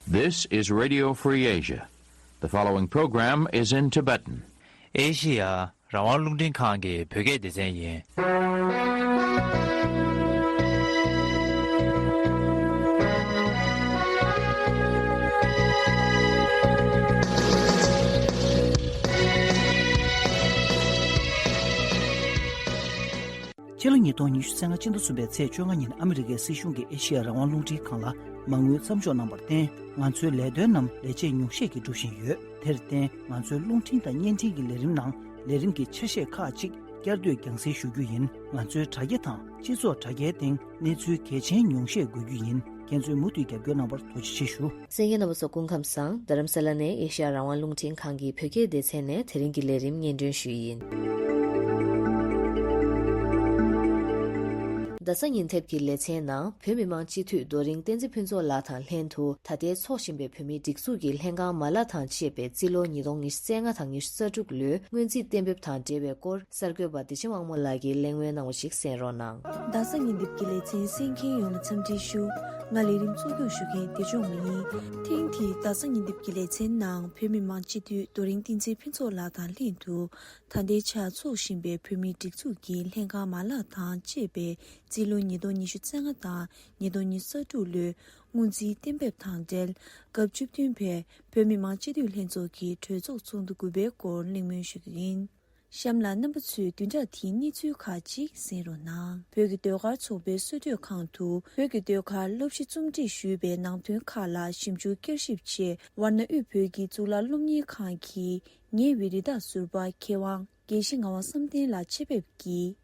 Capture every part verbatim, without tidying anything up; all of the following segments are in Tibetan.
This is Radio Free Asia. The following program is in Tibetan. ཨེ་ཤི་ཡ་རང་དབང་རླུང་འཕྲིན་ཁང་གི་བོད་སྐད་སྡེ་ཚན་ཡིན། ཕྱི་ལོ་ཉིས་སྟོང་ཉི་ཤུ་རྩ་ལྔ་སྤྱི་ཟླ་གསུམ་པའི་ཚེས་བཅོ་ལྔ་ཉིན་ཨ་མི་རི་ཀའི་སྲིད་གཞུང་གིས་ཨེ་ཤི་ཡ་རང་དབང་རླུང་འཕྲིན་ཁང་ལ་མ་དངུལ་མཚམས་འཇོག་གནང་བར་བརྟེན། ང་ཚོའི་ལས་དོན་རྣམས་ལས་བྱེད་ཉུང་ཤས་ཀྱིས་སྒྲུབ་བཞིན་ཡོད། དེར་བརྟེན། ང་ཚོའི་རླུང་འཕྲིན་དང་བརྙན་འཕྲིན་གྱི་ལས་རིམ་ནང་ལས་རིམ་གྱི་ཆ་ཤས་ཁག་ཅིག་བསྐྱར་ཟློས་རྒྱང་སྲིང་ཞུ་རྒྱུ་ཡིན། ང་ཚོའི་དྲ་རྒྱ་དང་སྤྱི་ཚོགས་དྲ་རྒྱའི་སྟེང་གནས་ཚུལ་གལ་ཆེན་ཉུང་ཤས་འགོད་རྒྱུ་ཡིན། ཁྱེད་ཚོས་མུ་མཐུད་རྒྱབ་སྐྱོར་གནང་བར་ཐུགས་རྗེ་ཆེ་ཞུ། གསན་མཁན་རྣམ་པ་ཚོ་སྐུ་ཁམས་བཟང་། རྡ་རམ་ས་ལ་ནས་ཨེ་ཤ་ཡ་རང་དབང་རླུང་འཕྲིན་ཁང་གི་བོད་སྐད་སྡེ་ཚན་ནས་དེ་རིང་གི་ལས་རིམ་སྙན་སྒྲོན་ཞུས་ཡིན། རྡ་ས་ཉིན་དེབ་ཀྱི་ལེ་ཚན་ནང་བོད་མི་མང་སྤྱི་འཐུས་རྡོ་རིང་བསྟན་འཛིན་ཕུན་ཚོགས་ལགས་དང་ལྷན་དུ་ད་ལྟའི་འཚོགས་བཞིན་པའི་བོད་མིའི་སྒྲིག་འཛུགས་ཀྱི་ལྷན་ཁང་མ་ལག་དང་བཅས་པའི་རྩིས་ལོ་ཉིས་སྟོང་ཉི་ཤུ་རྩ་ལྔ་དང་ཉི་ཤུ་རྩ་དྲུག་ལོའི་སྔོན་རྩིས་གཏན་འབེབས་དང་འབྲེལ་བའི་སྐོར་གསར་འགོད་པ་བདེ་ཆེན་དབང་མོ་ལགས་ཀྱིས་གླེང་མོལ་གནང་བ་ཞིག་གསན་རོགས་གནང་། རྡ་ས་ཉིན་དེབ་ཀྱི་ལེ་ཚན་གསན་མཁན་ཡོངས་ལ་འཚམས་འདྲི་ཞུ། ང་ལས་རིམ་གཙོ་སྐྱོང་ཞུ་མཁན་བདེ་སྐྱོང་མ་ཡིན། ཐེངས་འདིའི་རྡ་ས་ཉིན་དེབ་ཀྱི་ལེ་ཚན་ནང་བོད་མི་མང་སྤྱི་འཐུས་རྡོ་རིང་བསྟན་འཛིན་ཕུན་ཚོགས་ལགས་དང་ལྷན་དུ། ད་ལྟའི་ཆར་འཚོགས་བཞིན་པའི་བོད་མིའི་སྒྲིག་འཛུགས་ཀྱི་ལྷན་ཁང་མ་ལག་དང་བཅས་པའི་རྩིས་ལོ་ཉིས་སྟོང་ཉི་ཤུ་རྩ་ལྔ་དང་ཉིས་སྟོང་ཉི་ཤུ་རྩ་དྲུག་ལོའི་སྔོན་རྩིས་གཏན་འབེབས་དང་འབྲེལ། སྐབས་བཅུ་བདུན་པའི་བོད་མི་མང་སྤྱི་འཐུས་ལྷན་ཚོགས་ཀྱི་གྲོས་ཚོགས་ཚོགས་འདུ་དགུ་པའི་སྐོར་གླེང་མོལ་ཞུ་རྒྱུ་ཡིན། གཤམ་ལ་རྣམ་པ་ཚོས་བདུན་ཕྲག་འདིའི་གནས་ཚུལ་ཁག་ཅིག་གསན་རོགས་གནང་། བོད་ཀྱི་ཟློས་གར་ཚོགས་པའི་སྲོལ་གཏོད་ཁང་དུ་བོད་ཀྱི་ཟློས་གར་སློབ་གཞི་རྩོམ་སྒྲིག་ཞུས་པའི་ནང་དོན་ཁག་ལ་ཞིབ་འཇུག་བསྐྱར་ཞིབ་ཆེད་ཝར་ན་དབུས་བོད་ཀྱི་གཙུག་ལག་སློབ་གཉེར་ཁང་གིས་ཉེ་བའི་རི་དྭགས་ཟུར་པ་མཁས་དབང་དགེ་བཤེས་ངག་དབང་བསམ་གཏན་ལགས་ཆེད་ཕེབས་ཀྱིས།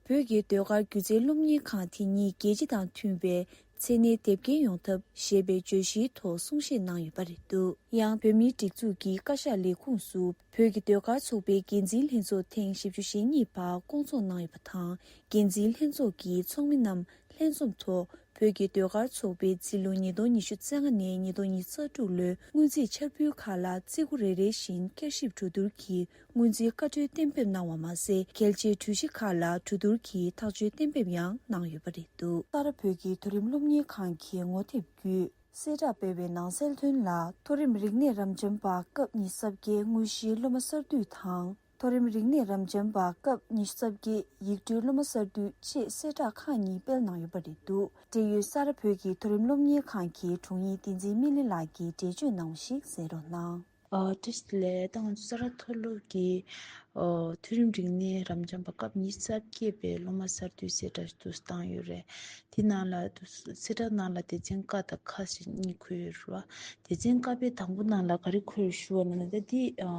བོད་ཀྱི་ཟློས་གར་སྒྱུ་རྩལ་སློབ་གཉེར་ཁང་དེ་ཉིད་རྒྱལ་སྤྱི་དང་མཐུན་པའི་མཚན་གནས་དེབ་སྐྱེལ་ཡོང་ཐབས་ཞེས་པའི་བརྗོད་གཞིའི་ཐོག་གསུང་བཤད་གནང་ཡོད་པ་རེད་འདུག་ཡང་བོད་མིའི་སྒྲིག་འཛུགས་ཀྱི་བཀའ་ཤག་ལས་ཁུངས་སུ་བོད་ཀྱི་ཟློས་གར་ཚོགས་པའི་འགན་འཛིན་ལྷན་ཚོགས་ཐེངས་བཞི་བཅུ་ཞེ་གཉིས་པ་བསྐོང་ཚོགས་གནང་ཡོད་པ་དང་། འགན་འཛིན་ལྷན་ཚོགས་ཀྱི་ཚོགས་མི་རྣམས་ལྷན་འཛོམས་ཐོག་བོད་ཀྱི་ཟློས་གར་ཚོགས་པའི་རྩིས་ལོ་ཉིས་སྟོང་ཉི་ཤུ་རྩ་ལྔ་ནས་ཉིས་སྟོང་ཉི་ཤུ་རྩ་དྲུག་ལོའི་སྔོན་རྩིས་འཆར་འབུལ་ཁག་ལ་རྩིས་སྒོ་རེ་རེ་བཞིན་བསྐྱར་ཞིབ་གྲོས་བསྡུར་གྱིས། སྔོན་རྩིས་བཀའ་འཁྲོལ་གཏན་འབེབས་གནང་བ་མ་ཟད། གལ་ཆེའི་གྲོས་གཞི་ཁག་ལ་གྲོས་བསྡུར་གྱིས་ཐག་གཅོད་གཏན་འབེབས་ཡང་གནང་ཡོད་པ་རེད་འདུག་གསར་བོད་ཀྱི་མཐོ་རིམ་སློབ་གཉེར་ཁང་གི་ངོ་དེབ་བརྒྱུད་གསལ་བསྒྲགས་སྤེལ་བའི་ནང་གསལ་དོན་ལ། མཐོ་རིམ་རིག་གནས་རབ་འབྱམས་པ་སྐབས་ཉི་ཤུ་རྩ་བརྒྱད་དངོས་གཞིའི་སློབ་མ་གསར་བསྡུས་དང་། མཐོ་རིམ་རིག་གནས་རབ་འབྱམས་པ་སྐབས་ཉི་ཤུ་རྩ་བརྒྱད་ཡིག་འབྲུའི་སློབ་མ་གསར་བསྡུས་བཅས་གསལ་བསྒྲགས་ཁག་གཉིས་སྤེལ་གནང་ཡོད་པ་རེད་འདུག་འབྲེལ་ཡོད་གསར་བོད་ཀྱི་མཐོ་རིམ་སློབ་གཉེར་ཁང་གི་དྲུང་ཡིག་བསྟན་འཛིན་སྨིན་གླིང་ལགས་ཀྱིས་འགྲེལ་བརྗོད་གནང་བ་ཞིག་གསན་རོགས་གནང་། ཨ། བཀྲ་ཤིས་བདེ་ལེགས། ད་ང་ཚོ་ས་རཱ་མཐོ་སློབ་ཀྱི་ཨ་མཐོ་རིམ་རིག་གནས་རབ་འབྱམས་པ་སྐབས་ཉི་ཤུ་རྩ་བརྒྱད་པའི་སློབ་མ་གསར་བསྡུའི་གསལ་བསྒྲགས་ཤིག་ཏུ་བཏང་ཡོད་རེད། དེ་ནང་ལ་དུ་གསལ་བསྒྲགས་ནང་ལ་སྡེ་ཚན་ཀ་དང་ཁ་ཞེས་གཉིས་འཁོད་ཡོད་རེད་བ། སྡེ་ཚན་ཀ་པའི་དང་པོ་ནང་ལ་ག་རེ་འཁོད་ཡོད་ཞུ་བ་ན་ད་འདི་ཨ་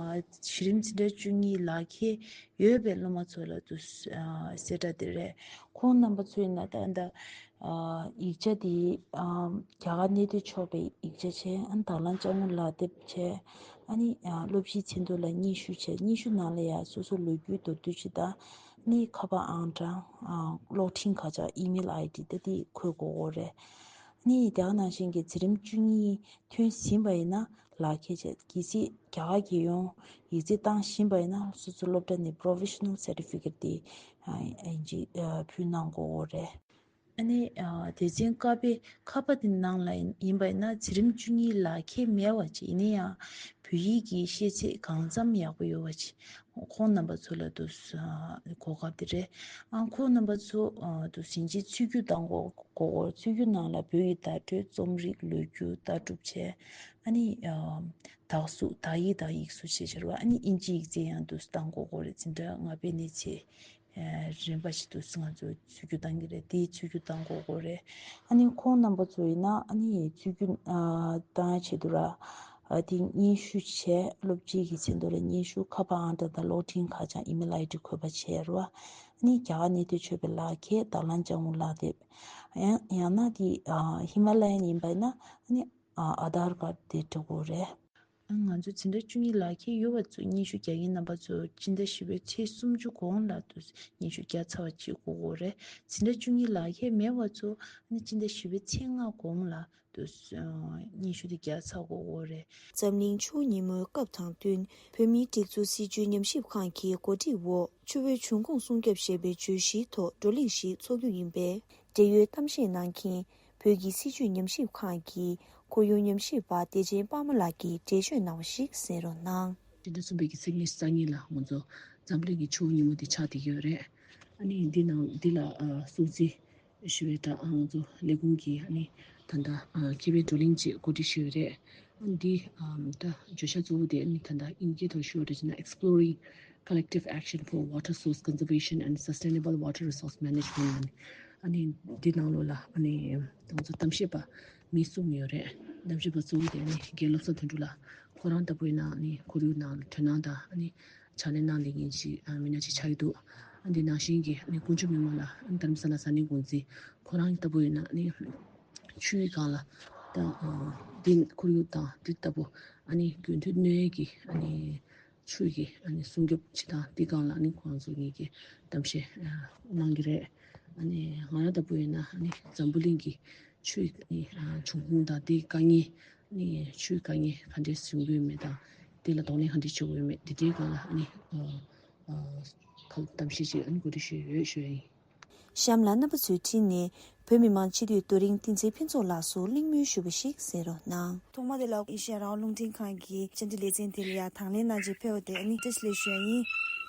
གཞི་རིམ་འཛིན་གྲྭ་བཅུ་གཉིས་ལག་ཁྱེར་ཡོད་པའི་སློབ་མ་ཚོ་ལ་དུ་ཨ་གསལ་བསྒྲགས་དེ་རེད། ཁོང་རྣམ་པ་ཚོ་ཡིན་ན་ད་ད་ཨ་ཡིག་ཆ་དེ་ཨ་རྒྱ་གར་གནས་སྡོད་ཆོག་པའི་ཡིག་ཆ་བྱས། ཨ་ནི་དྭགས་ལམ་ལྕགས་སྔོན་ལག་དེབ་བྱས། ཨ་ནི་ཨ་སློབ་གཞིའི་ཆེད་དུ་ལ་སྙན་ཞུ་བྱས། སྙན་ཞུ་ནང་ལ་ཡང་སོ་སོ་ལོ་རྒྱུས་མདོར་བསྡུས་ཅིག་དང་། ཨ་ནི་ཁ་པར་ཨང་གྲངས། ཨ་གློག་འཕྲིན་ཁ་བྱང་། ཨི་མེལ་ཨའི་ཌི་ད་དེ་འཁོད་དགོས་ཀྱི་རེད། ཨ་ནི་དེ་ག་ནང་བཞིན་གྱི་འཛིན་རིམ་བཅུ་གཉིས་ཐོན་ཟིན་པ་ཡིན་ན་ལག་ཁྱེར་བྱས། གལ་སྲིད་རྒྱ་གར་རྒྱལ་ཡོངས་ཡིག་ཚད་བཏང་བཞིན་པ་ཡིན་ན་སོ་སོ་སློབ་གྲྭ་ནས་པྲོ་ཕེ་ཤ་ནལ་སར་ཊི་ཕི་ཀེཊ་དེ་ཨ་ཨིན་ཇི་ཨ་ཕུལ་གནང་དགོས་ཀྱི་རེད། ཨ་ནི་ཨ་སྡེ་ཚན་ཀ་པའི་ཁ་པར་དེ་ནང་ལ་ཡིན་ཡིན་པ་ཡིན་ན་འཛིན་རིམ་བཅུ་གཉིས་ལག་ཁྱེར་མེད་པ་ཅིག་ཡིན་ན་ཡང་བོད་ཡིག་གི་ཤེས་ཚད་གང་འཚམ་ཡག་པོ་ཡོད་པ་ཅིག་ཁོང་རྣམ་པ་ཚོ་ལ་དུ་ཨ་གོ་སྐབས་དེ་རེད། ཨ་ཁོང་རྣམ་པ་ཚོ་ཨ་དུ་ཟིན་བྱེད་ཚུད་རྒྱུ་བཏང་དགོས་དགོས་ཀྱི་རེད། ཚུད་རྒྱུ་ནང་ལ་བོད་ཡིག་བརྡ་སྤྲོད། རྩོམ་རིག་ལོ་རྒྱུས་ལྟ་གྲུབ་བྱས། ཨ་ནི་ཨ་དག་གཟུགས། དག་ཡིག་དང་ཡིག་གཟུགས་བྱས་བྱས་རེད་བ། ཨ་ནི་ཨིན་ཇི་ཡིག་ཚད་ཡང་དུ་བཏང་དགོས་ཀྱི་རེད། འཛིན་གྲྭ་ལྔ་པའི་གནས་ཚད། ཨ་རིམ་པ་ཞིག་ཏུ་ང་ཚོ་ཚུད་རྒྱུ་བཏང་གི་རེད། དེའི་ཚུད་རྒྱུ་བཏང་དགོས་ཀྱི་རེད། ཨ་ནི་ཁོང་རྣམ་པ་ཚོ་ཡིན་ན་ཨ་ནི་ཚུད་རྒྱུ་ཨ་བཏང་ཡ་ཆེད་དུ་ར་ཨ་དེ་སྙན་ཞུ་བྱས། སློབ་སྤྱི་གི་མཚན་ཐོག་ལ་སྙན་ཞུ། ཁ་པར་ཨང་གྲངས་དང་གློག་འཕྲིན་ཁ་བྱང་། ཨི་མེལ་ཨའི་ཌི་འཁོད་པ་བྱས་ར་བ། ཨ་ནི་རྒྱ་གར་གནས་སྡོད་ཆོག་པའི་ལག་ཁྱེར། དྭགས་ལམ་ལྕགས་སྔོན་ལག་དེབ། ཡང་ཡང་ན་དེ་ཨ་ཧི་མ་ལ་ཡན་ཡིན་པ་ཡིན་ན་ཨ་ནི་ཨ་ཨ་དྷར་ཀར་དེ་འབྲི་དགོས་རེད། ང་ཚོ་འཛིན་གྲྭ་བཅུ་གཉིས་ལག་ཁྱེར་ཡོད་པ་ཚོ་སྙན་ཞུ་རྒྱག་མཁན་རྣམ་པ་ཚོ་སྤྱི་ཟླ་བཞི་པའི་ཚེས་སུམ་ཅུ་གོང་ལ་དུ་སྙན་ཞུ་བརྒྱབ་ཚར་བ་བྱེད་དགོས་ཀྱི་རེད། འཛིན་གྲྭ་བཅུ་གཉིས་ལག་ཁྱེར་མེད་པ་ཚོ་ཨ་ནི་སྤྱི་ཟླ་བཞི་པའི་ཚེས་ལྔ་གོང་ལ་དུ་སྙན་ཞུ་དེ་བརྒྱབ་ཚར་དགོས་ཀྱི་རེད། འཛམ་གླིང་ཆུ་བོ་ཉིན་མོའི་སྐབས་དང་བསྟུན་བོད་མིའི་སྒྲིག་འཛུགས་སྲིད་བྱུས་ཉམས་ཞིབ་ཁང་གི་གོ་སྒྲིག་འོག་ཆུ་བོའི་འབྱུང་ཁུངས་སྲུང་སྐྱོབ་ཞེས་པའི་བརྗོད་གཞིའི་ཐོག་བགྲོ་གླེང་ཞིག་འཚོགས་རྒྱུ་ཡིན་པས། འབྲེལ་ཡོད་གཏམ་བཤད་གནང་མཁན་བོད་ཀྱི་སྲིད་བྱུས་ཉམས་ཞིབ་ཁང་གི་གོ་ ཁོར་ཡུག་ཉམས་ཞིབ་པ་བདེ་ཆེན་དཔལ་མོ་ལགས་ཀྱིས་འགྲེལ་བརྗོད་གནང་བ་ཞིག་གསན་རོགས་གནང་། སྤྱི་ཟླ་གསུམ་པའི་གི་ཚེས་ཉི་ཤུ་རྩ་གཉིས་ལ་ང་ཚོ་འཛམ་གླིང་གི་ཆུ་བོ་ཉིན་མོ་དེ་ཆགས་བསྡད་ཀྱི་ཡོད་རེད། ཨ་ནི་འདི་ནང་འདི་ལ་ཨ་སྲུང་བརྩི་ཞུ་བའི་ད་ང་ཚོ་ལས་ཁུངས་ཀྱིས་ཨ་ནི་ད་ལྟ་ཨ་མཁས་པའི་བགྲོ་གླེང་ཅིག་གོ་སྒྲིག་ཞུས་ཡོད་རེད། ཨ་འདི་ཨ་ད་བརྗོད་བྱ་གཙོ་བོ་དེ་ཨ་ནི་ད་ལྟ་དབྱིན་སྐད་ཐོག་ཞུ་བ་རེད་ཅེ་ན། Exploring Collective Action for Water Source Conservation and Sustainable Water Resource Management. ཨ་ནི་འདི་ནང་ལོགས་ལ་ཨ་ནི་ང་ཚོ་གཏམ་བཤད་པ་མི་གསུམ་ཡོད་རེད། གཏམ་བཤད་པ་གཙོ་བོ་དེ་ཨ་ནི་རྒན་བློ་བཟང་དོན་གྲུབ་ལགས། ཁོ་རང་ལྟ་བུ་ཡིན་ན་ཨ་ནི་ཁོར་ཡུག་ནང་དོ་སྣང་དང་ཨ་ནི་ཕྱག་ལས་གནང་ལས་མཁན་ཅིག་ཨ་མི་སྣ་ཅིག་ཆགས་ཀྱི་འདུག་ཨ་འདི་ནང་བཞིན་གྱི་ཨ་ནི་དཀོན་མཆོག་མི་དམངས་ལགས། ཨ་ནི་རྡ་རམ་ས་ལ་ས་གནས་འགོ་འཛིན། ཁོ་རང་ལྟ་བུ་ཡིན་ན་ཨ་ནི་ཆུའི་སྒང་ལ་ད་ཨ་འདི་ཁོར་ཡུག་དང་འདི་ལྟ་བུ་ཨ་ནི་རྒྱུན་མཐུད་གནོད་ཡས་ཀྱི་ཨ་ནི་ཆུ་ཡི་ཨ་ནི་སྲུང་སྐྱོབ་བྱེད་སྟངས་འདི་སྒང་ལ་ཨ་ནི་ཁོང་ཚོ་གཉིས་ཀྱིས་གཏམ་བཤད་ཨ་གནང་གི་རེད། ཨ་ནི་ང་རང་ལྟ་བུ་ཡིན་ན་ཨ་ནི་འཛམ་བུ་གླིང་གི་ཆུ་ཡི་ཨ་ནི་ཨ་འབྱུང་ཁུངས་དང་དེའི་དཀའ་ངལ་ཨ་ནི་ཆུའི་དཀའ་ངལ་ག་འདྲས་བྱུང་གི་ཡོད་མེད་དང་དེ་ལ་གདོང་ལེན་ག་འདྲས་བྱེད་དགོས་ཡོད་མེད་དེ་འདྲའི་སྒང་ལ་ཨ་ནི་ཨ་ཨ་ག་གཏམ་བཤད་ཅིག་ཨ་ནི་གོ་སྒྲིག་ཞུས་ཡོད་ཞུ་ཡ་ཡིན། གཤམ་ལ་རྣམ་པ་ཚོའི་འཁྲིས་ནས་བོད་མི་མང་སྤྱི་འཐུས་རྡོ་རིང་བསྟན་འཛིན་ཕུན་ཚོགས་ལགས་སུ་གླེང་མོལ་ཞུ་བ་ཞིག་གསན་རོགས་གནང་། ཐོག་མ་དེ་ལ་ཨེ་ཤེ་ཡ་རང་དབང་རླུང་འཕྲིན་ཁང་གི་བཅར་འདྲི་ལེ་ཚན་དེ་ལ་ཡང་དང་ལེན་གནང་རྗེས་ཕེབས་པ་དེ་ཨ་ནི་བཀྲ་ཤིས་བདེ་ལེགས་ཞུ་ཡ་ཡིན།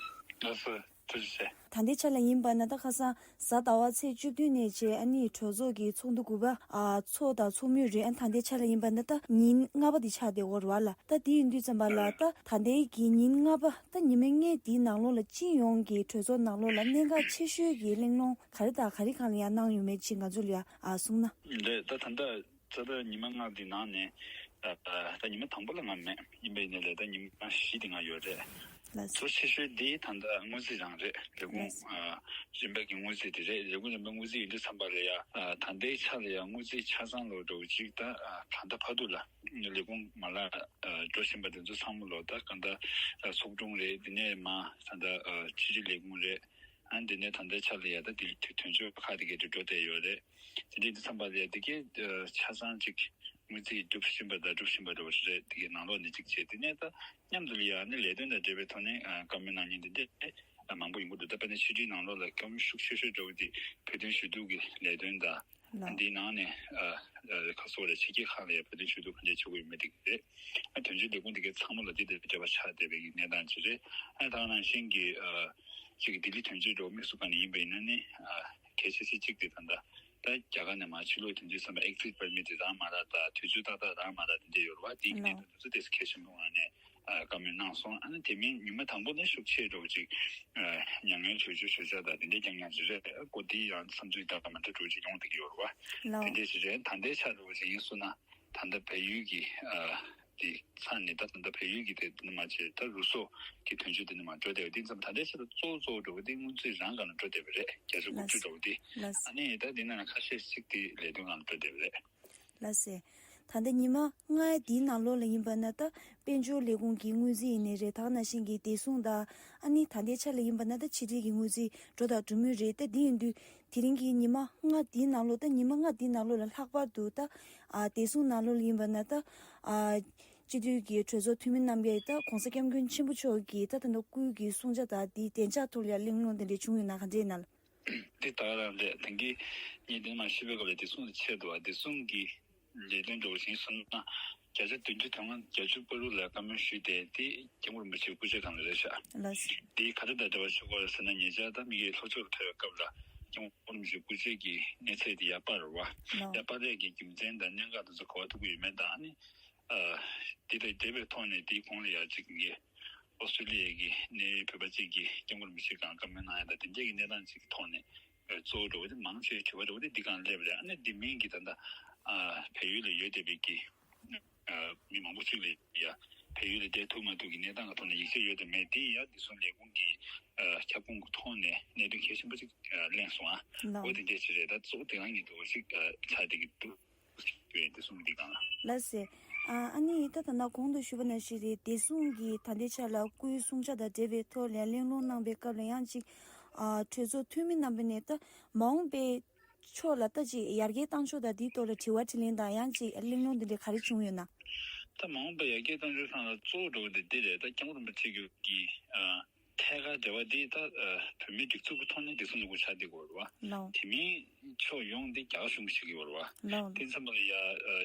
ལགས་སོ། ཐུགས་རྗེ་ཆེ། ད་ལྟའི་ཆ་ལ་ཡིན་པ་ན་ད་ཁ་སང་གཟའ་ཟླ་བ་ཚེས་བཅུ་བདུན་ནས་བྱས་ཨ་ནི་གྲོས་ཚོགས་ཀྱི་ཚོགས་འདུ་དགུ་པ་ཨ་ཚོགས་དང་ཚོགས་མུས་རེད། ཨ་ད་ལྟའི་ཆ་ལ་ཡིན་པ་ན་ད་ཉིན་ལྔ་པ་དེ་ཆགས་བསྡད་ཡོད་རེད་བ་ལ། ད་དེ་ཡིན་དུས་ཙམ་པ་ལ་ད་ད་ལྟའི་གི་ཉིན་ལྔ་པ་ད་ཉི་མ་ལྔའི་དེའི་ནང་ལོགས་ལ་སྤྱི་ཡོངས་ཀྱི་གྲོས་ཚོགས་ནང་ལོགས་ལ་གནད་འགག་ཆེ་ཤོས་ཀྱི་གླེང་སློང་ག་རེ་དང་ག་རེ་སྒང་ལ་ཡང་གནང་ཡོད་མེད་ཅིག་ང་ཚོ་ལ་ཡང་ཨ་གསུངས་ན། རེད། ད་ད་ལྟ་ད་ལྟ་ཉི་མ་ལྔ་འདི་ནང་ནས་ད་ཉི་མ་དང་པོ་ལ་ང་མེད། ཡིན་པ་ཡིན་ནའི་ལས་ད་ཉི་མ་བཞི་དེ་ང་ཡོད་རེད། ལགས་སོ། གཙོ་ཆེ་ཤོས་འདི་ད་ལྟ་སྔོན་རྩིས་རང་རེད། ལས་ཁུངས་ལགས་སོ། རིམ་པ་གི་སྔོན་རྩིས་དེ་རེད། ལས་ཁུངས་རིམ་པ་སྔོན་རྩིས་ཡིན་དུས་ཙམ་པ་ལ་ཡ་ད་ལྟའི་ཆ་ལ་ཡ་སྔོན་རྩིས་ཆ་ཚང་ལོ་འགྲོ་གཅིག་ད་ད་ལྟ་བར་དུ་ལ་ལས་ཁུངས་མ་ལག་འགྲོ་བཞིན་པ་དེ་ཚོ་ཚང་མ་ལོ་ད་ག་ད་ཚོགས་དྲུང་རེད། དེ་ནས་མ་ད་ལྟ་ཕྱི་དྲིལ་ལས་ཁུངས་རེད། ཨ་འདི་ནས་ད་ལྟའི་ཆ་ལ་ཡ་ད་དེ་དོན་གཅོད་ཁག་དེ་གའི་འགྲོ་བསྡད་ཡོད་རེད། དེ་འདྲའི་དུས་ཙམ་པ་ལ་ཡ་དེ་གའི་ཆ་ཚང་ཅིག་དངུལ་རྩིས་སྒྲུབ་བཞིན་པ་དང་སྒྲུབ་བཞིན་པ་འདྲ་བོ་ཞིག་རེད། དེ་གའི་ནང་ལོགས་ནས་ཅིག་བྱས། དེ་ནས་ད་མཉམ་དུ་ལ་ཡ་ནི་ལས་དོན་དང་འབྲེལ་བའི་ཐོག་ནས་བཀའ་མོལ་གནང་མཁན་དེ་འདྲ་མང་པོ་ཡོང་གི་འདུག་ད་དཔེར་ན་ཕྱི་དྲིལ་ནང་ལོགས་ལ་བཀའ་མོལ་ཤུགས་ཆེ་ཤོས་འདྲ་བོ་དེ་བོད་དོན་ཞུ་གཏུག་གི་ལས་དོན་དང་། ལགས། འདིའི་ནང་ནས་ཁ་གསོ་རེ་ཕྱི་རྒྱལ་ཁག་ལ་ཡ་བོད་དོན་ཞུ་གཏུག་ག་འདྲས་བྱེད་དགོས་ཡོད་མེད་དེ་ག་རེད། ཨ་དོན་གཅོད་ལས་ཁུངས་དེ་གའི་ཚང་མ་ལ་དེ་དང་འབྲེལ་བ་ཆགས་བསྡད་པའི་གནས་སྟངས་ཅིག་རེད། ཨ་ད་ག་ནང་བཞིན་གྱི་ཨ་ཅིག་གི་ལྡི་ལི་དོན་གཅོད་འདྲ་བོ་དམིགས་སུ་བཀར་ནས་ཡིན་པ་ཡིན་ན་ནི་ཨ་གལ་ཆེ་ཤོས་གཅིག་དེ་ད་ལྟ་ད་རྒྱ་གར་ནས་མར་ཕྱིར་ལོག་དོན་གཅོད་ཚན་པ་exit permit་དེ་རག་མ་རག་དང་དུས་ཚོད་ཏག་ཏག་རག་མ་རག་དེ་འདྲ་ཡོད་རེད་བ། དེའི་གནད་དོན་དེ་ཚོ་ཏོག་ཙམ་གལ་ཆེན་པོའི་ངང་ནས་ཨ་བཀའ་མོལ་གནང་སོང་། ཨ་ནི་དེ་མིན་ཉི་མ་དང་པོ་ནས་ཤུགས་ཆེ་འདྲ་བོ་ཅིག་ཨ་མྱ་ངན་གྲོས་ཆོད་ཞུ་བྱ་དང་དེ་འདྲའི་རྐྱང་རྐྱང་ཅིག་རེད། ཨ་ཁོ་དེ་ཡང་བསམ་ཚུལ་ཏག་ཏག་མ་འདྲ་འདྲ་བོ་ཅིག་ཡོང་བསྡད་ཀྱི་ཡོད་རེད་བ། དེ་འདྲ་ཞིག་རེད། ད་ལྟའི་ཆ་འདྲ་བོ་ཅིག་ཡིན་སོང་ན། ད་ལྟ་བལ་ཡུལ་གྱི་ཨ་དེ་ཚང་ནས་ད་ད་ལྟ་བལ་ཡུལ་གྱི་དེ་འདི་ནས་མར་བྱས། ད་རུ་སོག་གི་དོན་གཅོད་འདི་ནས་མར་འགྲོ་བསྡད་པ་དེ་ཙམ། ད་ལྟའི་ཆ་ད་གཙོ་བོ་གཙོ་བོ་འདྲ་བོ་དེ་སྔོན་རྩིས་རང་སྒང་ལ་འགྲོ་བསྡད་པ་རེད། བརྒྱ་ཆ་དགུ་བཅུ་འདྲ་བོ་དེ། ལགས་སོ། ཨ་ནི་ད་འདི་ནང་ལ་ཁ་ཤས་ཤིག་དེ་ལས་དོན་སྒང་ལ་འགྲོ་བསྡད་པ་རེད། ལགས་སོ། ད་ལྟ་ཉི་མ་ལྔའི་འདིའི་ནང་ལོགས་ལ་ཡིན་པ་ན་ད་དཔལ་འབྱོར་ལས་ཁུངས་ཀྱི་སྔོན་རྩིས་ཡིན་ནའི་རེད། ད་ག་ནང་བཞིན་གྱི་བདེ་སྲུང་དང་ཨ་ནི་ད་ལྟའི་ཆ་ལ་ཡིན་པ་ན་ད་ཕྱི་དྲིལ་གྱི་སྔོན་རྩིས་འགྲོ་དང་འགྲོ་མུས་རེད། ད་འདི་ཡིན་དུས། དེ་རིང་གི་ཉི་མ་ལྔ་འདིའི་ནང་ལོགས་ད་ཉི་མ་ལྔ་འདིའི་ནང་ལོགས་ལ་ལྷག་པར་དུ་ད་ཨ་བདེ་སྲུང་ནང་ལོགས་ལ་ཡིན་པ་ན་ད་ཨ་སྤྱི་འཐུས་ཀྱི་གྲོས་ཚོགས་འཐུས་མི་རྣམ་པས་ད་༸གོང་ས་༸སྐྱབས་མགོན་ཆེན་པོ་མཆོག་གི་ད་ད་ལྟ་སྐུའི་གི་གསུང་ཆ་དང་དེའི་བདེ་འཇགས་ཐོག་ལ་གླེང་སློང་དེ་འདྲ་བྱུང་ཡོད་ན་ག་འདྲས་ཡིན་ན། འདི་ད་ག་རང་རེད། དེང་གི་ངས་དེ་མ་ཤེས་པའི་སྐབས་ལ་བདེ་སྲུང་དེ་ཆེད་དུ་བ་བདེ་སྲུང་གི་ལས་དོན་འགྲོ་བཞིན་སོང་ན། བརྒྱ་ཆ་བདུན་ཅུ་དོན་ལྔ་བརྒྱད་ཅུ་བར་དུ་ལ་བཀའ་མོལ་ཞུས་ཏེ་དེ་སྐྱབས་མགོན་རིན་པོ་ཆེའི་སྐུ་ཕྱྭ་སྒང་ལ་རེད་ཤག་ལགས། དེ་ག་རེ་དང་འབྲེལ་བ་བྱེད་དགོས་རེད་ཟེར་ན། ཉེ་ཆར་ད་མི་གི་ལྷོ་ཕྱོགས་ལ་ཐར་བའི་སྐབས་ལ་སྐྱབས་མགོན་རིན་པོ་ཆེའི་སྐུ་ཕྱྭ་གི་གནས་ཚད་དེ་ཡར་སྤར་རེད་བ། ལགས། ཡར་སྤར་ཡས་ཀྱི་རྒྱུ་མཚན་དང་གནད་འགག་དེ་ཚོ་ག་པར་ཐུག་གི་ཡོད་མེད་དང་ཨ་ནི། ཨ་དེ་དང་འབྲེལ་བའི་ཐོག་ནས་དེའི་གོང་ལ་ཡར་ཅིག་ངས་ཨོ་སི་ཀྲི་ལི་ཡའི་གི་གནད་ཡོད་བོད་པ་ཅིག་གིས་སྐྱབས་མགོན་རིན་པོ་ཆེའི་སྒང་བཀའ་མོལ་གནང་ཡ་དང་དེ་འདྲའི་གི་གནས་སྟངས་ཅིག་གི་ཐོག་ནས། གཙོ་བོ་འདྲ་བོ་དེ་མང་ཆེ་བའི་དྲི་བ་འདྲ་བོ་དེ་འདི་སྒང་སླེབས་རེད། ཨ་ནི་འདི་མིན་གྱི་ད་ལྟ་ཨ་བལ་ཡུལ་ལ་ཡོད་བསྡད་པའི་གི་ཨ་མི་མང་པོ་ཅིག་ལ་ཡ་བལ་ཡུལ་ལ་བསྡད་ཐུབ་མ་ཐུབ་ཀྱི་གནས་སྟངས་ཀྱི་ཐོག་ནས་ཡིག་ཆ་ཡོད་དམ་མེད་དེ་ཡ་བདེ་སྲུང་ལས་ཁུངས་ཀྱི་ཨ་ཁྱབ་ཁོངས་ཀྱི་ཐོག་ནས་གནད་དོན་གལ་ཆེན་པོ་ཅིག་ཨ་གླེང་སོང་ཨ། ལགས། འོ་དེ་འདྲས་ཅིག་རེད། ད་གཙོ་བོ་དེ་སྒང་གི་འདྲ་བོ་ཞིག་ཨ་ཆགས་བསྡད་ཀྱི་འདུག་བདེ་སྲུང་འདི་སྒང་ལ། ལགས་སེ། ཨ་ཨ་ནི་ད་ད་ལྟ་གོང་དུ་ཞུས་པ་ནང་བཞིན་རེད། བདེ་སྲུང་གི་ད་ལྟའི་ཆ་ལ་སྐུའི་གསུང་ཆ་དང་འབྲེལ་བའི་ཐོག་ལ་གླེང་སློང་གནང་པའི་སྐབས་ལ་ཡང་ཅིག་ཨ་གྲོས་ཚོགས་འཐུས་མི་རྣམ་པ་ནས་ད་མ་འོངས་པའི་ཕྱོགས་ལ་ད་ཅིག་ཡར་རྒྱས་གཏང་ཕྱོགས་དང་དེའི་ཐོག་ལ་དྲི་བ་དྲིས་ལན་དང་ཡང་ཅིག་གླེང་སློང་དེ་འདྲ་ག་རེ་བྱུང་ཡོད་ན། ད་མ་འོངས་པ་ཡར་རྒྱས་གཏང་ཕྱོགས་སྒང་ལ་གཙོ་བོ་འགྲོ་གི་འདི་འདི་རེད། ད་སྐྱབས་མགོན་རིན་པོ་ཆེ་གི་གི་ཨ་ཐད་ཀར་འབྲེལ་བ་འདི་ད་ཨ་བོད་མིའི་སྒྲིག་འཛུགས་ཀྱི་ཐོག་ནས་བདེ་སྲུང་ལས་ཁུངས་ཆགས་བསྡད་ཀྱི་ཡོད་རེད་བ། ལགས། དེ་མིན་ ཕྱོགས་ཡོངས་འདི་རྒྱ་གར་གཞུང་གིས་བྱེད་ཀྱི་ཡོད་རེད་བ། ལགས། དེ་མཚམས་ལ་ཡ་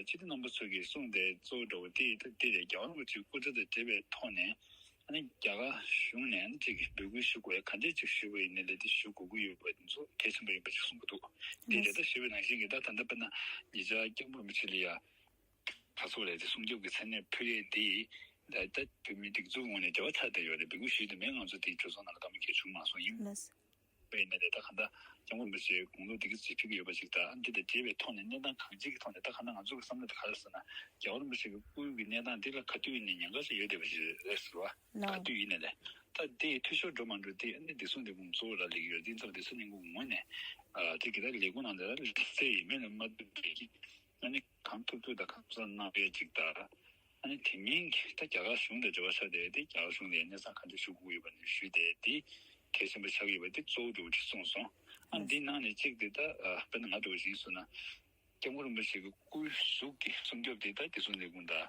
སྤྱི་འཐུས་རྣམ་པ་ཚོ་གིས་གསུངས་ཏེ་གཙོ་བོ་འདྲ་བོ་དེ་ད་དེ་རེད། རྒྱལ་བ་རིན་པོ་ཆེའི་སྐུ་ཕྲེང་དང་འབྲེལ་བའི་ཐོག་ནས་ཨ་ནི་རྒྱ་གར་གཞུང་ནས་ཨ་ནི་ཅིག་འབོད་སྐུལ་ཞུ་དགོས་ཡ་ག་འདྲས་ཅིག་ཞུས་པ་ཡིན་ནའི་ལས་དེ་ཞུ་དགོས་ཀྱི་ཡོད་པ་དེ་ཚོ་གལ་ཆེན་པོ་ཡིན་པ་ཅིག་གསུང་གི་འདུག་དེ་རེད། ད་ཞུས་པ་ནང་བཞིན་གྱི་ད་ད་ལྟ་དཔེར་ན་ཉེ་ཆར་སྐྱབས་མགོན་རིན་པོ་ཆེ་ལ་ཡ་ག་ཚོད་རེད་དེ་སྲུང་སྐྱོབ་ཀྱི་མཚན་གནས་ཕུལ་ཡས་དེ་ད་ལྟ་བོད་མིའི་སྒྲིག་འཛུགས་ངོས་ནས་འབྲེལ་བ་ཚར་བསྡད་ཡོད་རེད། འབོད་སྐུལ་ཞུས་དུས་མེད། ང་ཚོ་དེའི་གྲོས་ཚོགས་ནང་ལ་བཀའ་མོལ་གང་ཡང་བྱུང་མ་སོང་ཡིན། ལགས། པ་ཡིན་ན་ལས་ད་གང་ལྟར་སྐྱབས་མགོན་རིན་པོ་ཆེའི་དགུང་ལོ་འདི་ག་ཚོད་ཕེབས་ཀྱི་ཡོད་པ་ཞིག་དང་འདི་དང་འབྲེལ་བའི་ཐོག་ནས་གནས་སྟངས་གང་ཅིའི་ཐོག་ནས་ད་གང་ལྟར་ང་ཚོ་གི་བསམ་བློ་དེ་ག་རེ་ཟེར་ན་རྒྱལ་བ་རིན་པོ་ཆེ་གི་སྐུའི་གི་གནས་སྟངས་འདི་ལ་ག་དུས་ཡིན་ནའི་ཉེན་ཁ་ཞིག་ཡོད་བསྡད་པ་ཞིག་རེད་ཟེར་བ། ལགས། ག་དུས་ཡིན་ནའི་ལས་ད་འདི་འཐུས་ཤོར་འགྲོ་མ་འགྲོ་དེ་འདི་བདེ་སྲུང་ལས་ཁུངས་གཙོ་བོ་ར་ལས་ཀྱི་ཡོད། འདི་ཚོ་བདེ་སྲུང་ལས་ཁུངས་ངོས་ནས་དེ་གི་ད་ལས་ཁུངས་ནང་ལས་ར་ལས་སེ་ཡིན་མིན་ལ་མ་ལྟོས་པའི་གི་ཨ་ནི་གང་ཐུབ་ཐུབ་དང་གང་ཚང་གནང་བའི་ཅིག་དང་། ཨ་ནི་དེ་མིན་གྱི་ད་རྒྱ་གར་གཞུང་དང་འབྲེལ་བ་ཆགས་བསྡད་དེ་རྒྱ་གར་གཞུང་ལ་གནས་སྟངས་ག་འདྲ་ཞུ་དགོས་ཡོད་པ་ནས་ཞུས་ཏེ་དེ་གལ་ཆེན་པོ་ཆགས་ཀྱི་ཡོད་པ་དེ་གཙོ་བོ་འདྲ་བོ་ཅིག་གསུངས་སོང་། ཨ་ནི་འདི་ནང་ནས་གཅིག་དེ་ད་དཔེར་ན་ང་འདྲ་བོ་ཞིག་ཡིན་སོང་ན་སྐྱབས་མགོན་རིན་པོ་ཆེ་གི་སྐུའི་གཟུགས་ཀྱི་སྲུང་སྐྱོབ་དེ་ད་བདེ་སྲུང་ལས་ཁུངས་དང་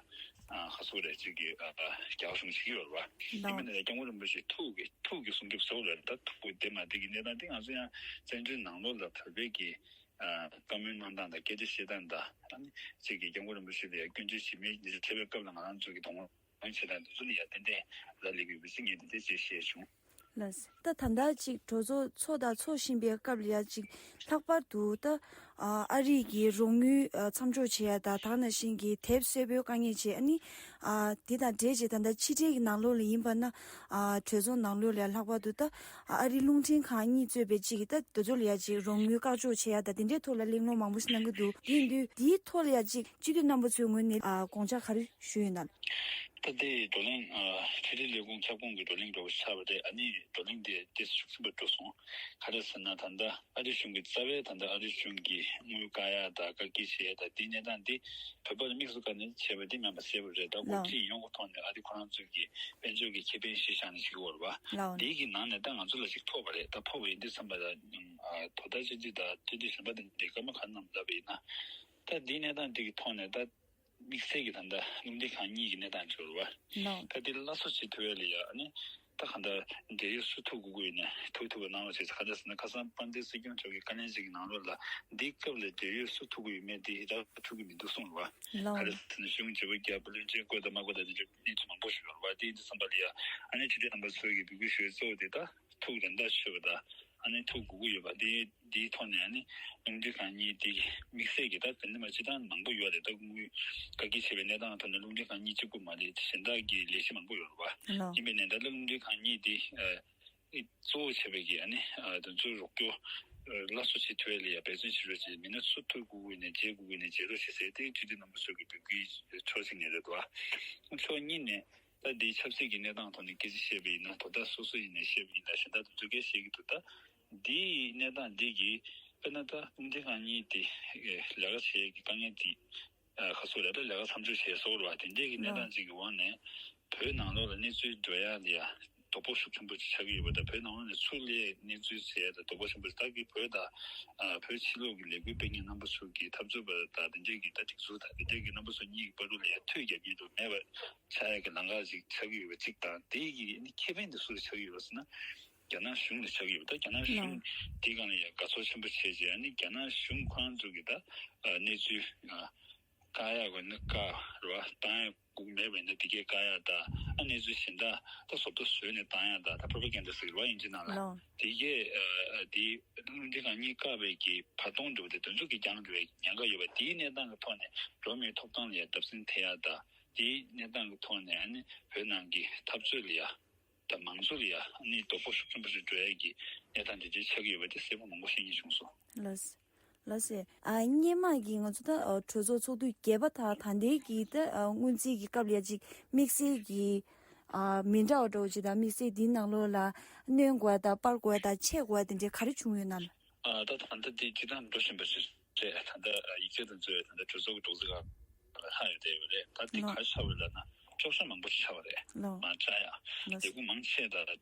ཁ་སོ་རེ་གཅིག་གི་རྒྱ་གར་གཞུང་བྱེད་ཀྱི་ཡོད་རེད་བ། ཡིན་མིན་ན་སྐྱབས་མགོན་རིན་པོ་ཆེ་ཐུགས་ཀྱི་ཐུགས་ཀྱི་སྲུང་སྐྱོབ་ཟེར་བ་རེད། ད་ཐུགས་ཀྱི་དེ་མ་དེ་གི་གནས་སྟངས་དེ་ང་ཚོ་ཡང་བཙན་བྱོལ་ནང་ལོགས་ལ་བོད་པའི་གི་བཀའ་མོལ་གནང་སྟངས་དང་སྐད་ཆ་བཤད་སྟངས་དང་ཨ་ནི་གཅིག་གིས་སྐྱབས་མགོན་རིན་པོ་ཆེ་ལ་ཡང་སྐྱོན་བརྗོད་བྱེད་མིན་འདི་འཕྲད་པའི་སྐབས་ལ་ང་རང་ཚོ་གི་གདོང་ལེན་བྱེད་སྟངས་འདི་ཚོ་ལ་ཡང་ཏན་ཏན་རག་ལས་ཀྱི་ཡོད་པ་ཞིག་ངས་འདི་འདྲ་ཅིག་བཤད་བྱུང་། ལགས། ད་ད་ལྟ་ཅིག་གྲོས་ཚོགས་ཚོགས་དང་ཚོགས་བཞིན་པའི་སྐབས་ལ་ཡང་ཅིག་ལྷག་པར་དུ་ད་ཨ་རི་གི་རོགས་དངུལ་མཚམས་འཇོག་བྱེད་ཡ་དང་དེ་ནང་བཞིན་གྱི་དེབ་སེར་པོའི་དཀའ་ངལ་བྱས་ཨ་ནི་དེ་དང་འབྲེལ་བྱས་ད་ལྟ་ཕྱི་འབྲེལ་གྱི་ནང་ལོགས་ལ་ཡིན་པ་ན་གྲོས་ཚོགས་ནང་ལོགས་ལ་ཡང་ལྷག་པར་དུ་ད་ཨ་རི་རླུང་འཕྲིན་ཁང་གཉིས་གཙོས་པའི་ཅིག་ད་དེ་ཚོ་ལ་ཡ་ཅིག་རོགས་དངུལ་བཀག་འཇོག་བྱེད་ཡ་ད་དེ་འདྲའི་ཐོག་ལ་གླེང་སློང་མང་པོ་ཞིག་གནང་གི་འདུག་དེ་ཡིན་དུས་དེའི་ཐོག་ལ་ཡ་ཅིག་སྤྱི་འཐུས་རྣམ་པ་ཚོའི་ངོས་ནས་ཨ་དགོངས་འཆར་ག་རེ་ཞུ་ཡོད་ན། ད་ལྟའི་བགྲོ་གླེང་ཨ་ཕྱི་དྲིལ་ལས་ཁུངས་ཁྱབ་ཁོངས་ཀྱི་བགྲོ་གླེང་འདྲ་བོ་ཆགས་པ་རེད། ཨ་ནི་བགྲོ་གླེང་དེ་ཏོག་ཙམ་ཤུགས་ཆེན་པོ་འགྲོ་སོང་། ག་རེ་ཟེར་ན་ད་ལྟ་ཨ་རི་གཞུང་གི་རྩ་བའི་ད་ལྟ་ཨ་རི་གཞུང་གིས་དངུལ་བཀག་ཡ་དང་བཀག་སྐྱིལ་བྱེད་ཡ་དང་དེའི་གནས་སྟངས་དེ་བོད་པ་ལ་དམིགས་སུ་བཀར་ནས་བྱས་པ་དེ་མིན་པ་གསལ་པོ་རེད། ད་འགོ་ཁྲིད་ཡོངས་ཀྱི་ཐོག་ནས་ཨ་རི་ཁོ་རང་ཚོའི་གི་དཔལ་འབྱོར་གྱི་ཁེ་ཕན་གཞི་བཞག་ནས་བྱེད་ཀྱི་ཡོད་རེད་བ། དེའི་གི་ནང་ནས་ད་ང་ཚོ་ལ་ཞིག་ཐོབ་པ་རེད། ད་ཕོག་པ་ཡིན་དུས་ཙམ་པ་ད་དོ་བདག་སྤྱི་འཐུས་དང་སྤྱི་འཐུས་གཞན་པ་དེ་འདྲའི་སྐར་མ་ག་རེ་གནང་ལབ་པ་ཡིན་ན། ད་འདིའི་གནས་སྟངས་འདི་གི་ཐོག་ནས་ད་དམིགས་བསལ་གྱི་ད་ལྟ་རླུང་འཕྲིན་ཁང་གཉིས་ཀྱི་གནས་སྟངས་འབྱོར་བ། ལགས། ད་འདི་སླར་གསོ་བྱེད་ཐུབ་ཡ་ལ་ཡ་ཨ་ནི་ད་གང་ལྟར་འབྲེལ་ཡོད་སུ་ཐུག་དགོས་ཀྱི་ཡོད་ནས་ཐུག་ཐུབ་པ་གནང་རོགས་བྱེད། ག་འདྲ་ཟེར་ན་ཁ་སང་དཔལ་ལྡན་སྲིད་སྐྱོང་མཆོག་གི་བཀའ་ལན་ཞིག་གི་ནང་ལོགས་ལ་འདིའི་སྐབས་ལ་འབྲེལ་ཡོད་སུ་ཐུག་གི་ཡོད་མེད་འདི་ཡི་དྭགས་ཐུག་གི་མི་འདུག་གསུངས་རེད་བ། ལགས། ག་རེ་ཟེར་ན་གཞུང་བརྗེ་པོ་བརྒྱབ་པ་བློན་ཆེན་བསྐོས་དང་མ་བསྐོས་དང་དེ་འདྲའི་གནས་ཚུལ་མང་པོ་ཞིག་ཡོད་རེད་བ། དེ་ཡིན་དུས་ཙམ་པ་ལ་ཡ་ཨ་ནི་སྤྱི་འཐུས་རྣམ་པ་ཚོས་ཀྱི་འབོད་སྐུལ་ཞུ་ཡ་གཙོ་བོ་དེ་ད་ཐུག་རན་ད་ཆོད་པ་དང་ཨ་ནི་ཐུག་དགོས་ཀྱི་ཡོད་པ་དེ་འདིའི་ཐོག་ནས་ཨ་ནི་རླུང་འཕྲིན་ཁང་གཉིས་དེ་དམིགས་བསལ་གྱི་ད་དེ་འདྲ་མ་སྤྱི་བཏང་མང་པོ་ཡོད་རེད། ད་དངུལ་བཀག་སྐྱིལ་བྱས་པའི་གནས་སྟངས་ཐོག་ནས་རླུང་འཕྲིན་ཁང་གཉིས་གཅིག་པུ་མ་རེད། གཞན་དག་གི་ལས་གཞི་མང་པོ་ཡོད་རེད་བ། ལགས། ཡིན་པའི་ནས་ད་ལྟ་རླུང་འཕྲིན་ཁང་གཉིས་དེ་ཨ་གཙོ་བོ་བྱས་པའི་གི་ཨ་ནི་ཨ་དེ་ཚོའི་རོགས་སྐྱོར་ཨ་སླར་གསོ་བྱེད་ཐུབ་ཡ་ལ་ཡ་འབད་བརྩོན་བྱེད་རོགས་བྱེད། མི་སྣ་སུ་ཐུག་དགོས་ཀྱི་ནས་བརྗེ་དགོས་ཀྱི་ནས་བརྗེ་རོགས་བྱེད་ཟེར་ཏེ་སྤྱི་འཐུས་རྣམ་པ་ཚོས་ཀྱི་འབོད་སྐུལ་ཕྱོགས་གཅིག་ནས་རེད་འདུག་ཨ། ཕྱོགས་གཉིས་ནས་ད་འདིའི་ཆབ་སྲིད་ཀྱི་གནས་སྟངས་ཐོག་ནས་སྐད་ཆ་བཤད་པ་ཡིན་ན་དོ་བདག་སོ་སོ་ཡིན་ནས་བཤད་པ་ཡིན་ན་གཞན་དག་དེ་ཚོས་སྐད་བཤད་ཀྱི་འདུག་ད་འདིའི་གནས་སྟངས་འདི་གི་དཔེར་ན་ད་རླུང་འཕྲིན་ཁང་གཉིས་དེ་ལས་ཀ་བྱེད་ཀྱི་དཀའ་ངལ་དེ་ཁ་སོ་རེད། ད་ལས་ཀ་མཚམས་འཇོག་བྱས་སོང་རེད་བ། དེ་འདྲས་ཀྱི་གནས་སྟངས་ཅིག་གི་འོག་ནས་བོད་ནང་ལོགས་ལ་གནས་ཚུལ་འགྲོ་ཡ་ལ་ཡ་དོ་ཕོག་ཤུགས་ཆེན་པོ་ཅིག་ཆགས་ཀྱི་ཡོད་པ་དང་བོད་ནང་ལོགས་ནས་ཚུར་སླེབས་གནས་ཚུལ་ཟེར་ཡ་དང་དོ་ཕོག་ཆེན་པོ་ཅིག་ད་གི་བོད་དང་བོད་ཕྱི་ལོགས་ཀྱི་ལས་འགུལ་སྤེལ་མཁན་རྣམ་པ་ཚོ་གི་འཐབ་རྩོད་པ་དང་དེ་འདྲས་ཀྱི་ད་སྒྲིག་འཛུགས་དང་དེ་འདྲས་ཀྱི་རྣམ་པ་ཚོ་གཉིས་ཀྱི་བར་དུ་ལ་ཡ་ཐོད་རྒྱག་རྒྱུ་དུ་མེད་པ་ཆགས་ཡ་གི་ལམ་ཁ་ཅིག་ཆགས་ཀྱི་ཡོད་པ་གཅིག་དང་དེ་གི་ཁེ་ཕན་དེ་སུ་ལ་ཆགས་ཀྱི་ཡོད་པ་ཟེར་ན། རྒྱ་ནག་གཞུང་ལ་ཆགས་ཀྱི་ཡོད་པ། ད་རྒྱ་ནག་གཞུང་དེའི་སྒང་ལ་ཡང་དགའ་ཚོར་ཆེན་པོ་བྱས་རྗེས་ཨ་ནི་རྒྱ་ནག་གཞུང་ཁོ་རང་ཚོ་གི་ད་གནས་ཚུལ་བཀག་ཡག་གི་ནི་བཀག་རེད་བ། བཏང་ཡག་དགོས་མེད་པ་ཡིན་ན་དེ་གས་བཀག་ཡག་ད་ཨ་གནས་ཚུལ་གཞན་དག་ད་བཟོ་ལྟ་བཟོས་ནས་བཏང་ཡག་ད་ད་པོ་རོ་པ་གན་ཌ་ཟེར་གི་རེད་བ་ཨིན་ཇི་ནང་ལ། དེ་གས་དེ་རླུང་འཕྲིན་ཁང་གཉིས་བཀག་པའི་གི་བར་སྟོང་འདྲ་བོ་དེ་དོན་ཚུགས་ཀྱི་རྒྱང་འགྲོ་བའི་ཉེན་ཁ་ཡོད་པ་དེའི་གནས་སྟངས་ཀྱི་ཐོག་ནས་འགྲོ་བ་མིའི་ཐོབ་ཐང་ལ་ཡང་བརྡབ་གསིག་ཐེབས་ཡག་ད་དེའི་གནས་སྟངས་ཀྱི་ཐོག་ནས་ཨ་ནི་བོད་ནང་གི་འཐབ་རྩོད་ལ་ཡང་། དང་མང་གཙོ་ལ་ཡང་ནི་དོ་ཕོག་ཤུགས་ཆེན་པོ་ཞིག་འགྲོ་ཡས་ཀྱི་གནས་སྟངས་དེ་འདྲའི་ཆགས་ཀྱི་ཡོད་པ་དེ་གསལ་པོ་མང་པོ་ཤེས་རྒྱུ་བྱུང་སོང་། ལགས་སེ། ལགས་སེ། ཨ་སྔོན་མ་གི་ང་ཚོ་ད་ཨ་གྲོས་ཚོགས་ཚོགས་དུས་བརྒྱད་པ་དང་ད་ལྟའི་གི་ད་ཨ་སྔོན་རྩིས་ཀྱི་སྐབས་ལ་ཡ་ཅིག་དམིགས་བསལ་གྱི་ཨ་མི་འདྲ་བ་འདྲ་བོ་ཅིག་དང་དམིགས་བསལ་འདིའི་ནང་ལོགས་ལ་གནོན་དགོས་ཡ་དང་སྤར་དགོས་ཡ་དང་ཆད་དགོས་ཡ་དེ་འདྲའི་ག་རེ་བྱུང་ཡོད་ན། ཨ་ད་ད་ལྟ་དེ་སྤྱིར་བཏང་འགྲོ་བཞིན་པ་ཞིག་རེད། ད་ལྟ་ཡིག་ཆ་དེ་ཚོ་ད་ལྟ་གྲོས་ཚོགས་ཀྱི་འདུག་སེ་ཁ་ལ་ལྷག་ཡོད་བསྡད་ཡོད་རེད། ད་དེ་ག་རེ་ཆགས་པ་རེད་ལབ་ན་ལྕོགས་གྲབས་མང་པོ་ཞིག་ཆགས་པ་རེད། ལགས། མར་བཅག་ཡ་ལས་ཁུངས་མང་ཆེ་ད་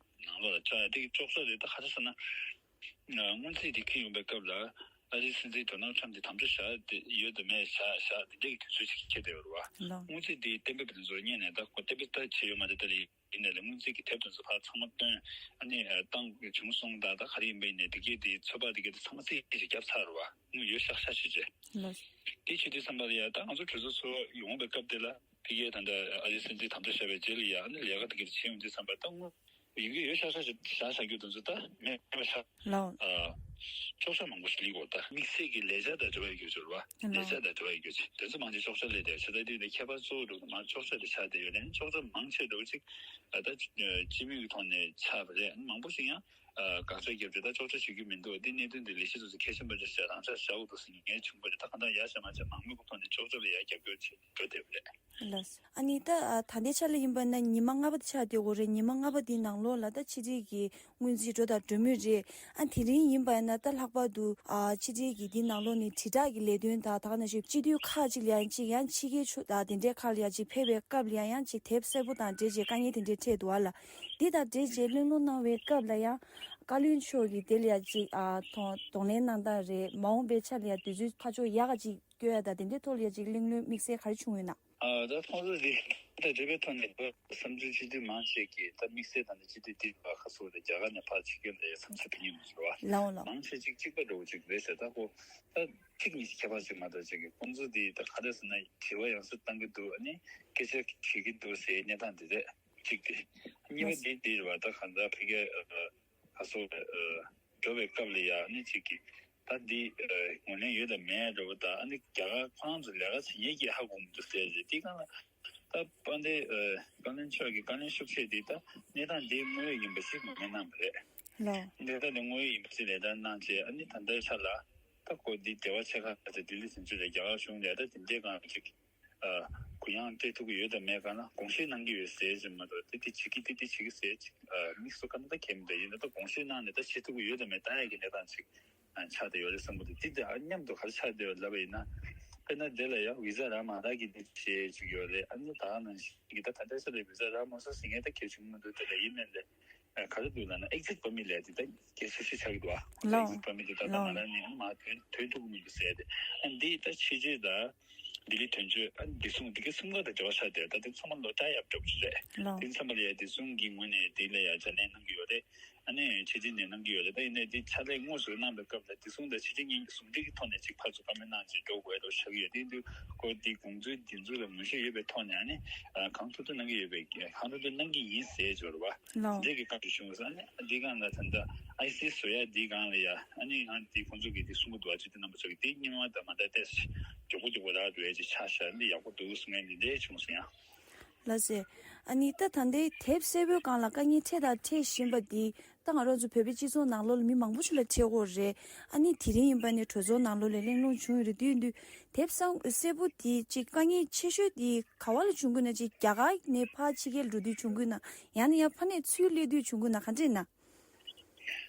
ནང་ལོགས་ལ་བཅག་ཡ་དེ་གི་ལྕོགས་གྲབས་རེད། ད་ག་རེ་ཟེར་ན་སྔོན་རྩིས་དེ་འཁེལ་ཡོང་པའི་སྐབས་ལ་ ཨ་རིའི་སྲིད་འཛིན་ཌོ་ནལ་ཊམ་དེ་དམ་བཅའ་བཞག་དེ་ཡོད་དམ་མེད་བཞག་བཞག་དེ་འདྲའི་དུས་ཚོད་ཅིག་འཁེལ་བསྡད་ཡོད་རེད་བ། ལགས། སྔོན་རྩིས་དེ་གཏན་འབེབས་དེ་ཚོ་རྙེད་ནས་ད་ཁོ་གཏན་འབེབས་ད་བྱས་ཡོད་མ་རེད། ད་ལས་ཡིན་ནའི་ལས་སྔོན་རྩིས་ཀྱི་དེབ་དེ་ཚོ་ཕར་ཚང་མ་བཏོན། ཨ་ནི་ཨ་བཏང་བྱུང་སོང་། ད་ད་ག་རེ་ཡིན་པ་ཡིན་ནའི་དེ་གའི་དེ་ཚོད་དཔག་དེ་གའི་དེ་ཚང་མ་རྩིས་ཀྱི་བརྒྱབ་ཚར་རེད་བ། དངུལ་ཡོད་ཤག་ཤག་བྱས་རྗེས། ལགས། དེ་བྱེད་དུས་ཙམ་པ་ལ་ཡ་ད་ང་ཚོ་གྲོས་ཚོགས་ཚོ་ཡོང་བའི་སྐབས་དེ་ལ་ཕ་གིའི་ད་ལྟ་ཨ་རིའི་སྲིད་འཛིན་དམ་བཅའ་བཞག་པའི་རྗེས་ལ་ཡ་ཨ་ནི་ལས་ཀ་དེ་གའི་དེ་བྱེད་ཡོང་དུས་ཙམ་པ་ད་དངུལ་ཡིན་གྱི་ཡོད་ཤག་ཤག་བྱས་བཞག་བཞག་རྒྱུ་དེ་ཚོ་ད་མེད་པ་ཤག། ལགས། ཨ། གཅོག་ཆ་མང་པོ་ཞིག་སླེབས་ཡོད་ད། དམིགས་བསལ་གྱི་ལས་འཆར་དང་འབྲེལ་བ་ཡོད་རྒྱུ་རེད་བ། ལགས། ལས་འཆར་དང་འབྲེལ་བ་ཡོད་རྒྱུ་ཅིག་དེ་ཚོ་མང་ཆེ་གཅོག་ཆ་སླེབས་བསྡད་ཡོད་ཤག། ད་དེ་ནས་ཁྱད་པར་གཙོ་བོ་འགྲོ་གི་མ་གཅོག་ཆ་དེ་ཆགས་བསྡད་ཡོད་ནའི་གཅོག་ཆ་མང་ཆེ་འགྲོ་ཅིག་ད་ལྟ་སྤྱི་མོས་ཀྱི་ཐོག་ནས་ཆགས་པ་རེད། མང་པོ་ཞིག་ཡང་དགག་བྱ་བརྒྱབ་བྱས་ད་གཅོག་ཆ་བྱེད་རྒྱུ་མི་འདུག། འདི་གནད་དོན་འདི་ལས་གཞི་དེ་ཚོ་གལ་ཆེན་པོ་འདྲ་ཞིག་རང་འཇགས་བཞག་དགོས་འདུག་ཟེར་ངས་བྱུང་བ་རེད། ད་གང་ལྟར་ཡ་བྱས་མ་བྱས་མང་མོས་ཀྱི་ཐོག་ནས་གཅོག་ཆ་ལ་ཡ་རྒྱབ་སྐྱོར་བྱེད་འགྲོ་བསྡད་པ་རེད། ལགས། ཨ་ནི་ད་ཨ་ད་ལྟའི་ཆ་ལ་ཡིན་པ་ན་ཉི་མ་ལྔ་པ་དེ་ཆགས་བསྡད་ཡོད་རེད། ཉི་མ་ལྔ་པ་དེའི་ནང་ལོགས་ལ་ད་ཕྱི་དྲིལ་གྱི་སྔོན་རྩིས་འགྲོ་དང་འགྲོ་མུས་རེད། ཨ་དེ་རིང་ཡིན་པ་ན་ད་ལྷག་པར་དུ་ཨ་ཕྱི་དྲིལ་གྱི་དེའི་ནང་ལོགས་ནས་དྲིལ་བསྒྲགས་ཀྱི་ལས་དོན་དང་ད་ག་ནང་བཞིན་སྤྱི་འཐུས་ཁག་ཅིག་ལ་ཡང་ཅིག་ཡང་ཕྱི་རྒྱལ་ཕྱོགས་དང་དེ་འདྲའི་ཁག་ལ་ཡང་ཅིག་ཕེབས་པའི་སྐབས་ལ་ཡང་ཡང་ཅིག་དེབ་གསལ་པོ་དང་འབྲེལ་བྱས་དཀའ་ངལ་དེ་འདྲའི་འཕྲད་འདུག་ཨ་ལ། འདི་དང་འབྲེལ་བྱས་གླེང་སློང་གནང་བའི་སྐབས་ལ་ཡང་བཀའ་བློན་མཆོག་གིས་དེ་ལ་ཡང་ཅིག་ཨ་གདོང་གདོང་ལེན་གནང་སྟངས་རེད། མ་འོངས་པའི་ཆ་ལ་ཡང་དུས་ཚོད་ཕར་ཕྱོགས་ཡག་ག་ཅིག་སྐྱོད་ཡ་དང་དེ་འདྲའི་ཐོག་ལ་ཡང་ཅིག་གླེང་སློང་དམིགས་བསལ་ག་རེ་བྱུང་ཡོད་ན། ཨ་ད་ཁོང་ཚོ་འདི་ད་འབྲེལ་བའི་ཐོག་ནས་བསམ་ཚུལ་གཅིག་སྡུད་མང་ཆེ་གིས་ད་དམིགས་བསལ་ད་ནི་སྤྱི་འཐུས་འདི་བ་ཁ་སོ་ལ་རྒྱ་གར་ནས་ཕར་ཕྱི་རྒྱལ་ལ་ཡ་མཚམས་ཚ་ཕེབས་ཉེན་མི་འགྲོ་བ། ལའོ་ལའོ། མང་ཆེ་གཅིག་གཅིག་པ་འདྲ་བོ་གཅིག་རེད་ཟེར། ད་ཁོ་ད་ཐིག་གཉིས་ཀྱི་ཁྱད་པར་ཅིག་མ་གཏོགས་ཅིག་གི་ཁོང་ཚོ་འདི་ད་ག་རེ་ཟེར་ན་དྲི་བ་ཡང་སེ་བཏང་གི་འདུག། ཨ་ནི་སྐད་ཆ་དྲིས་ཀྱི་འདུག་ཟེར་གནས་སྟངས་འདི་རེད་གཅིག་དེ། གཉིས་པ་འདི་འདི་རེད་བ། ད་གང་ལྟར་ཕ་གིའི་ཁ་སོ་འགྲོ་བའི་སྐབས་ལ་ཡ་ཨ་ནི་གཅིག་གིས། ད་འདི་ཨ་ངོས་ལེན་ཡོད་དམ་མེད་འདྲ་བོ་དང་། ཨ་ནི་རྒྱ་གར་ཁོ་རང་ཚོ་ལས་ཀ་བྱེད་མཁན་གྱིས་ཧ་གོ་མི་འདུག་ཟེར་རེད། དེ་གང་ལ་ད་དཔལ་ལྡན་ཨ་བཀའ་བློན་མཆོག་གི་བཀའ་བློན་ཤུགས་ཆེ་འདི་ད་གནས་སྟངས་འདི་དངོས་ཡོད་ཡིན་པ་ཞིག་ངོས་ལེན་གནང་བ་རེད། ལགས། གནས་སྟངས་འདི་དངོས་ཡོད་ཡིན་པ་ཞིག་ལས་ད་གནང་བྱས། ཨ་ནི་ད་ལྟའི་ཆ་ལ་ད་ཁོ་འདི་འབྲེལ་བ་ཆེ་ཁག་ད་ལྡི་ལི་དོན་གཅོད་ལ་རྒྱ་གར་གཞུང་ལས་ད་དེ་འདྲའི་སྒང་ཅིག་ཨ་གུ་ཡངས་སྤྲད་ཐུབ་ཀྱི་ཡོད་དམ་མེད་སྒང་ལ་དགོངས་བཞེས་གནང་གི་ཡོད་ཟེར་གྱི་མ་གཏོགས། དེ་དེ་བྱེད་ཀྱི་དེ་དེ་བྱེད་ཀྱི་ཟེར་ཅིག་ཨ་དམིགས་སུ་བཀར་ན་ད་གལ་མི་འདུག། ཡིན་ན་ད་དགོངས་བཞེས་གནང་ནས་ད་བྱེད་ཐུབ་ཀྱི་ཡོད་དམ་མེད་ལྟ་ཡག་གི་གནས་སྟངས་ཅིག་ཨ་ཆགས་བསྡད་ཡོད་རེད་བསམ་གྱི་འདུག། དེ་དེ་ཨ་མཉམ་དུ་ག་རེ་ཆགས་བསྡད་ཡོད་ལབ་པ་ཡིན་ན། དཔེར་ན་དེ་ལ་ཡང་བི་ཟ་རག་མ་རག་གི་དེ་བྱེད་བཅུག་ཡོད་རེད། ཨ་ནི་ད་ག་ནང་བཞིན་གྱི་ད་ད་ལྟའི་ཆ་ལ་བི་ཟ་རག་མ་སོང་ཟེར་མཁན་ད་གལ་བྱུང་མི་འདུག། དེ་ལ་ཡིན་ནའི་ལས་ཨ་ག་རེ་འདུག་ལབ་ན་ཨེག་ཛིཊ་པར་མིཊ་ལབ་ཡ་དེ་ད་གལ་ཆེ་ཤོས་ཆགས་ཀྱི་འདུག་ཨ། ལའོ། ཨེག་ཛིཊ་པར་མིཊ་དེ་ད་ལྟ་ལའོ། མ་རག་ནས་མར་ཐོན་ཐོན་ཐུབ་ཀྱི་མི་འདུག་ཟེར་ཏེ། ཨ་འདི་ད་ཕྱི་རྒྱལ་དང་ལྡི་ལི་དོན་གཅོད་ཨ་བདེ་སྲུང་འདི་གའི་གསུམ་ཀ་དང་འབྲེལ་བ་ཆགས་བསྡད། ད་དེ་ཚང་མ་ལོ་ཊའི་ཨབ་འདྲ་པོ་ཞིག་རེད། ལའོ། དེ་ཚང་མ་ལ་ཡ་བདེ་སྲུང་གི་ངོས་ནས་དེ་ལ་ཡ་སྦྱར་ལན་གནང་གི་ཡོད་རེད། ཨ་ནི་ཕྱི་རྒྱལ་ནས་གནང་གི་ཡོད་རེད། ད་ཡིན་ནའི་དེ་ཕྱག་ལས་དངོས་སུ་གནང་བའི་སྐབས་ལ་བདེ་སྲུང་དང་ཕྱི་རྒྱལ་གཉིས་ཀྱི་ཟུང་འབྲེལ་གྱི་ཐོག་ནས་ཅིག་ཕར་ཚུར་བཀའ་མོལ་གནང་བྱས་འགྲོ་དགོས་འདྲ་ཆགས་ཀྱི་ཡོད། དེ་ཡིན་དུས་ཁོ་དེ་དགོངས་ཚུལ་འདི་ཚོ་ལ་ངོས་ཤེས་ཡོད་པའི་ཐོག་ནས་ཨ་ནི་གང་ཐུབ་ཐུབ་གནང་གི་ཡོད་པའི་གང་ཐུབ་ཐུབ་གནང་གི་ཡིན་ཟེར་འབྱོར་བ། ལའོ། འདི་གི་བཀའ་འདྲི་ཞུ་དགོས་ས་ནི་འདི་སྒང་ལ་ད་ལྟ་ཨའི་སི་བཟོ་ཡ་འདི་སྒང་ལ་ཡ་ཨ་ནི་ང་འདི་ཁོང་ཚོ་གི་འདི་གསུང་གི་འདུག་བ། ཅིག་དེ་རྣམ་པ་ཚོ་གི་འདི་རྙིང་མ་དང་མ་འདྲ་ཏོག་ཙམ་མགྱོགས་པོ་མགྱོགས་པོ་རག་འགྲོ་ཡ་ཅིག་ཆགས་ཤག། འདི་ཡག་པོ་འདུག་གསུང་ཡ་འདི་འདྲས་བྱུང་སོང་ཡ། ལགས་སེ། ཨ་ནི་ད་ད་ལྟའི་དེབ་གསལ་པོའི་སྒང་ལ་དཀའ་ངལ་འཕྲད་དང་འཕྲད་བཞིན་པ་འདི་ད་ང་རང་ཚོ་བོད་པའི་སྤྱི་ཚོགས་ནང་ལོགས་ལ་མི་མང་པོ་ཞིག་ལ་འཕྲད་ཡོད་རེད། ཨ་ནི་དེ་རིང་ཡིན་པ་ནས་གྲོས་ཚོགས་ནང་ལོགས་ལ་གླེང་སློང་བྱུང་ཡོད་རེད། དེ་ཡིན་དུས་དེབ་གསལ་པོ་འདི་ཅིག་དཀའ་ངལ་ཆེ་ཤོས་འདི་ག་བ་ལ་བྱུང་གི་ན། ཅིག་རྒྱ་གར་ནས་ཕར་ཕྱི་རྒྱལ་འགྲོ་དུས་བྱུང་གི་ན། ཡང་ན་ཡང་ཕ་ནས་ཚུར་སླེབས་དུས་བྱུང་གི་ན། ག་འདྲས་ན།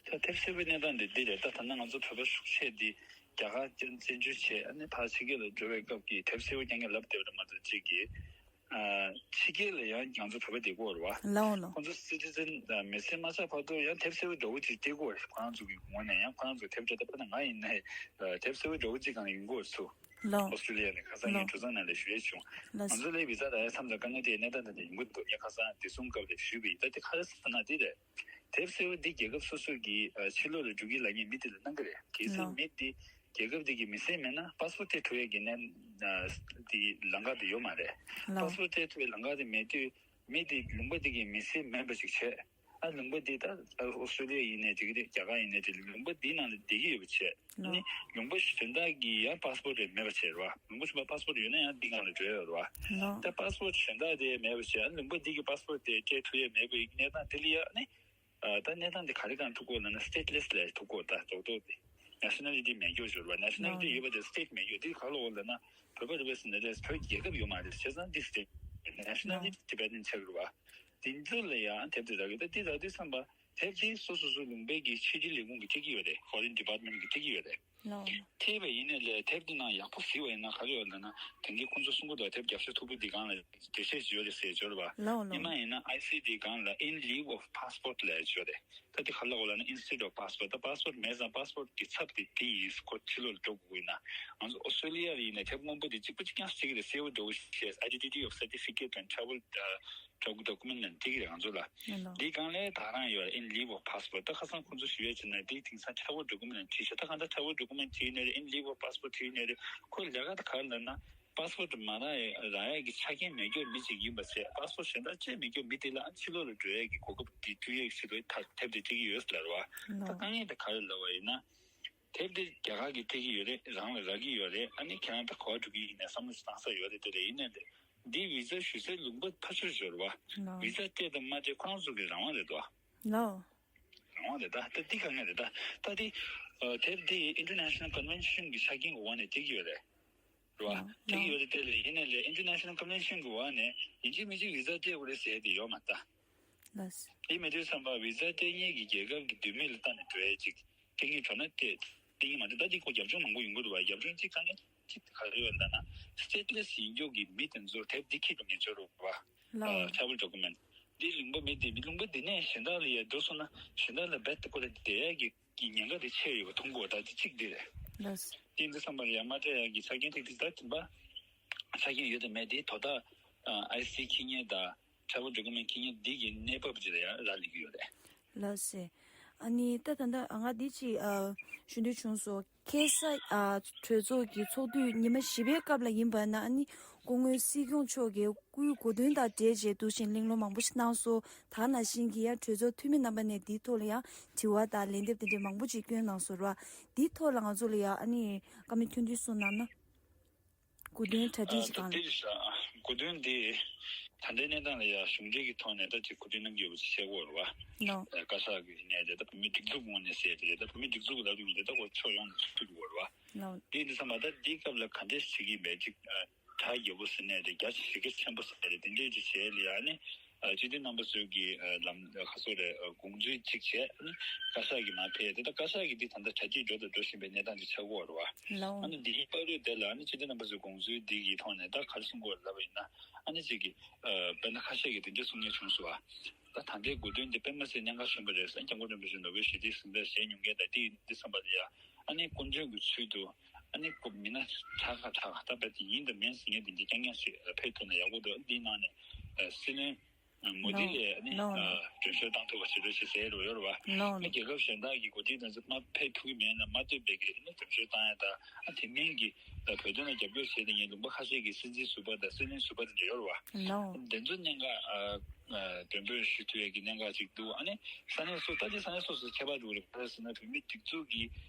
ད་དེབ་གསལ་པོའི་གནས་སྟངས་འདི་འདི་རེད། ད་ད་ལྟ་ང་ཚོ་བོད་པ་ཤུགས་ཆེ་འདི་རྒྱ་གར་བཙན་བཙན་བྱོལ་བྱས་ཨ་ནི་ཕར་ཕྱི་རྒྱལ་ལ་འགྲོ་བའི་སྐབས་ཀྱི་དེབ་གསལ་པོ་རྐྱང་རྐྱང་ལབ་བསྡད་པ་རེད་མ་གཏོགས། གཅིག་གིས་ཨ་ཕྱི་རྒྱལ་ལ་ཡང་ང་ཚོ་བོད་པ་བསྡད་ཀྱི་ཡོད་རེད་བ། ལའོ་ལའོ། ཁོང་ཚོ་སི་ཊི་ཛན་མི་སེར་མ་ཆགས་བར་དུ་ཡང་དེབ་གསལ་པོ་འདྲ་བོ་ཅིག་སྤྲད་ཀྱི་ཡོད་རེད། ཁོ་རང་ཚོ་གི་ངོས་ནས་ཡང་ཁོ་རང་ཚོ་དེབ་སྤྲད། ད་དཔེར་ན་ང་ཡིན་ན་དེབ་གསལ་པོ་འདྲ་བོ་ཅིག་སྒང་ཡོང་གི་ཡོད་ཚུལ། ལའོ། ཨོ་སི་ཀྲོ་ལི་ཡ་ནས་ཁ་སང་ངས་ལའོ། གྲོས་ཚོགས་ནང་ལ་ཞུ་ཡས་བྱུང་། ལགས་སོ། ང་ཚོ་ལ་བི་ཟ་རག་ཡ་མཚམས་དང་དཀའ་ངལ་དེ་གནས་སྟངས་དེ་འདྲ་ཡོང་གི་འདུག། ངས་ཁ་སང་བདེ་སྲུང་སྐབས་ལ་ཞུས་པ་ཡིན། ད་དེ་ག་རེ་ཟེར་ན་དེ་རེད། དེབ་གསལ་པོ་འདི་རྒྱལ་ཁབ་སོ་སོ་གིས་ཨ་ཕྱི་ལོགས་ལ་འགྲོ་གི་ལབ་མཁན་མི་དེ་ལ་གནང་གི་རེད། གལ་སྲིད་ལའོ། མི་དེ་རྒྱལ་ཁབ་དེ་གི་མི་སེར་མིན་ན་པ་སི་པོར་ཊི་སྤྲད་ཐུབ་ཡས་ཀྱི་གནས་ཨ་དེ་ལམ་ཁ་དེ་ཡོད་མ་རེད། ལའོ། པ་སི་པོར་ཊི་སྤྲད་ཐུབ་པའི་ལམ་ཁ་དེ་མེད་དུས་མི་དེ་ལུང་པ་དེ་གི་མི་སེར་མིན་པ་ཞིག་བྱས། ཨ་ལུང་པ་འདི་ད་ཨོ་སི་ཀྲོ་ལི་ཡ་ཡིན་ནའི་འགྲིག་གི་རེད། རྒྱ་གར་ཡིན་ནའི་འགྲིག་གི་རེད། ལུང་པ་འདིའི་ནང་ལ་བསྡད་ཀྱི་ཡོད་པ་བྱས། ཨ་ནི་ལོ། ལུང་པ་གཞན་དག་གི་ཡང་པ་སི་པོར་ཊི་མེད་པ་བྱས་རེད་བ། ལུང་པ་གཞན་པ་པ་སི་པོར་ཊི་ཡོད་ན་ཡང་འདི་སྒང་ལ་འགྲོ་ཡ་ཡོད་རེད་བ། ལོ། ད་པ་སི་པོར་ཊི་གཞན་དག་དེ་མེད་པ་བྱས། ཨ་ནི་ལུང་པ་འདི་གི་པ་སི་པོར་ཊི་དེ་སྤྲད་ཐུབ་ཡ་མེད་པའི་གནས་སྟངས་དེ་ལ་ཡ་ཨ་ནི་ཨ་ད་གནས་སྟངས་འདི་ག་རེ་སྒང་ཐུག་གོ་ལབ་ན་སི་ཊེ་ཊི་ལེ་སི་ལབ་ཐུག་གོ། ད་རྡོག་རྡོག་དེ་ནེ་ཤ་ནལ་ཊི་མེད་རྒྱུ་ཞུ་རེད་བ། ནེ་ཤ་ནལ་ཊི་ཡོད་པ་དེ་སི་ཊེ་ཊི་མེད་རྒྱུ་དེ་ག་ལ་འོ་ལབ་ན་བོད་པ་རེད་པས་ཟེར་ན་རེད། བོད་རྒྱལ་ཁབ་ཡོད་མ་རེད། བྱས་ཙང་འདི་སི་ཊེ་ཊི་ནེ་ཤ་ནལ་ཊི་ཊི་བེ་ཊན་ཆགས་ཀྱི་རེད་བ། དེ་ཚོ་ལ་ཡང་དེབ་དེ་རག་གི། ད་དེ་རག་དུས་ཙམ་པ་དེབ་དེ་སོ་སོ་སོ་ལུང་པའི་གི་ཕྱི་འབྲེལ་ལས་ཁུངས་ཀྱིས་སྤྲད་ཀྱི་ཡོད་རེད། ཕོ་རེན་ཌི་པཱར་ཊི་མེན་ཊི་གིས་སྤྲད་ཀྱི་ཡོད་རེད། ལོ། ཐེབས་པ་ཡིན་ནའི་ལས་དེབ་འདི་ནང་ཡག་པོ་གཟིགས་པ་ཡིན་ན་ག་རེ་ཡོད་ལབ་ན། དེང་གི་ཁོང་ཚོ་གསུང་གི་འདུག་དེབ་རྒྱབ་ཤ་མཐུག་པོ་འདི་སྒང་ལ་འགྲེལ་བཤད་ཅིག་ཡོད་རེད་ཟེར་ཅིག་ཡོད་རེད་པ། ལོ་ལོ། ཉི་མ་ཡིན་ན་ཨའི་སི་ཌི་སྒང་ལ་in lieu of passport ལབ་ཅིག་ཡོད་རེད། ད་དེ་ག་རེ་ལབ་དགོས་ལབ་ན་instead of passport། ད་པ་སི་པོར་ཊི་མེད་ཙང་པ་སི་པོར་ཊི་གི་ཚབ་དེ་དེ་ཡིན། ཁོ་ཕྱི་ལོགས་ལ་འགྲོ་དགོས་ཀྱི་ཡིན་ན། ང་ཚོ་ཨོ་སི་ཊྲེ་ལི་ཡ་ལ་ཡིན་ན་དེབ་སྔོན་པོ་དེ་གཅིག་པ་གཅིག་རྐྱང་གཟིགས་ཀྱི་རེད། གསལ་པོ་འགྲོ་གི་རེད། Identity of certificate and travel, uh, travel document ལབ་འགྲིག་གི་རེད་ང་ཚོ་ལ། ཨ་ལོ། འདི་སྒང་ལ་ད་རང་ཡོད་in lieu of passport། ད་ཁ་སང་ཁོང་ཚོ་ཞུ་ཡས་བྱས་ན་འདི་དེང་སང་travel document ལབ་བྲིས་ཤག་ད་གང་ལྟར་travel document བྲིས་ནས་རེད། in lieu of passport བྲིས་ནས་རེད། ཁོའི་ལས་ཀ་དེ་ག་རེ་ལབ་ན། པ་སི་པོར་ཊི་མ་རག་ཡ་རག་ཡས་ཀྱི་ཆ་རྐྱེན་མེད་མཁན་མི་ཅིག་ཡིན་པ་བྱས། པ་སི་པོར་ཊི་གཞན་དག་ཅིག་མེད་མཁན་མི་དེ་ལ་ཨ་ཕྱི་ལོགས་ལ་འགྲོ་ཡས་ཀྱི་གོ་སྐབས་དེ་སྤྲོད་ཡས་ཀྱི་ཆེད་དུ་ད་དེབ་དེ་སྤྲད་ཀྱི་ཡོད་ལབ་རེད་པ། ད་ལོ། དཀའ་ངལ་དེ་ག་རེ་ལབ་པ་ཡིན་ན། དེབ་དེ་རྒྱ་གར་གྱིས་སྤྲད་ཀྱི་ཡོད་རེད། རང་ལ་རག་གི་ཡོད་རེད། ཨ་ནི་ཁྱེད་རང་ད་ག་པར་འགྲོ་གི་ཡིན་ནས་བསམ་བློ་ཞིག་བཏང་ས་ཡོད་རེད། དེ་ལས་ཡིན་ནའི་ལས་འདི་བི་ཟ་ཞུ་སའི་ལུང་པ་ཕར་ཚུར་ཡོད་རེད་པ། ལོ། བི་ཟ་སྤྲད་དང་མ་སྤྲད་ཁོ་རང་ཚོ་གི་རང་དབང་རེད་དོ། ལོ། རང་དབང་རེད། ད་ད་འདི་དཀའ་ངལ་རེད། ད་ད་འདི་ཨ་དེབ་འདི་International Convention གི་ཆ་རྐྱེན་གྱི་འོག་ནས་སྤྲད་ཀྱི་ཡོད་རེད། རེད་པ། ལོ། སྤྲད་ཀྱི་ཡོད་རེད། དེ་ལས་ཡིན་ནའི་ལས་International Convention གི་འོག་ནས་ཡིན་གཅིག་མིན་གཅིག་བི་ཟ་སྤྲད་དགོས་རེད་ཟེར་དེ་ཡོད་མ་རེད་ད། ལགས། དེ་མེད་དུས་ཙམ་པ་བི་ཟ་སྤྲད་མཁན་གྱི་རྒྱལ་ཁབ་ཀྱི་འདོད་མོས་ལ་བལྟས་ནས་འགྲོ་ཡས་ཅིག་སྤྲད་མཁན་འགྲོ་ན་སྤྲད་མཁན་མ་འགྲོ། ད་འདི་ཁོ་རྒྱབ་ལྗོངས་མང་པོ་ཡོང་གི་འདུག་པ། རྒྱབ་ལྗོངས་གཅིག་དཀའ་ངལ་གཅིག་ག་རེ་ཡོད་ལབ་ན། སི་ཊེ་ཊི་ལེ་སི་ཡིན་རྒྱུ་གི་མི་དེ་ཚོ་དེབ་འདི་འཁྱེར་འགྲོ་མཁན་ཚོ་རེད་པ། ལགས། ཨ་travel document འདི་ལུང་པ་མི་དེ་མི་ལུང་པ་འདི་ནས་གཞན་དག་ལ་ཡར་འགྲོ་སོང་ན་གཞན་དག་ལ་རྦད་དེ་ཁོ་ལ་བསྡད་ཡས་ཀྱི་ཀྱི་ཉེན་ཁ་དེ་ཆེ་ཡོད་པ་མཐོང་གི་ཡོད། ད་དེ་གཅིག་དེ་རེད། ལགས། དེ་འདི་བསམ་པར་ཡང་མ་སྤྲད་ཡག་གི་ཆ་རྐྱེན་ཐིག་ཐིག་ད་དེ་འབའ་ཆ་རྐྱེན་ཡོད་དང་མེད་དེ་དོ་བདག་ཨ་ཨའི་སི་ཁྱི་ཉལ་དང་travel document ཁྱི་ཉལ་འདི་གི་གནས་བབ་ཅིག་ལ་ཡང་རག་ལས་ཀྱི་ཡོད་རེད། ལགས་སེ། ཨ་ནི་ད་ད་ལྟ་ང་འདི་ཅིག་ཨ་ཞུ་འདོད་བྱུང་སོང་། ཁ་སང་ཨ་གྲོས་ཚོགས་ཀྱི་ཚོགས་དུས་ཉི་མ་བཞི་པའི་སྐབས་ལ་ཡིན་པ་ན་ཨ་ནི་སྐུ་ངོ་སྲིད་སྐྱོང་མཆོག་གིས། སྐུའི་གོ་སྟོན་དང་འབྲེལ་བྱས་འདུག་ཅིང་གླེང་སློང་མང་པོ་ཞིག་གནང་སོང་། ད་ག་ནང་བཞིན་གྱི་ཡང་གྲོས་ཚོགས་འཐུས་མི་རྣམ་པ་ནས་འདིའི་ཐོག་ལ་ཡང་དྲི་བ་དང་ལན་འདེབས་དེ་འདྲའི་མང་པོ་ཅིག་བསྐྱོན་གནང་སོང་ར། འདིའི་ཐོག་ལ་ང་ཚོ་ལ་ཡང་ཨ་ནི་བཀའ་མོལ་ཐུང་ཐུང་གསུངས་གནང་ན། གོ་སྟོན་གྲ་སྒྲིག་ཅིག་གང་། ཨ་ད་དེ་རེད་ཤག་གོ་སྟོན་འདི་ད་ལྟའི་གནས་སྟངས་ལ་ཡང་གཞུང་འབྲེལ་གྱི་ཐོག་ནས་ད་ཅིག་གོ་སྟོན་གནང་གི་ཡོད་པ་ཅིག་བཤད་དགོས་རེད་བ། ལོ། ཨ་བཀའ་ཤག་གི་ནས་དེ་ད་བོད་མིའི་སྒྲིག་འཛུགས་ངོས་ནས་ཟེར་དེ་རེད། ད་བོད་མིའི་སྒྲིག་འཛུགས་ལབ་དུས་ནས་ད་ཁོ་ཕྱོགས་ཡོངས་ནས་ཐུག་གི་ཡོད་རེད་བ། ལོ། དེ་འདི་ཚང་མ་ད་འདིའི་སྐབས་ལ་ག་འདྲས་བྱེད་ཀྱི་ཡིན་པས་ཅིག་ཨ། གྲ་རྒྱས་པོ་ཟེར་ནས་རེད། རྒྱ་ཞེ་གི་ཆེན་པོ་ཟེར་རེད། དེ་འདྲས་ཅིག་བྱས་ལ་ཡ་ནི་ཨ་སྤྱི་འཐུས་རྣམ་པ་ཚོས་ཀྱི་ཨ་ལམ་ཁ་སོ་རེད། ཨ་དགོངས་ཚུལ་ཅིག་བྱས་ཨ་ནི་བཀའ་ཤག་གི་ནང་ཕེབས། དེ་ལྟར་བཀའ་ཤག་གིས་འདི་ད་ལྟ་གྲ་སྒྲིག་འགྲོ་དང་འགྲོ་བཞིན་པའི་གནས་སྟངས་ཅིག་ཆགས་ཀྱི་ཡོད་རེད་བ། ལའོ། ཨ་ནི་འདིའི་བར་དུ་དེ་ལ་ཨ་ནི་སྤྱི་འཐུས་རྣམ་པ་ཚོས་དགོངས་ཚུལ་འདི་གི་ཐོག་ནས་ད་ག་རེ་གསུང་དགོས་ལབ་པ་ཡིན་ན། ཨ་ནི་ཅིག་གི་ཨ་དཔེར་ན་ཁ་ཤས་ཀྱིས་དེ་འདྲས་གསུང་མཁན་བྱུང་སོང་བ། ད་ད་ལྟའི་གོ་སྟོན་འདི་དཔེ་མ་སྲིད་གནད་འགག་ཆེན་པོ་རེད་ཟེར། སྐྱབས་མགོན་རིན་པོ་ཆེ་ནོ་བེལ་ཞི་བདེའི་གཟེངས་རྟགས་བཞེས་མྱོང་མཁན་དང་དེ་ཡིན་དུས་ཙམ་པ་ལ་ཡ། ཨ་ནི་སྐུ་མགྲོན་གྱི་ཚུལ་དུ་ཨ་ནི་སྐུ་མི་སྣ་གྲགས་ཁ་གྲགས་ཁ་ད་དཔེ་དེ་ཡིན་དང་མིན་ཟེར་མཁན་དེ་འདྲ་རྐྱང་རྐྱང་ཞིག་ཕེབས་ཐུབ་ན་ཡག་པོ་འདུག་འདིའི་ནང་ནས་ཨ་སྲིད་བློན་མོ་དི་ལ་ཨ་ནི་ནོ་ཨ་ནོ་མགྲོན་ཤོག་བཏང་ཐུབ་པ་བྱེད་རོགས་ཞེས་ཟེར་རོགས་ཡོད་རེད་བ། ནོ་ཨ་ནི་རྒྱལ་ཁབ་གཞན་དག་གི་འགོ་ཁྲིད་དེ་ཚོ་མ་ཕེབས་ཐུབ་ཀྱི་མེད་ན་མ་ལྟོས་པའི་གི་ཨ་ནི་མགྲོན་ཤོག་བཏང་ཡ་ད་ཨ་དེ་མིན་གྱི་ད་བོད་དོན་ལ་རྒྱབ་སྐྱོར་བྱས་ཏེ་ངའི་ལུང་པ་ཁ་ཤས་ཀྱི་སྲིད་འཛིན་ཟུར་པ་དང་སྲིད་བློན་ཟུར་པ་དེ་འདྲ་ཡོད་རེད་བ། ནོ་དེ་ཚོ་གནད་འགག་ཨ། ཨ་མགྲོན་འབོད་ཞུ་ཐུབ་ཡས་ཀྱི་གནད་འགག་ཅིག་འདུག་ཨ་ནི་ས་གནས་སོ་ད་ལྟའི་ས་གནས་སོ་སོའི་ཁྱད་པར་འདུག་རེད། ག་རེ་ཟེར་ན་བོད་མིའི་སྒྲིག་འཛུགས་ཀྱི་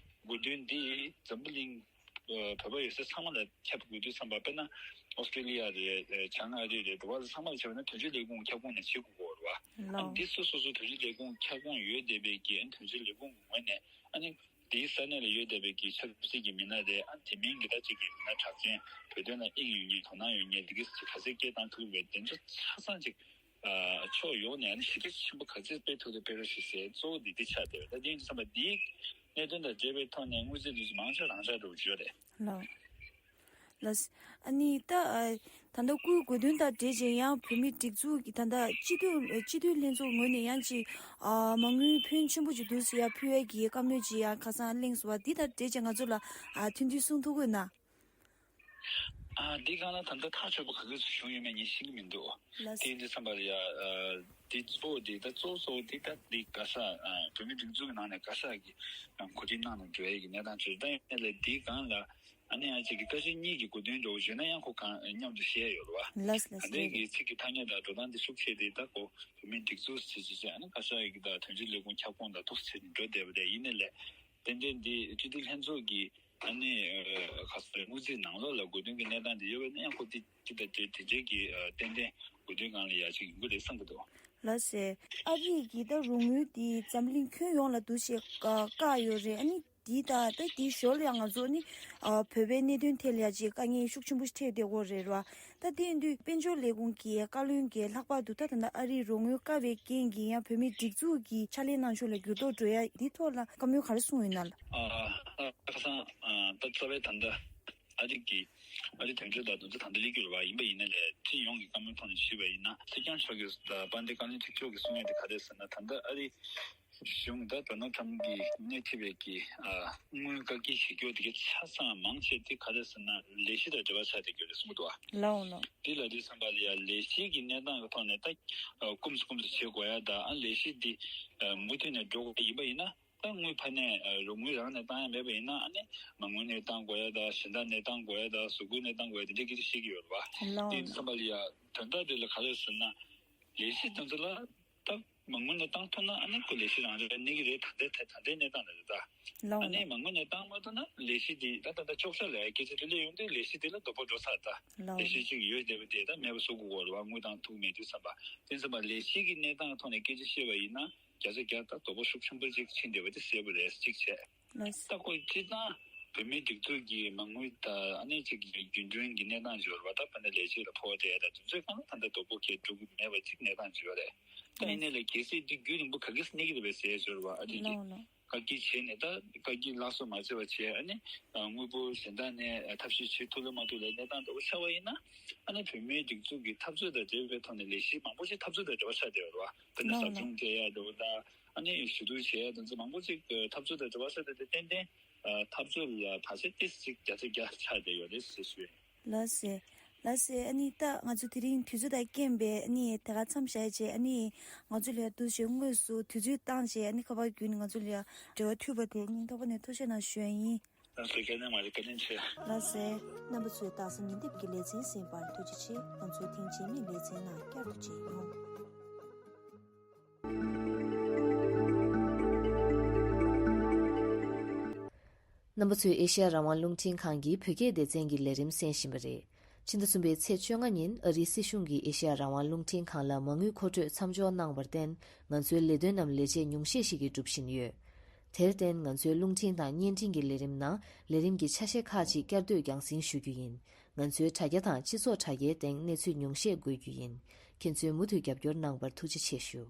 གོ་སྟོན་འདི་འཛམ་བུ་གླིང་ཨ་བོད་པ་ཡོད་སའི་ཚང་མ་ལ་ཁྱབ་དགོས་དུས་ཙམ་པ། དཔེར་ན་ཨོ་སི་ཀྲི་ལི་ཡ་རེད། ཨ་བྱང་ཨ་རི་རེད། འགྲོ་བ་ཚོ་ཚང་མ་ལ་ཁྱབ་ན་དོན་གཅོད་ལས་ཁུངས་ཁྱབ་ཁོངས་ནས་བྱེད་དགོས་ཀྱི་ཡོད་རེད་བ། ཨ་ནི་ལའོ། འདི་སོ་སོ་སོ་དོན་གཅོད་ལས་ཁུངས་ཁྱབ་ཁོངས་ཡོད་བསྡད་པའི་གི་ཨ་ནི་དོན་གཅོད་ལས་ཁུངས་ཀྱི་ངོས་ནས་ཨ་ནི། དེའི་ས་གནས་ལ་ཡོད་བསྡད་པའི་གི་ཆབ་སྲིད་ཀྱི་མི་སྣ་རེད། ཨ་དེ་མིན་གྱི་ད་ཅིག་གི་མི་སྣ་གྲགས་ཅན་བོད་དོན་ལ་དབྱིངས་ཡོད་མཁན་དོ་སྣང་ཡོད་མཁན་འདི་གས་ཅིག་ག་ཚད་སྐད་བཏང་ཐུབ་པའི་དེ་ཚོ་ཆ་ཚང་ཅིག་ཨ་ཕྱོགས་ཡོངས་ནས་ཨ་ནི་ཞི་བདེ་ཆེན་པོ་ག་ཚད་སྤེལ་ཐུབ་ཐུབ་སྤེལ་རོགས་ཞེས་ཟེར་གཙོ་བོ་འདི་འདི་ཆགས་བསྡད་ཡོད། ད་དེ་ཡིན་དུས་ཙམ་པ་འདིའི་གནད་དོན་དང་འབྲེལ་བའི་ཐོག་ནས་དངོས་རྫས་འདི་ཚོ་མང་ཆེ་རང་འཇགས་འགྲོ་གི་ཡོད་རེད། ལགས། ལགས། ཨ་ནི་ད་ཨ་ད་ལྟ་སྐུའི་གོ་སྟོན་དང་འབྲེལ་བྱས་ཡང་བོད་མིའི་སྒྲིག་འཛུགས་ཀྱི་ད་ལྟ་སྤྱི་འཐུས་སྤྱི་འཐུས་ལྷན་ཚོགས་ངོས་ནས་ཡང་ཅིག་ཨ་མ་དངུལ་ཕོན་ཆེན་པོ་ཅིག་འདུག་ཟེར་ཡ་ཕུལ་ཡ་གི་བཀའ་མོལ་ཅིག་ཡང་ཁ་སང་གླེང་སོང་བ། འདི་དང་འབྲེལ་བྱས་ང་ཚོ་ལ་ཨ་ཐུང་ཐུང་གསུང་ཐུབ་ཀྱི་ཡོད་ན། ཨ་འདི་སྒང་ལ་ད་ལྟ་ཐག་ཆོད་པ་ག་ཚོད་ཅིག་བྱུང་ཡོད་མེད་ངས་ཤེས་ཀྱི་མི་འདུག་ལགས། དེ་འདི་བསམ་པ་ལ་ཡ་ཨ་འདི་གཙོ་བོ་འདི་ད་གཙོ་བོ་གཙོ་བོ་འདི་ད་འདི་བཀའ་ཤག་ཨ་བོད་མིའི་སྒྲིག་འཛུགས་ཀྱི་ནང་ནས་བཀའ་ཤག་གིས་གོ་སྒྲིག་གནང་ནས་འགྲོ་ཡ་གི་གནས་སྟངས་ཅིག་རེད། ད་ཡིན་ནའི་ལས་འདི་སྒང་ལ། ཨ་ནི་ཨ་ཅིག་གི་བཀའ་སྤྱི་གཉིས་ཀྱི་གོ་སྟོན་འདྲ་བོ་བྱས་ན་ཡང་ཁོ་གང་མཉམ་དུ་བཤད་ཡོད་རེད་བ། ལགས་ལགས། ཨ་ནི་གི་ཚིག་གི་ཐ་སྙད་དང་འགྲོ་སྟངས་འདི་ཤུགས་ཆེ་སྟེ་ད་ཁོ་བོད་མིའི་སྒྲིག་འཛུགས་ཟེར་ཅིག་བྱས། ཨ་ནི་བཀའ་ཤག་གི་དང་དོན་གཅོད་ལས་ཁུངས་ཁྱབ་ཁོངས་དང་ཐུག་ཟེར་ནས་འགྲོ་བསྡད་པ་རེད། ཡིན་ནའི་ལས་ཏན་ཏན་འདི་སྤྱི་འཐུས་ལྷན་ཚོགས་ཀྱི་ཨ་ནི་ཁ་སང་དངུལ་རྩིས་ནང་ལོགས་ལ་གོ་སྟོན་གྱི་གནས་སྟངས་འདི་ཡོད་པ་ཡིན་ན་ཡང་ཁོ་འདི་འདི་ལྟ་དེ་དེ་འདྲའི་གི་ཏན་ཏན་གོ་སྟོན་སྒང་ལ་ཡ་ཅིག་ཡོང་གི་རེད་བསམ་གི་འདུག་ལགས་སེ། ཨ་རི་གི་ད་རོགས་དངུལ་འདི་འཛམ་གླིང་ཁྱོན་ཡོངས་ལ་འདུ་ཤེས་བཀག་ཡོད་རེད། ཨ་ནི། འདི་དང་ད་འདིའི་ཞོར་ལ་ཡང་ང་ཚོ་ནི་ཨ་བོད་པའི་གནད་དོན་ཐད་ལ་ཡ་ཅིག་དཀའ་ངལ་ཤུགས་ཆེན་པོ་ཞིག་འཕྲད་བསྡད་ཡོད་རེད་ར། ད་དེ་ཡིན་དུས་དཔལ་འབྱོར་ལས་ཁུངས་ཀྱི་བཀའ་བློན་གྱིས་ལྷག་པར་དུ་ད་ད་ལྟ་ཨ་རིའི་རོགས་དངུལ་བཀག་པའི་རྐྱེན་གྱིས་ཡང་བོད་མིའི་སྒྲིག་འཛུགས་ཀྱི་ཕྱག་ལས་གནང་ཕྱོགས་ལ་འགྱུར་ལྡོག་འགྲོ་ཡ་འདིའི་ཐོག་ལ་བཀའ་མོལ་ག་རེ་གསུངས་ཡོད་ན་ལགས། ཨ་ཁ་སང་ རྩ་བའི་ད་ལྟ་ཨ་རི་གི་ཨ་རི་དོན་གཅོད་དང་དོན་ཚན་ད་ལྟ་སླེབས་ཀྱི་ཡོད་པ་ཡིན་པ་ཡིན་ན་ལས་སྤྱི་ཡོངས་ཀྱི་བཀའ་མོལ་ཐོག་ནས་ཞུས་པ་ཡིན་ན། སྲིད་སྐྱོང་མཆོག་གིས་དཔལ་ལྡན་བཀའ་བློན་ཁྲི་མཆོག་གིས་གསུང་ཡ་དེ་ག་རེ་ཟེར་ན། ད་ལྟ་ཨ་རི་གཞུང་ད་ཌོ་ནལ་ཊམ་གྱིས་སྣེ་ཁྲིད་པའི་གི་ཨ་དངུལ་བཀག་སྐྱིལ་བྱེད་རྒྱུ་དེ་གའི་ཆ་ཚང་མང་ཆེ་དེ་ག་རེ་ཟེར་ན་ལས་གཞི་དང་འབྲེལ་བ་ཆགས་བསྡད་ཀྱི་ཡོད་རེད་གསུང་གི་འདུག་ཨ། ལའོ་ལོ། དེ་ལ་དུས་ཙམ་པ་ལ་ཡ་ལས་གཞི་གི་གནས་སྟངས་ཀྱི་ཐོག་ནས་ད་ཨ་སྐུམ་སུ་སྐུམ་སུ་བྱེད་དགོས་ཡ་ད། ཨ་ལས་གཞི་འདི་ཨ་མུ་མཐུད་ནས་འགྲོ་དགོས་ཡིན་པ་ཡིན་ན། ད་དངུལ་ཕར་ནས་ཨ་རོགས་དངུལ་རང་ནས་བཏང་ཡ་མེད་པ་ཡིན་ན། ཨ་ནི་མ་དངུལ་ནས་བཏང་དགོས་ཡ་ད། གཞན་དག་ནས་བཏང་དགོས་ཡ་ད། གཟུགས་པོ་ནས་བཏང་དགོས་ཡ་དེ་འདྲའི་སྐད་ཆ་བཤད་ཀྱི་ཡོད་རེད་བ། ལའོ་དེ་ཙམ་པ་ལ་ཡ་དོན་དག་དེ་ལ་ག་རེ་ཟེར་ན། ལས་གཞི་དེ་ཚོ་ལ་ད་མ་དངུལ་ནས་བཏང་ཐུབ་ན་ཨ་ནི་ཁོ་ལས་གཞི་རང་རེད་གནས་ཀྱི་རེད། ད་ལྟའི་ད་ལྟའི་གནས་སྟངས་ལ་རེད་ད། ལའོ་ཨ་ནི་ལོ། མ་དངུལ་ནས་བཏང་མ་ཐུབ་ན་ལས་གཞི་དེ་ད་ད་ལྟ་ལྕོགས་ཤག་ལ་སྐད་ཆ་དེ་སླེབས་ཡོང་དུས་ལས་གཞི་དེ་ལ་དོ་ཕོག་འགྲོ་ཚར་ད། ལའོ་ལས་གཞི་ལོ། གཅིག་ཡོད་བསྡད་པ་དེ་ད་མེད་པ་བཟོ་དགོས་ཀྱི་ཡོད་རེད་བ། དངུལ་བཏང་ཐུབ་མེད་དུས་ཙམ་པ། དེ་ཙམ་པ་ལས་གཞི་གི་གནས་སྟངས་ཐོག་ནས་སྐད་ཆ་བཤད་པ་ཡིན་ན་བརྒྱ་ཆ་བརྒྱ་ད་དོ་ཕོག་ཤུགས་ཆེན་པོ་ཅིག་ཕྱིན་བསྡད་པ་དེ་གསལ་པོ་རེད། གཅིག་བྱས། ལོ། ད་ཁོ་སྤྱིར་བཏང་བོད་མིའི་སྒྲིག་འཛུགས་ཀྱི་མ་དངུལ་དང་ཨ་ནི་ཅིག་རྒྱུན་མཐུད་ཀྱི་གནས་སྟངས་ཅིག་ཡོད་རེད་བ། ད་ཕ་ནས་ལས་བྱེད་ལ་ཕོགས་སྤྲད་ཡ་ད་དེ་ཚོའི་སྒང་ལ་ད་ལྟ་དོ་ཕོག་ཁྱེད་འགྲོ་གི་མེད་པ་ཅིག་གནས་སྟངས་ཅིག་ཡོད་རེད། ད་ཡིན་ནའི་ལས་གལ་སྲིད་འདི་རྒྱུན་རིང་པོ་ག་གེ་སེ་གནས་ཀྱི་རེད་པས་ཟེར་ཡ་ཅིག་ཡོད་རེད་བ། ཨ་ནི་ཅིག་ལོ་ལོ། བཀག་སྐྱིལ་བྱས་ནས་ད་བཀག་སྐྱིལ་སླར་གསོ་མ་བྱས་པ་བྱས། ཨ་ནི་དངོས་པོ་གཞན་དག་ནས་ཐབས་ཤེས་བྱེད་ཐུབ་ལ་མ་ཐུབ་ལ་གནས་སྟངས་འདྲ་བོ་ཆགས་པ་ཡིན་ན། ཨ་ནི་བོད་མིའི་སྒྲིག་འཛུགས་ཀྱི་འཐབ་རྩོད་དང་འབྲེལ་བའི་ཐོག་ནས་ལས་གཞི་མང་པོ་ཞིག་འཐབ་རྩོད་དང་འབྲེལ་བ་ཆགས་བསྡད་ཡོད་རེད་བ། དཔེར་ན་ལོ་ཟབ་ལོ། སྦྱོང་སྤྲད་ཡ་འདྲ་བོ་དང་། ཨ་ནི་ཞུ་གཏུག་བྱེད་ཡ་དེ་ཚོ་མང་པོ་ཞིག་འཐབ་རྩོད་དང་འབྲེལ་བ་ཆགས་བསྡད་དེ་ཏན་ཏན་འཐབ་རྩོད་ལ་བར་ཆད་ཏོག་ཙམ་ཅིག་བརྒྱ་ཆ་བརྒྱ་ཆགས་བསྡད་ཡོད་རེད་ཟེར་ཞུ། ལགས་སེ། ལགས་སེ། ཨ་ནི་ད་ང་ཚོ་དེ་རིང་དུས་ཚོད་དང་རྐྱེན་པས་ཨ་ནི་དེ་ག་མཚམས་བཞག་རྗེས། ཨ་ནི་ང་ཚོ་ལ་འདུག་སེ་དངོས་སུ་དུས་ཚོད་བཏང་རྗེས། ཨ་ནི་ཁ་པར་བརྒྱུད་ནས་ང་ཚོ་ལ་འབྲེལ་བ་མཐུད་པ་དེ་སྙིང་ཐག་པ་ནས་ཐུགས་རྗེ་གནང་ཞུ་ཡ་ཡིན། ལགས་སོ། བཀའ་དྲིན་མ་རེད། བཀའ་དྲིན་ཆེ། ལགས་སེ། རྣམ་པ་ཚོས་རྟགས་གསལ་ཉིན་དེབ་ཀྱི་ལེ་ཚན་གསན་པར་ཐུགས་རྗེ་ཆེ། ང་ཚོ་ཐེངས་རྗེས་མའི་ལེ་ཚན་ནང་བསྐྱར་དུ་མཇལ་ཡོང་། རྣམ་པ་ཚོས་ཨེ་ཤེ་ཡ་རང་དབང་རླུང་འཕྲིན་ཁང་གི་བོད་སྐད་སྡེ་ཚན་གྱི་ལས་རིམ་གསན་བཞིན་པ་རེད། ཕྱི་ཟླ་གསུམ་པའི་ཚེས་བཅོ་ལྔ་ཉིན་ཨ་རིའི་སྲིད་གཞུང་གིས་ཨེ་ཤེ་ཡ་རང་དབང་རླུང་འཕྲིན་ཁང་ལ་མ་དངུལ་མཁོ་སྤྲོད་མཚམས་འཇོག་གནང་བར་བརྟེན། ང་ཚོའི་ལས་དོན་རྣམས་ལས་བྱེད་ཉུང་ཤས་ཤིག་གིས་སྒྲུབ་བཞིན་ཡོད། དེར་བརྟེན། ང་ཚོའི་རླུང་འཕྲིན་དང་བརྙན་འཕྲིན་གྱི་ལས་རིམ་ནང་ལས་རིམ་གྱི་ཆ་ཤས་ཁག་ཅིག་བསྐྱར་ཟློས་རྒྱང་སྲིང་ཞུ་རྒྱུ་ཡིན། ང་ཚོའི་དྲ་རྒྱ་དང་སྤྱི་ཚོགས་དྲ་རྒྱའི་སྟེང་གནས་ཚུལ་ཉུང་ཤས་འགོད་རྒྱུ་ཡིན། ཁྱེད་ཚོས་མུ་མཐུད་རྒྱབ་སྐྱོར་གནང་བར་ཐུགས་རྗེ་ཆེ་ཞུ།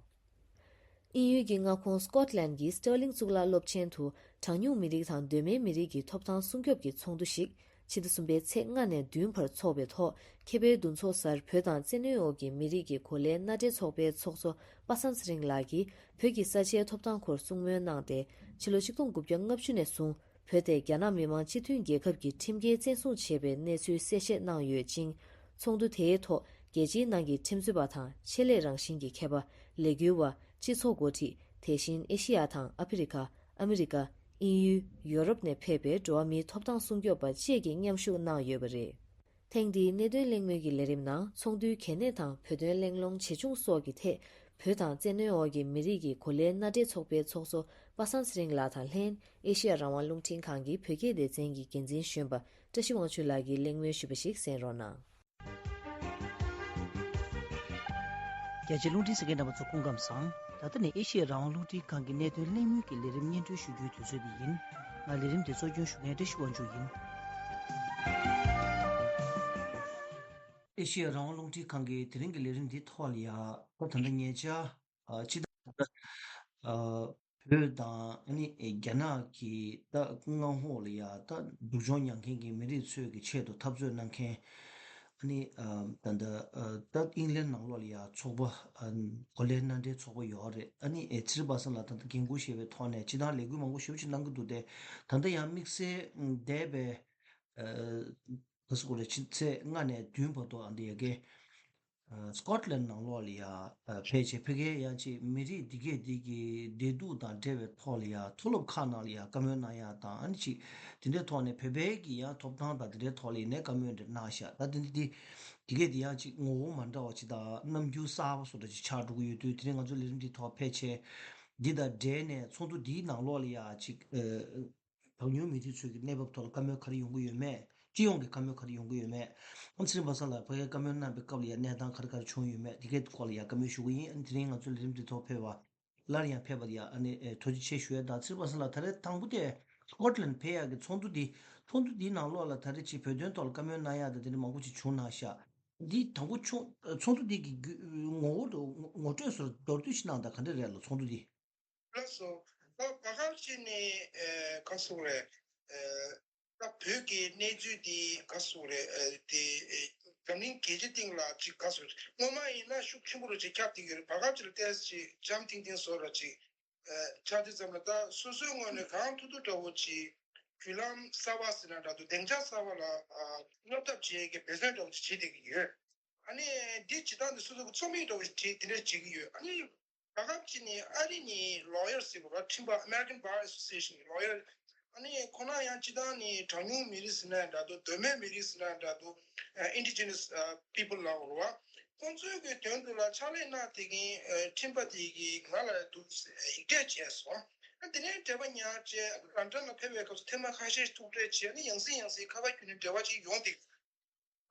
དབྱིན་ཡུལ་གྱི་མངའ་ཁོངས་སྐོཊ་ལན་གྱི་སྟར་ལིང་གཙུག་ལག་སློབ་ཆེན་དུ་གྲངས་ཉུང་མི་རིགས་དང་གདོད་མའི་མི་རིགས་ཀྱི་ཐོབ་ཐང་སྲུང་སྐྱོབ་ཀྱི་ཚོགས་འདུ་ཞིག་ཕྱི་ཟླ་གསུམ་པའི་ཚེས་ལྔ་ནས་བདུན་བར་འཚོགས་པའི་ཐོག་མཁས་པའི་འདུ་ཚོགས་གསར་བོད་དང་བཙན་གནོན་འོག་གི་མི་རིགས་ཀྱི་གོ་ལའི་མནའ་འབྲེལ་ཚོགས་པའི་ཚོགས་གཙོ་པ་སངས་ཚེ་རིང་ལགས་ཀྱིས་བོད་ཀྱི་ས་ཆའི་ཐོབ་ཐང་སྐོར་གསུང་མོལ་གནང་སྟེ། ཕྱི་ལོ་ཆིག་སྟོང་དགུ་བརྒྱ་ལྔ་བཅུ་ནས་བཟུང་བོད་དེ་རྒྱ་ནག་མི་དམངས་སྤྱི་མཐུན་རྒྱལ་ཁབ་ཀྱི་ཁྲིམས་འགལ་བཙན་བཟུང་བྱས་པའི་གནས་ཚུལ་གསལ་བཤད་གནང་ཡོད་ཅིང་། ཚོགས་འདུ་དེའི་ཐོག་རྒྱལ་སྤྱིའི་ནང་གི་ཁྲིམས་རྩོད་པ་དང་ཆེད་ལས་རང་བཞིན་གྱི་མཁས་པ། ལས་འགུལ་བ། སྤྱི་ཚོགས་འགོ་ཁྲིད། དེ་བཞིན་ཨེ་ཤེ་ཡ་དང་ཨ་ཕི་རི་ཀ། ཨ་མི་རི་ཀ། དབྱིན་ཡུལ། ཡོ་རོབ་ནས་ཕེབས་པའི་འགྲོ་བ་མིའི་ཐོབ་ཐང་སྲུང་སྐྱོབ་པ་བཅས་ཀྱིས་མཉམ་ཞུགས་གནང་ཡོད་པ་རེད། ཐེངས་འདིའི་གནད་དོན་གླེང་མོལ་གྱི་ལས་རིམ་ནང་ཚོགས་འདུའི་གལ་གནད་དང་བོད་དོན་གླེང་སློང་ཇི་བྱུང་སོགས་ཀྱི་ཐད། བོད་དང་བཙན་གནོན་འོག་གི་མི་རིགས་ཀྱི་གོ་ལའི་མནའ་འབྲེལ་ཚོགས་པའི་ཚོགས་གཙོ་པ་སངས་ཚེ་རིང་ལགས་དང་ལྷན། ཨེ་ཤེ་ཡ་རང་དབང་རླུང་འཕྲིན་ཁང་གི་བོད་སྐད་སྡེ་ཚན་གྱི་འགན་འཛིན་གཞོན་པ་བཀྲ་ཤིས་དབང་ཕྱུག་ལགས་ཀྱིས་གླེང་མོལ་ཞུས་པ་ཞིག་གསན་རོགས་གནང་། རྒྱ་ཆེའི་རླུང་འཕྲིན་གསན་མཁན་རྣམ་པ་ཚོ་སྐུ་ཁམས་བཟང་། ད་ལྟ་ནི་ཨེ་ཤེ་ཡ་རང་དབང་རླུང་འཕྲིན་ཁང་གི་གནད་དོན་གླེང་མོལ་གྱི་ལས་རིམ་སྙན་སྒྲོན་ཞུ་རྒྱུའི་དུས་ཚོད་འདི་ཡིན། ང་ལས་རིམ་འདི་གཙོ་སྐྱོང་ཞུ་མཁན་བཀྲ་ཤིས་དབང་ཕྱུག་ཡིན། ཨེ་ཤེ་ཡ་རང་དབང་རླུང་འཕྲིན་ཁང་གིས་དེ་རིང་གི་ལས་རིམ་འདིའི་ཐོག་ལ་ཡ། ད་ལྟ་ཉེ་ཆར། ཨ། ཕྱི་ཟླ། ཨ། བོད་དང་ཨ་ནི་རྒྱ་ནག་གི་ད་མངའ་འོག་ལ་ཡ་ད་སྡུག་སྦྱོང་མྱངས་མཁན་གྱི་མི་རིགས་ཚོའི་གི་ཆེད་དུ་འཐབ་རྩོད་གནང་མཁན། ཨ་ནི། ཨ། ད་ལྟ། ཨ། ད་དབྱིན་ལན་ནང་ལོགས་ལ་ཡ་ཚོགས་པ། ཨ། གོ་ལའི་མནའ་འབྲེལ་ཚོགས་པ་ཡོད་རེད། ཨ་ནི་ཨེ་ཚེ་རིང་པ་སངས་ལགས་ད་ལྟ་འགན་འཁུར་བཞེས་པའི་ཐོག་ནས་སྤྱིར་བཏང་ལས་འགུལ་མང་པོ་ཞེ་པོ་ཅིག་གནང་གི་འདུག་སྟེ། ད་ལྟ་ཡང་དམིགས་བསལ་འདས་པའི། ཨ། ག་ཟེར་དགོས་རེད། ཕྱི་ཚེས་ལྔ་ནས་བདུན་བར་དུ་ཨ་འདི་ཡ་གི། ཨ། སྐོཊ་ལན་ནང་ལོགས་ལ་ཡ། ཨ། ཕལ་ཆེར་ཕ་གིའི་ཡང་ཅིག་མི་རིགས་འདི་གས་འདི་གི་བདེ་སྡུག་དང་འབྲེལ་བའི་ཐོག་ལ་ཡ་མཐོ་སློབ་ཁག་ནང་ལ་ཡ་བཀའ་མོལ་གནང་ཡ་དང་། ཨ་ནི་ཅིག་དེ་འདྲའི་ཐོག་ནས་བོད་པའི་གི་ཡང་ཐོབ་ཐང་དང་དེ་འདྲའི་ཐོག་ལ་ཡིན་ནའི་བཀའ་མོལ་འདྲ་གནང་ཤག་ད་དེ་འདི་འདི་གས་འདི་ཡང་ཅིག་ངོ་བོ་མ་འདྲ་བ་ཅིག་དང་རྣམ་འགྱུར་གསར་པ་བཟོ་འདྲ་ཅིག་ཆགས་འགྲོ་གི་ཡོད་དུས། དེ་རིང་ང་ཚོ་ལས་རིམ་འདིའི་ཐོག་ཕལ་ཆེར་འདི་དང་འབྲེལ་ནས་ཚོགས་འདུ་འདིའི་ནང་ལོགས་ལ་ཡ་ཅིག་ཨ། གྲངས་ཉུང་མི་རིགས་ཚོའི་གི་གནས་བབ་ཐོག་ལ་བཀའ་མོལ་ག་རེ་ཡོང་གི་ཡོད་མེད། སྤྱི་ཡོངས་ཀྱི་བཀའ་མོལ་ག་རེ་ཡོང་གི་ཡོད་མེད། ཨ། ཚེ་རིང་པ་སངས་ལགས་ཕ་གིའི་བཀའ་མོལ་གནང་པའི་སྐབས་ལ་ཡང་གནས་སྟངས་ག་རེ་ག་རེ་བྱུང་ཡོད་མེད་དེ་གའི་སྐོར་ལ་ཡང་བཀའ་མོལ་ཞུ་གི་ཡིན། ཨ་ནི་དེ་རིང་ང་ཚོའི་ལས་རིམ་འདི་ཐོག་ཕེབས་པ། སླར་ཡང་ཕེབས་པར་ཡང་ཨ་ནི་ཨེ་ཐུགས་རྗེ་ཆེ་ཞུ་ཡ་དང་། ཚེ་རིང་པ་སངས་ལགས་ད་རེས་དང་པོ་དེ་སྐོཊ་ལན་ཕེབས་ཡག་གི་ཚོགས་འདུ་འདི། ཚོགས་འདུ་འདིའི་ནང་ལོགས་ལ་ད་རེས་ཅིག་བོད་དོན་ཐོག་ལ་བཀའ་མོལ་གནང་ཡག་དང་དེ་འདྲ་མང་པོ་ཅིག་བྱུང་གནང་ཤག་འདི་དང་པོ་ཚོགས་ཚོགས་འདུ་འདི་གི་རྒྱུ་ངོ་བོ་དུ་ངོ་སྤྲོད་སོགས་མདོར་བསྡུས་ཤིག་གནང་དང་། ག་འདྲ་རེད་ལ་ཚོགས་འདུ་འདི། ལགས་སོ། ད་ད་ག་ཅིག་ནི་ཨེ་ག་སོང་རེད། ཨེ་ད་ བོད་ཀྱི་གནས་ཚུལ་འདི་ག་སོགས་རེད། ཨ་དེ་འཛམ་གླིང་རྒྱལ་སྤྱི་སྟེང་ལ་ཅིག་ག་སོགས་རེད། སྔོན་མ་ཡིན་ན་ཤུགས་ཆེན་པོ་རུ་ཅིག་ཁྱབ་བསྡད་ཀྱི་ཡོད་རེད། བར་སྐབས་ཅིག་ལ་ཏོག་ཙམ་ཅིག་འཇམ་ཐིང་ཐིང་བཟོ་འདྲ་ཅིག་ཨ་ཆགས་དུས་ཙམ་ལ། ད་སོ་སོའི་ངོས་ནས་གང་ཐུབ་ཐུབ་འདྲ་བོ་ཅིག་བརྒྱུད་ལམ་གསར་བ་ཟེར་ན་འདྲ་འདུག་སྡིངས་ཆ་གསར་བ་ལ་ཨ་སློབ་ཐབས་བྱེད་ཡས་ཀྱི་འབད་བརྩོན་འདྲ་བོ་ཅིག་བྱེད་བསྡད་ཀྱི་ཡོད། ཨ་ནི་འདི་སྤྱིར་བཏང་དུ་སོ་སོ་གི་རྩོམ་ཡིག་འདྲ་བོ་ཞིག་བྲིས་དེ་འདྲ་བྱེད་ཀྱི་ཡོད། ཨ་ནི་ད་སྐབས་ཅིག་ནས་ཨ་རི་ནས་ལོ་ཡར་ཟེར་བ་ཁྲིམས་པ། American Bar Association གི་ལོ་ཡར། ཨ་ནི་ཁོ་ན་ཡང་སྤྱིར་བཏང་ནས་གྲངས་ཉུང་མི་རིགས་ཟེར་ན་འདྲ་འདུག་གདོད་མའི་མི་རིགས་ཟེར་ན་འདྲ་འདུག་ཨ་Indigenous ཨ་people ལབ་དགོས་རེད་བ། ཁོང་ཚོའི་གི་དོན་དུ་ལ་ཕྱག་ལས་གནང་བསྡད་མཁན་ཨ་ཁྲིམས་པ་དེ་གིས་ང་ལ་འདུག་ཡིག་འབྲེལ་བྱས་སོང་། ཨ་དེ་ནས་འབྲེལ་བ་ཉར་བྱས། ལན་ཌན་ལ་ཕེབས་པའི་སྐབས་སུ་ཐེངས་མ་ཁ་ཤས་ཐུག་འཕྲད་བྱས། ཨ་ནི་ཡང་སེ་ཡང་སེ་ཁ་པར་བརྒྱུད་ནས་འབྲེལ་བ་ཅིག་ཡོང་བསྡད།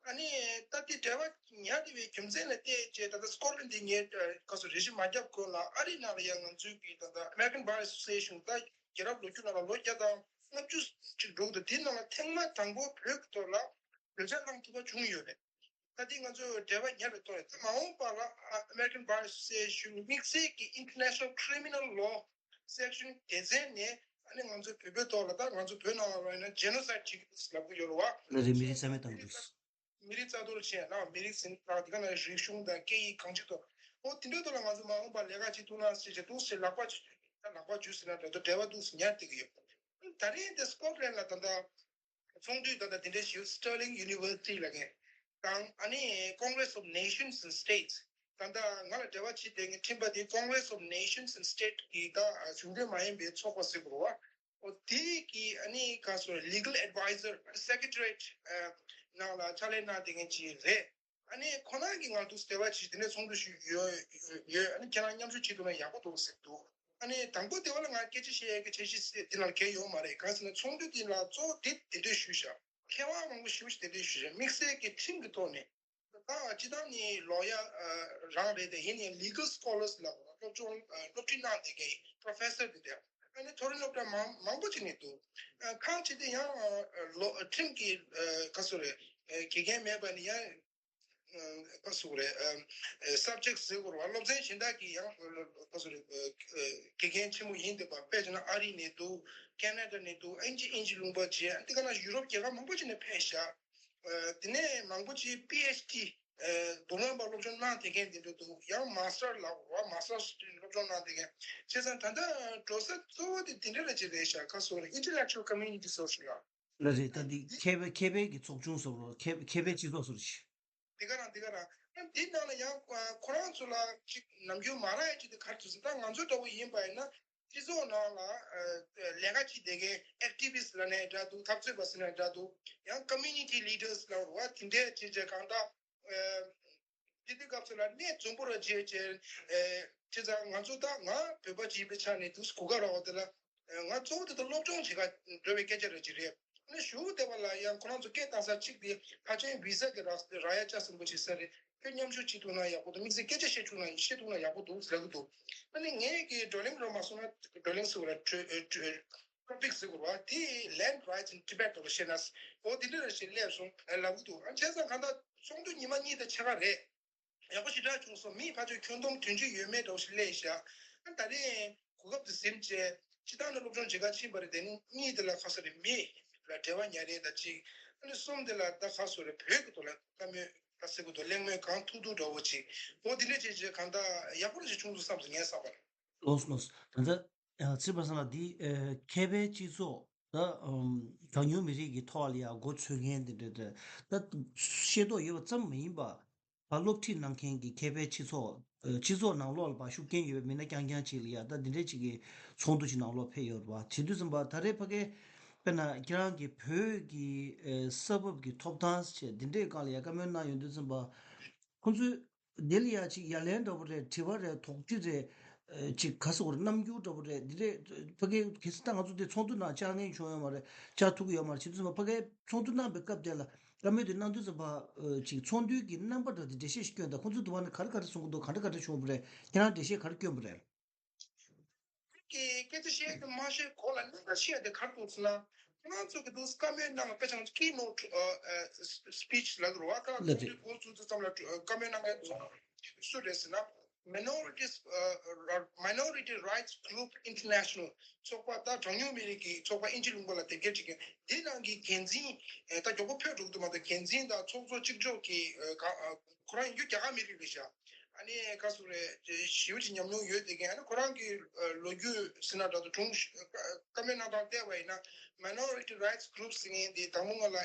ཨ་ནི་ད་ལྟའི་འབྲེལ་བ་ཉར་བསྡད་པའི་རྒྱུ་མཚན་ལ་བལྟས་བྱས། ད་ལྟ་སི་ཀོཊ་ལན་འདི་ངས་ཨ་ག་སོ་རེ་ཞིག་མ་བརྒྱབ་གོང་ལ་ཨ་རིའི་ནང་ལ་ཡང་ང་ཚོའི་གི་ད་ལྟ་American Bar Association ད་རྒྱལ་རབས་ལོ་རྒྱུས་ནང་ལ་ལོ་བརྒྱ་དང་ལྔ་བཅུ་ཅིག་འགྲོ་གི་འདུག་དེའི་ནང་ལ་ཐེངས་མ་དང་པོ་བོད་ཀྱི་ཐོག་ལ་གྲོས་འཆར་བླངས་ཐུབ་པ་བྱུང་ཡོད་རེད། ད་ལྟའི་ང་ཚོས་འབྲེལ་བ་ཉར་བའི་ཐོག་ནས། ད་མ་འོངས་པ་ལ་ཨ་American Bar Association དམིགས་བསལ་གྱི་International Criminal Law Section སྡེ་ཚན་ནས་ཨ་ནི་ང་ཚོའི་བོད་པའི་ཐོག་ལ། ད་ང་ཚོ་བོད་ནང་ལ་ཡིན་ན་genocide བྱེད་ཀྱི་འདུག་ལབ་ཀྱི་ཡོད་རེད་བ། ལ་རེ་མི་རིགས་རྩ་མེད་བཏང་གི་འདུག་མི་རིགས་རྩ་གཏོར་བྱས་ན་མི་རིགས་ཟིན་ཐག་དེ་ག་ནང་རིག་གཞུང་དང་སྐད་ཡིག་གང་ཅི་ཐོག་འོ་དེ་འདྲའི་ཐོག་ལ་ང་ཚོ་མ་འོངས་པ་ལས་ཀ་བྱེད་ཐུབ་ན་ཟེར་བྱས་འདུག་ཟེར་ལག་པ་ཇུས། ད་ལག་པ་ཇུས་ཟེར་ན་འདྲ་འདུག་འབྲེལ་བ་འདུག་ཟེར་ཉར་བསྡད་ཀྱི་ཡོད། ད་རིང་དེ་སི་ཀོཊ་ལན་ལ་ད་ལྟ་ཚོགས་འདུ་ད་ལྟ་དེ་འདྲ་ཞིག Sterling University ལབ་མཁན་དང་། ཨ་ནི་Congress of Nations and States། ད་ལྟ་ང་ལ་འབྲེལ་བ་བྱེད་བསྡད་མཁན་ཁྲིམས་པ་དེ་Congress of Nations and States གི་ད་གཞུང་འབྲེལ་མ་ཡིན་པའི་ཚོགས་པ་ཟེར་དགོས་རེད་བ། འོ་དེ་གི་ཨ་ནི་ག་སོ་legal advisor Secretariat ནང་ལ་ཕྱག་ལས་གནང་བསྡད་མཁན་ཅིག་རེད། ཨ་ནི་ཁོ་རང་གིས་ང་ཚོ་འབྲེལ་བ་བྱེད་དེ་ནས་ཚོགས་འདུ་ཞིག་ཡོད་ཡོད། ཨ་ནི་ཁྱེད་རང་མཉམ་ཞུགས་བྱེད་ཐུབ་ན་ཡག་པོ་འདུག་ཟེར་འདུག་ཨ་ནི་དང་པོ་དེ་བ་ལ་ང་སྐད་ཆ་བཤད་ཡག་གི་འཆར་གཞི་ཟེར་དེ་ནང་གང་ཡོད་མ་རེད། གང་ཟེར་ན་ཚོགས་འདུ་དེ་ལ་གཙོ་བོ་དེ་དེ་འདྲས་ཞུས་བཞག་མཁས་དབང་མང་པོ་ཞེ་པོ་ཞིག་དེ་འདྲས་ཞུས་བཞག་དམིགས་བསལ་གྱི་ཁྲིམས་ཀྱི་ཐོག་ནས། ད་སྤྱིར་བཏང་ནི་ལོ་ཡར་རང་རེད་དེ། ཡིན་ནའི་legal scholars ལབ་དགོས། སློབ་སྦྱོང་སློབ་ཁྲིད་གནང་བསྡད་མཁན་professor དེ་འདྲས། ཨ་ནི་མཐོ་རིམ་སློབ་གྲྭ་མང་མང་པོ་ཅིག་ནས་འདུག་ཁག་ཅིག་དེ་ཡང་ལོ་ཁྲིམས་ཀྱི་ག་སོ་རེད། དགེ་རྒན་མེད་པ་ནི་ཡང་ག་སོ་རེད། subject ཟེར་དགོས་རེད་བ། སློབ་ཚན་གཞན་དག་གི་ཡང་ག་སོ་རེད། དགེ་རྒན་ཆེན་མོ་ཡིན་བསྡད་པ། དཔེ་བྱས་ན་ཨ་རི་ནས་འདུག་ཁེ་ན་ཌ་ནས་འདུག་དབྱིན་ཇི་དབྱིན་ཇི་ལུང་པ་བྱས། ཨ་ནི་དེ་ག་ན་ཡུ་རོབ་རྒྱལ་ཁབ་མང་པོ་ཅིག་ནས་ཕེབས་ཤག་དེ་ནས་མང་པོ་ཅིག་པི་ཨེཆ་ཌི་རྡོ་སྣུམ་པ་སློབ་སྦྱོང་གནང་བསྡད་མཁན་དེ་འདྲ་འདུག་ཡང་མཱ་སི་ཊར་ལབ་དགོས་རེད་བ། མཱ་སི་ཊར་སློབ་སྦྱོང་གནང་བསྡད་མཁན། བྱས་ཙང་ད་ལྟ་འགྲོ་ས་གཙོ་བོ་དེ་དེ་འདྲ་ར་ཅིག་རེད་ཤག་ག་སོ་རེད། Intellectual Community སོགས་ཤིག་ལ། ལ་རེད། ད་འདི་མཁས་པའི་མཁས་པའི་གི་ཚོགས་ཆུང་སོགས་རོ། མཁས་མཁས་པའི་སྤྱི་ཚོགས་སོགས་ཤིག་འདི་ག་རང་འདི་ག་རང་། ཡང་འདི་ནང་ལ་ཡང་ཁོ་རང་ཚོ་ལ་ཅིག་ནམ་རྒྱུན་མ་རག་ཡ་ཅིག་དེ་ག་རེ་འདུག་ཟེར། ད་ང་ཚོ་འདྲ་བོ་ཡིན་པ་ཡིན་ན་སྤྱི་ཚོགས་ནང་ལ་ལས་ཀ་བྱེད་བསྡད་མཁན་activist ལབ་ནའི་འདྲ་འདུག་འཐབ་རྩོད་པ་ཟེར་ནའི་འདྲ་འདུག་ཡང་community leaders ལབ་རེད་བ། དེ་འདྲའི་ཅིག་ཅིག་གང་ལྟར། དེ་དུས་སྐབས་སུ་ལ་གནས་འཛོམས་པོ་ར་བྱས་བྱས། བྱས་ཙང་ང་ཚོ་ད་ང་བོད་པ་ཅིག་ཡིན་པའི་ཆ་ནས་འདུག་གོ་སྐབས་རག་པ་དེ་ལ། ང་གཙོ་བོ་དེ་ད་སློབ་སྦྱོང་བྱེད་ག་འགྲོ་བའི་སྐད་ཆ་རེ་ཅིག་རེད། ཨ་ནི་གཞུག་དེ་བ་ལ་ཡང་ཁོ་རང་ཚོ་སྐད་བཏང་ས་གཅིག་དེ་ཕལ་ཆེར་བི་ས་གི་རག་རག་ཡ་ཆ་ཟིན་པོ་ཅིག་ས་རེད། ཁྱོད་མཉམ་ཞུགས་བྱེད་ཐུབ་ན་ཡག་པོ་འདུག་དམིགས་བསལ་སྐད་ཆ་བཤད་ཐུབ་ན་བཤད་ཐུབ་ན་ཡག་པོ་འདུག་ཟེར་གི་འདུག་ཨ་ནི་ངས་ཀྱི་བགྲོ་གླེང་རོ་མ་སོང་ན་བགྲོ་གླེང་ཟེར་བ་ལ་topic ཟེར་བ་དེ་land rights in Tibet ལ་བཤད་ན། འོ་དེ་འདྲ་རེ་ཞིག་སླེབས་སོང་ལབ་གི་འདུག་ཨ་བྱས་ཙང་གང་ལྟར་ཚོགས་འདུ་ཉི་མ་གཉིས་དང་ཕྱེད་ཀ་རེད། ཡག་པོ་ཞེ་དྲག་བྱུང་སོང་། མི་ཕལ་ཆེར་ཁྱོན་བསྡོམས་བདུན་ཅུ་ཡོད་མེད་འདྲ་བོ་ཞིག་སླེབས་ཤག་ཨ་ད་རེས་གོ་སྐབས་དེ་ཟིན་བྱས་སྤྱི་བཏང་ནས་སློབ་སྦྱོང་བྱེད་ག་ཕྱིན་པ་རེད། དེ་ནི་གཉིས་དེ་ལ་ཁ་ས་རེད། མི་ལ་འབྲེལ་བ་ཉར་རེས་དང་གཅིག་ཨ་ནི་གསུམ་དེ་ལ་ད་ཁ་སོ་རེད། བོད་ཀྱི་ཐོག་ལ་བཀའ་མོལ་ད་ཟེར་དགོས་འདུག་གླེང་མོལ་གང་ཐུབ་ཐུབ་འདྲ་བོ་ཅིག་འོ་དེ་འདྲས་བྱས་བྱས་གང་ལྟར་ཡག་པོ་རེ་ཞིག་བྱུང་འདུག་བསམ་སོང་ངའི་བསམ་པར། ལོས་ལོས། ད་ལྟ་ཚེ་བར་སང་ལགས་འདི་མཁས་པའི་སྤྱི་ཚོགས་ད་གྲངས་ཉུང་མི་རིགས་ཀྱི་ཐོག་ལ་ཡང་མགོ་འཚོས་མཁན་འདི་འདྲ་ད་ཤེས་རྟོགས་ཡོད་པ་ཙམ་མ་ཡིན་པ། ཕར་སློབ་ཁྲིད་གནང་མཁན་གྱི་མཁས་པའི་སྤྱི་ཚོགས་སྤྱི་ཚོགས་ནང་ལོགས་ལ་ཕར་ཤུགས་རྐྱེན་ཡོད་པའི་མི་སྣ་རྐྱང་རྐྱང་ཅིག་ལ་ཡང་ད་འདི་འདྲའི་ཅིག་གི་ཚོགས་འདུ་ཅིག་ནང་ལོགས་ཕེབས་ཡོད་རེད་བ། བྱེད་དུས་ཙམ་པ་ད་རེས་ཕ་གའི་དཔེར་ན་ཁྱེད་རང་གི་བོད་ཀྱི་ས་བབ་ཀྱི་ཐོབ་ཐང་ཆེད་འདི་འདྲའི་སྒང་ལ་ཡང་བཀའ་མོལ་གནང་ཡོང་དུས་ཙམ་པ་ཁོང་ཚོས་དེ་ལ་ཡང་ཅིག་ཡ་ལན་འདྲ་པོ་རེད། དྲི་བ་རེད། དོགས་གཅོད་རེད། ཅིག་ག་ཟེར་དགོས་རེད། རྣམ་འགྱུར་འདྲ་པོ་རེད། འདི་རེད། ཕ་གའི་གལ་སྲིད་ད་ང་ཚོ་འདི་ཚོགས་འདུ་ནང་བཅར་མཁན་བྱུང་ཡོད་མ་རེད། བཅར་ཐུབ་ཀྱི་ཡོད་མ་རེད། བྱེད་དུས་ཙམ་པ་ཕ་གའི་ཚོགས་འདུ་གནང་པའི་སྐབས་དེ་ལ་བཀའ་མོལ་དེ་གནང་དུས་ཙམ་པ་ཅིག་ཚོགས་འདུའི་གི་རྣམ་པ་འདྲ་དེ་འགྲེལ་བཤད་ཞིག་སྐྱོན་དང་། ཁོང་ཚོས་དུ་བ་ནས་ག་རེ་ག་རེ་གསུང་གི་འདུག་ག་འདྲ་ག་འདྲ་བྱུང་བ་རེད། ཁྱེད་རང་འགྲེལ་བཤད་ག་རེ་སྐྱོན་པ་རེད། གི་སྐད་ཆ་བཤད་དུ་མ་བཤད་གོང་ལ་གནད་འགག་ཆེ་བ་དེ་ག་རེ་འདུག་ཟེར་ན། ཁྱེད་རང་ཚོ་གི་འདུག་བཀའ་མོལ་གནང་བ་དཔེ་ཆ་ང་ཚོ་keynote ཨ་ཨ་speech ལབ་ཀྱི་རེད་བ། ད་ཚོགས་འདུའི་འགོ་བཙུགས་དུས་ཙམ་ལ་བཀའ་མོལ་གནང་མཁན་ཚོ་སུ་རེད་ཟེར་ན། Minorities Minority Rights Group International ཚོགས་པ། ད་གྲངས་ཉུང་མི་རིགས་ཀྱི་ཚོགས་པ་དབྱིན་ཇི་ལུང་པ་ལ་དེབ་སྐྱེལ་བྱེད་མཁན་འདི་ནང་གི་འགན་འཛིན། ད་མགྱོགས་པོ་ཕེབས་འགྲོ་གི་འདུག་མ་གཏོགས། འགན་འཛིན་དང་ཚོགས་གཙོ་གཅིག་ལྕོགས་ཀྱི་ཁོ་རང་ཡིན་རྒྱུ་རྒྱ་གར་མི་རིགས་རེད་ཤག་ཨ་ནི་ག་ཟེར་རེད། ཞེ་པོ་ཅིག་ཉམས་མྱོང་ཡོད་དེ་གན། ཨ་ནི་ཁོ་རང་གི་ལོ་རྒྱུས་ཟེར་ན་འདྲ་འདུག་དྲུང་བཀའ་མོལ་གནང་སྟངས་བལྟས་པ་ཡིན་ན། Minority Rights Group ཟེར་མཁན་འདི་དང་པོ་ང་ལ་